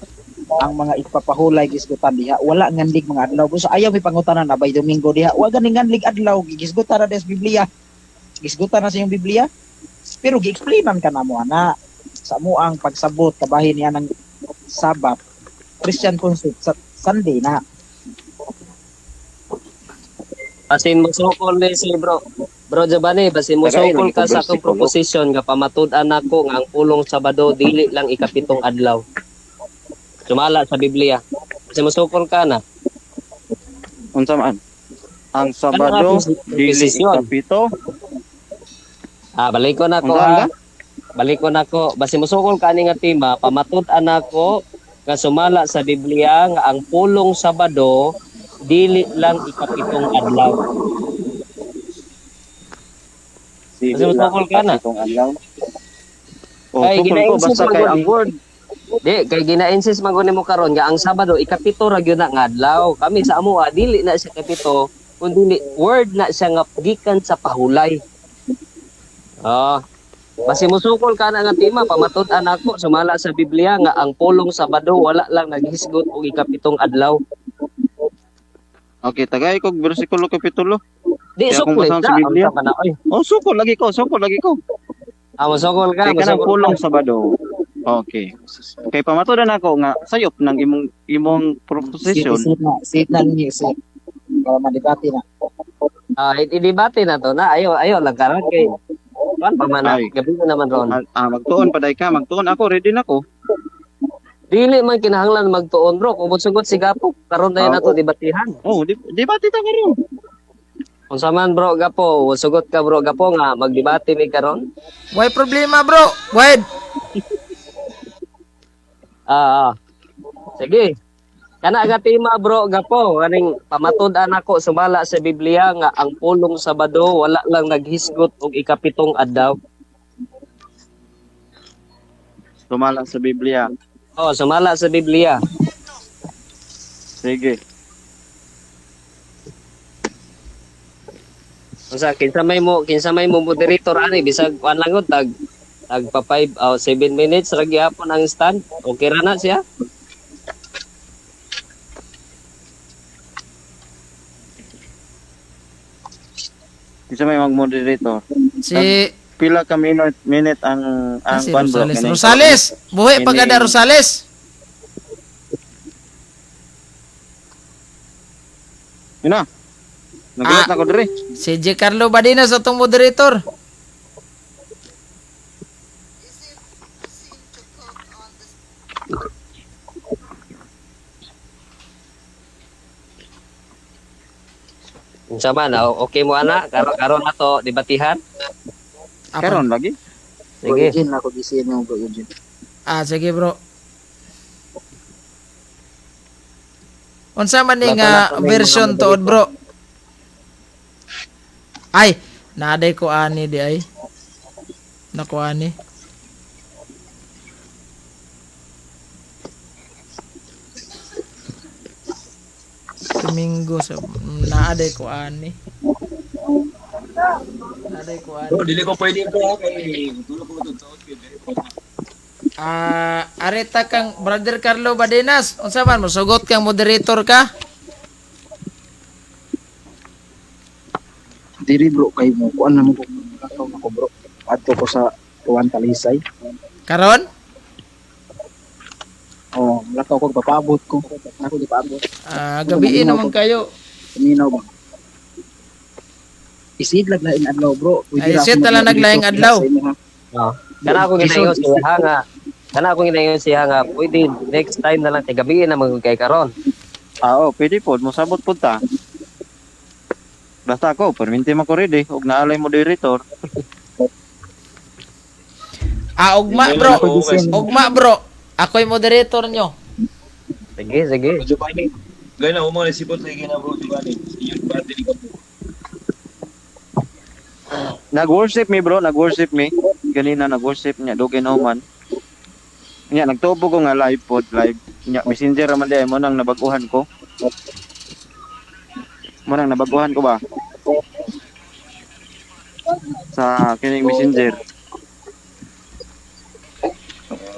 ang mga ipapahulay gisgutan diha. Wala nganlig mga adlaw. Bro, so ayaw may pangutanan abay Domingo diha. Wa gani nganlig adlaw gisgutan na des Biblia. Gisgutan na sa inyong Biblia. Pero gi-explainan ka na mo ana sa mo ang pagsabot kabahin niya ng Sabat Christian concept sa Sunday na. Basin mo sukol ni si bro. Bro Giovanni, basin mo Tagay sukol lagi ka ko sa akong bersikulo. proposition nga pamatud-an nako nga ang pulong Sabado dili lang ikapitong adlaw. Sumala sa Biblia. Basin mo sukol ka na. Unsa man? Ang Ano nga Sabado dili proposition? ikapito. Ah, balik ko na ko Unsa ha. ka? Balik ko na ko. Basin mosukol ka ani nga tema, pamatud-an nako nga sumala sa Biblia nga ang pulong Sabado dili lang ikapitong adlaw. Dili Basin lang mosukol ka na. ikapitong adlaw. Oh, Kay sukol ko gina-insist basta man kay gud ang word Di, kay gina-insist man gud nimo karon nga ang Sabado ikapito ra gyud na nga adlaw. Kami sa amoa dili na siya kapito, kun dili word na siya nga gikan sa pahulay. Ah, basi mosukol ka na nga tema pamatud-an ako sumala sa Biblia nga ang pulong Sabado wala lang naghisgot og ikapitong adlaw. Okay, tagay kog bersikulo kapitulo. Di Kaya akong sukol basahon na sa Biblia. unsa man na oy. Oh, sukol lagi ko, sukol lagi ko. Ah, mosukol ka, Kay kanang mosukol ka. pulong Sabado. Okay. Kay pamatudan ako nga sayop ng imong imong proposition. Sit na, sit na ninyo, sit. Para madebate na. Ah, i-debate na to na. Ayo, ayo lang karon kay kuan pa man na. Ay. Gabi na naman ron. Ah, magtuon paday ka, magtuon ako, ready na ko. Dili man kinahanglan magtuon bro. Kung sugot si Gapo, karon na Ah, yun nato oh. debatihan. Oh, debate ta karon. Unsa man bro Gapo, sugot ka bro Gapo nga magdebate mi karon. Way problema bro. Go ahead. Ah, ah. Sige. Kana nga tema bro Gapo, kaning pamatud-an ako sumala sa Biblia nga ang pulong Sabado wala lang naghisgot og ikapitong adlaw. Sumala sa Biblia. Oh, sumala sa Biblia. Sige. Unsa kinsa may mo moderator ani bisag kuan lang gud tag tag pa 5 o 7 minutes ra gyapon ang stand. Okay ra na siya. Kinsa may mag-moderator? Si Pila ka minute minute ang ah, ang si kuan bro Rosales. kaning Rosales, buhi pagada kining Rosales. Yun na. Nagulat Ah. na ko diri. Si J. Carlo Badinas atong moderator. Unsa man, ah, okay mo ana, karon karon na to debatihan. Karon lagi. Bro Sige. Eugene, ako gisiin mo, Bro Eugene. Ah, sige, bro. Unsa man ni nga Lato-lato na yung mga version tuod, bro? Ay, naaday ko ani di ay. Nako ani. Domingo sa naaday ko ani. Naaday ko ani. Bro, dili ko pwede bro kay tulog ko tugtog kay dili ko. Ah, areta kang Brother Carlo Badenas. Unsa man mosugot kang moderator ka? Diri bro kay mo kuan na mo ko lakaw na ko, bro. Adto ko sa Tuan Talisay. Karon? Oh, lakaw ko papaabot ko. Ako di paabot. Ah, gabiin naman kayo. Paminaw ba? Isid lag laing adlaw, bro. Ay, Pwede ra isid ako na lang mag-moderator naglaing adlaw. sa imo, ha? Oh. Kana ako Jason, ginayon siya nga. Kana ako ginayon siya nga pwede next time na lang kay gabi na magud kay karon. Ah, oh, pwede po. Mosabot po ta. Basta ako, perminti man ko ready. Ug naalay moderator. Ah, ugma bro. Ako gisin. Ugma bro. Ako'y moderator nyo. Sige, sige. Giovanni. Gaya na mo sipot lagi na bro Giovanni. Iyon ba dili ka po. Nag-worship me bro, nag-worship me. Ganina nag-worship niya, dugay na human. Nya nagtubo ko nga live pod, live. Nya messenger ra man diay mo nang nabaguhan ko. Mo nang nabaguhan ko ba? Sa kining messenger.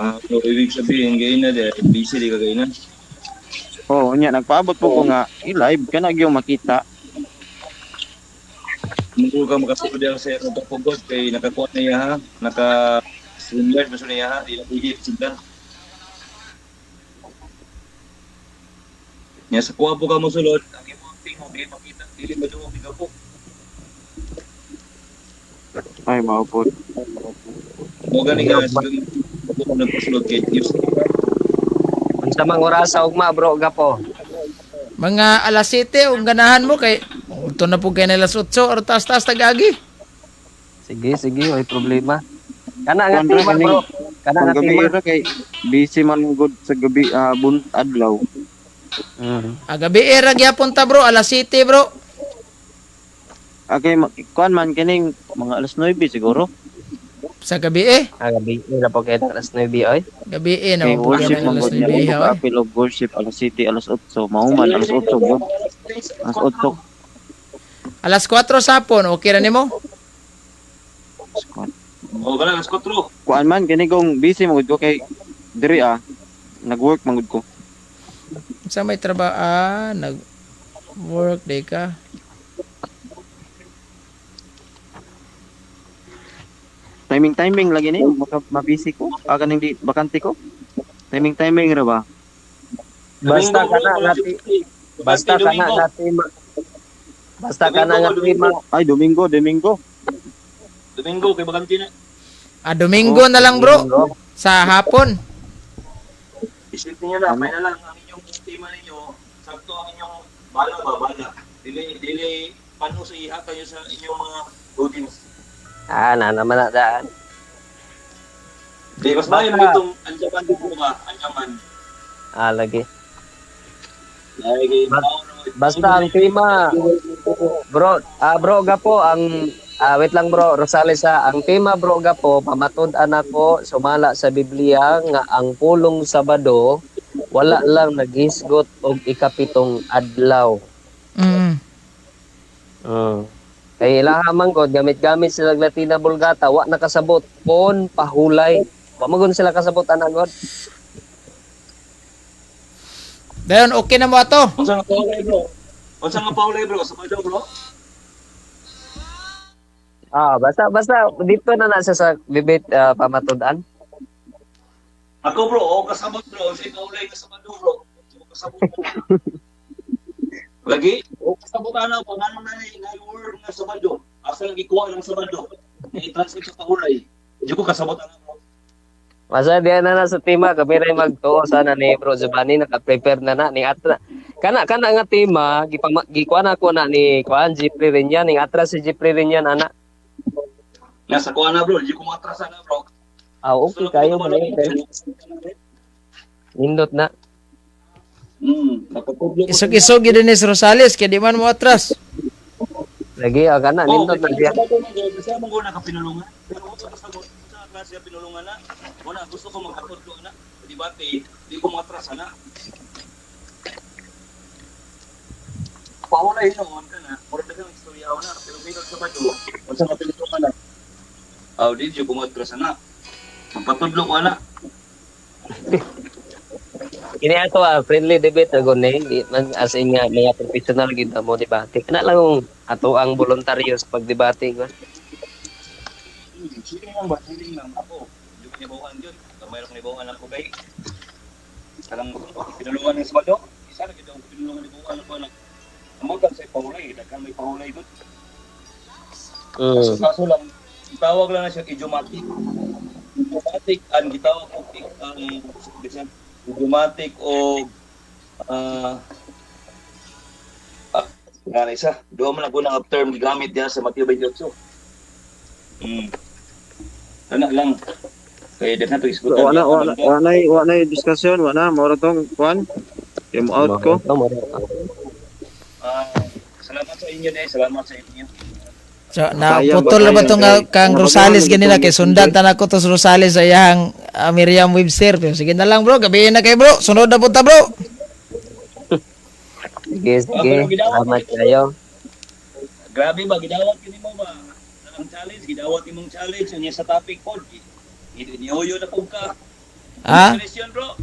Ah, so ibig sabihin gay na de busy di ka gay na. Oh, nya nagpaabot po ko nga i-live kana gyud makita. Mungkul ka makasulod diya sa nagpapugod kay nakakuha na iya ha. Naka StreamYard ba niya ha? Di na pwede sila. Nya sa kuha po ka mosulod, ang imong tingog di makita dili madungog di ka po. Ay mao pod. Mo gani nga siguro ko nagpasulod kay Diyos. Unsa mang oras sa ugma bro gapo? Mga alas 7, kung ganahan mo kay ito na po kay na alas 8 or taas-taas tagagi. Sige, sige, way problema. Kana nga Kuan ra tema kaning bro. Kana kung nga gabi tema. ra kay busy man gud sa gabi ah, bun adlaw. Ah, gabi eh, ra gyapon ta bro, alas 7 bro. Okay, kuan man kining mga alas 9 siguro. Sa gabi eh. Ah, gabi na po kay alas 9 oy. Gabi eh Kay na po kay worship na man alas gud niya 9 mo ha. Oy. apil og worship alas 7, alas 8, mahuman alas 8 gud. Alas 8. Alas 4 sa hapon, okay ra nimo? O kana alas 4. Kuan man kini kung busy man gud ko kay diri ah nag-work man gud ko. Sa may trabaho, ah, nag work day ka. Timing timing lagi ni maka mabisi ko. Ah, kaning di bakante ko. Timing timing ra ba? Basta Domingo, kana bro, nga basta kana Domingo. nga tema. Basta kana nga tema. Ay Domingo, Domingo. Domingo kay bakante na. Ah, Domingo na lang bro, Domingo. sa hapon. Isipin niyo na, may na lang ang inyong tema ninyo, sakto ang inyong bala ba, bala. Dili, dili, paano sa iha kayo sa inyong mga audience. Ah, na naman na daan. Di, mas maayo na itong anjaman din po ba? Anjaman. Ah, lagi. Ay, kay tao na Basta ang tema, bro, ah bro gapo ang ah, wait lang bro, Rosales ha. Ang tema bro gapo pamatud-an ako sumala sa Biblia nga ang pulong Sabado wala lang naghisgot og ikapitong adlaw. Kay ilaha man god gamit-gamit sila og Latina Vulgata wa nakasabot kon pahulay. Wa man gud sila kasabot ana god. Dayon okay na mo ato. Unsa nga paulay bro? Unsa nga paulay bro? Sabado bro? Ah, basta basta dito na na siya sa debate ah, pamatud-an. Ako bro, o kasabot bro, unsa paulay ka Sabado bro? Kasabot. Lagi, o kasabot ana pa ngano na ni na word nga Sabado. Asa lang gikuha ng Sabado? I-translate sa paulay. Di ko kasabot ana bro. Masa diyan na na sa tema kami rin magtuo sana ni Bro Giovanni naka-prepare na na ni Atra. Kana kana nga tema gipama gikuan ako na ni kuan Jeffrey Renyan ning atras si Jeffrey Renyan ana. Nasa kuha na, bro, di ko matras na, bro. Ah, okay kayo mo na. Nindot na. Napatudlo ko. Isog-isog gyud ni Rosales kay di man mo atras. Lagi ah kana Oh, nindot na siya. Kasi mo ko nakapinulungan. Pero ko sa sa klase pinulungan na. Wala gusto ko magpatudlo na. Debate, di ko matras na. Paula hinuon ka na, murag daghang istorya na, pero minod sa bado, unsa nga pinulungan na. Aw, di jud ko matras na. Magpatudlo ko na. Kini ato ah, friendly debate na gud ni, di man as in nga mga professional gid mo debate. Kana lang ang ato ang voluntaryo sa pagdebate ko. Siling lang ba? Siling lang ako. Di ko nibawan yun. Gamay ra ko nibawan ako kay. Kanang pinulungan ng Sabado. Isa ra gid ang pinulungan ni ako na. Amot sa pahulay, daghan may pahulay dun. Kaso lang, tawag lang na siya idiomatic. Idiomatic ang gitawag og ang bisan idiomatic o nga na isa. Duha man ako nga term gigamit diha sa Mateo 28. Kana lang. Kaya daghan to isgutan. Wala wala wala wala diskusyon, wala mao ra tong kuan. Game out ko. Salamat sa inyo dai, salamat sa inyo. So, naputol na ba itong kang Rosales ganina kay sundan tan ako to sa Rosales sa iyang Miriam Webster. Pero sige na lang, bro, gabihin na kay bro. Sunod na punta, bro. Sige, sige. Salamat kayo. Grabe ba gidawat kini mo ba? Ang challenge, gidawat imong challenge unya sa topic pod. Niuyo na pud ka. Ha? Challenge yun, bro.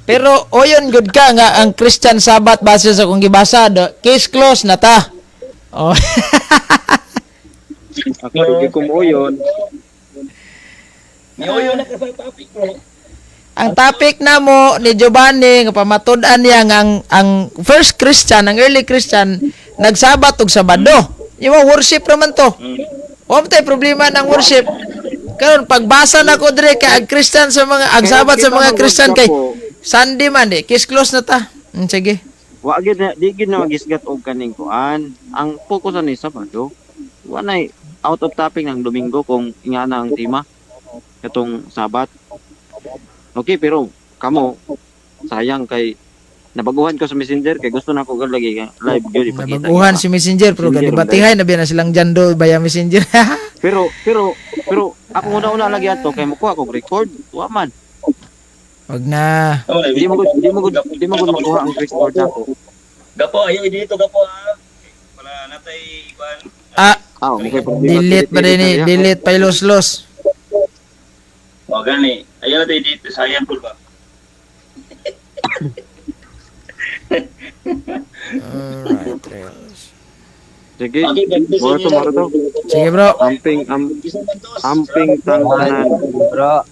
Pero oyon good ka nga ang Christian Sabbath base sa kung gibasa, do, case closed na ta. Oh. Ako di ko mo yun. Niuyo na ka sa topic, bro. Ang topic na mo ni Giovanni nga pamatud-an niya nga ang first Christian, ang early Christian nagsabat og Sabado. Yung worship naman to. Wa man tay problema ng worship. Karon pagbasa nako dire kay ang Christian sa mga ang Sabat sa mga Christian kay Sunday man di, case close na ta. Sige. Wa gid na di gid na magisgat og kaning kuan. Ang focus ani Sabado. Wa nay out of topic ng Domingo kung ingana ang tema katong Sabat. Okay, pero kamo sayang kay nabaguhan ko sa Messenger kay gusto na ko gud lagi live gyud ipakita. Nabaguhan si Messenger pero ganibatihay na biya na silang jando baya Messenger. Pero ako una-una lagi ato kay mukuha kog record, wa man. Wag na. Di mo gud makuha ang record nako. Gapo, ayaw dito gapo ha. Para natay kuan. Ah, okay, problema. Delete pa din eh, delete pa los-los. O gani, ayaw natay dito sayang pud ba. Alright, Rails. Sige. Moro to. Sige, bro. Amping amping tangtanan. Bro.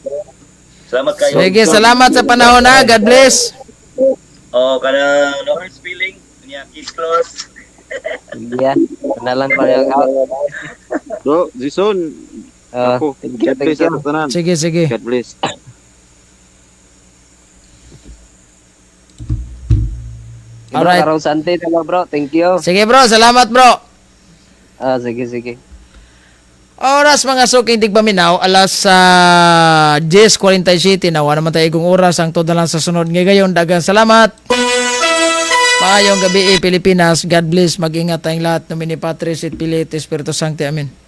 Salamat kayo. Sige, salamat sa panahon ha. God bless. Oh, kana no hurt feeling. Niya kiss close. Yeah. Kana lang pa yung out. Bro, Jason. Ako, Thank you, God bless thank you. sa tanan. Sige, sige. God bless. Alright. Karong Sunday na lang, bro. Thank you. Sige, bro, salamat, bro. Ah, sige, sige. Oras mga suking tigpaminaw, alas 10:47 na. Wala naman tayo igong oras. Ang na lang sa sunod ngay gayon. Daghang salamat. Maayong gabi, Pilipinas. God bless. Mag-ingat tayong lahat. Nomini Patris et Filii et Spiritus Sancti. Amen.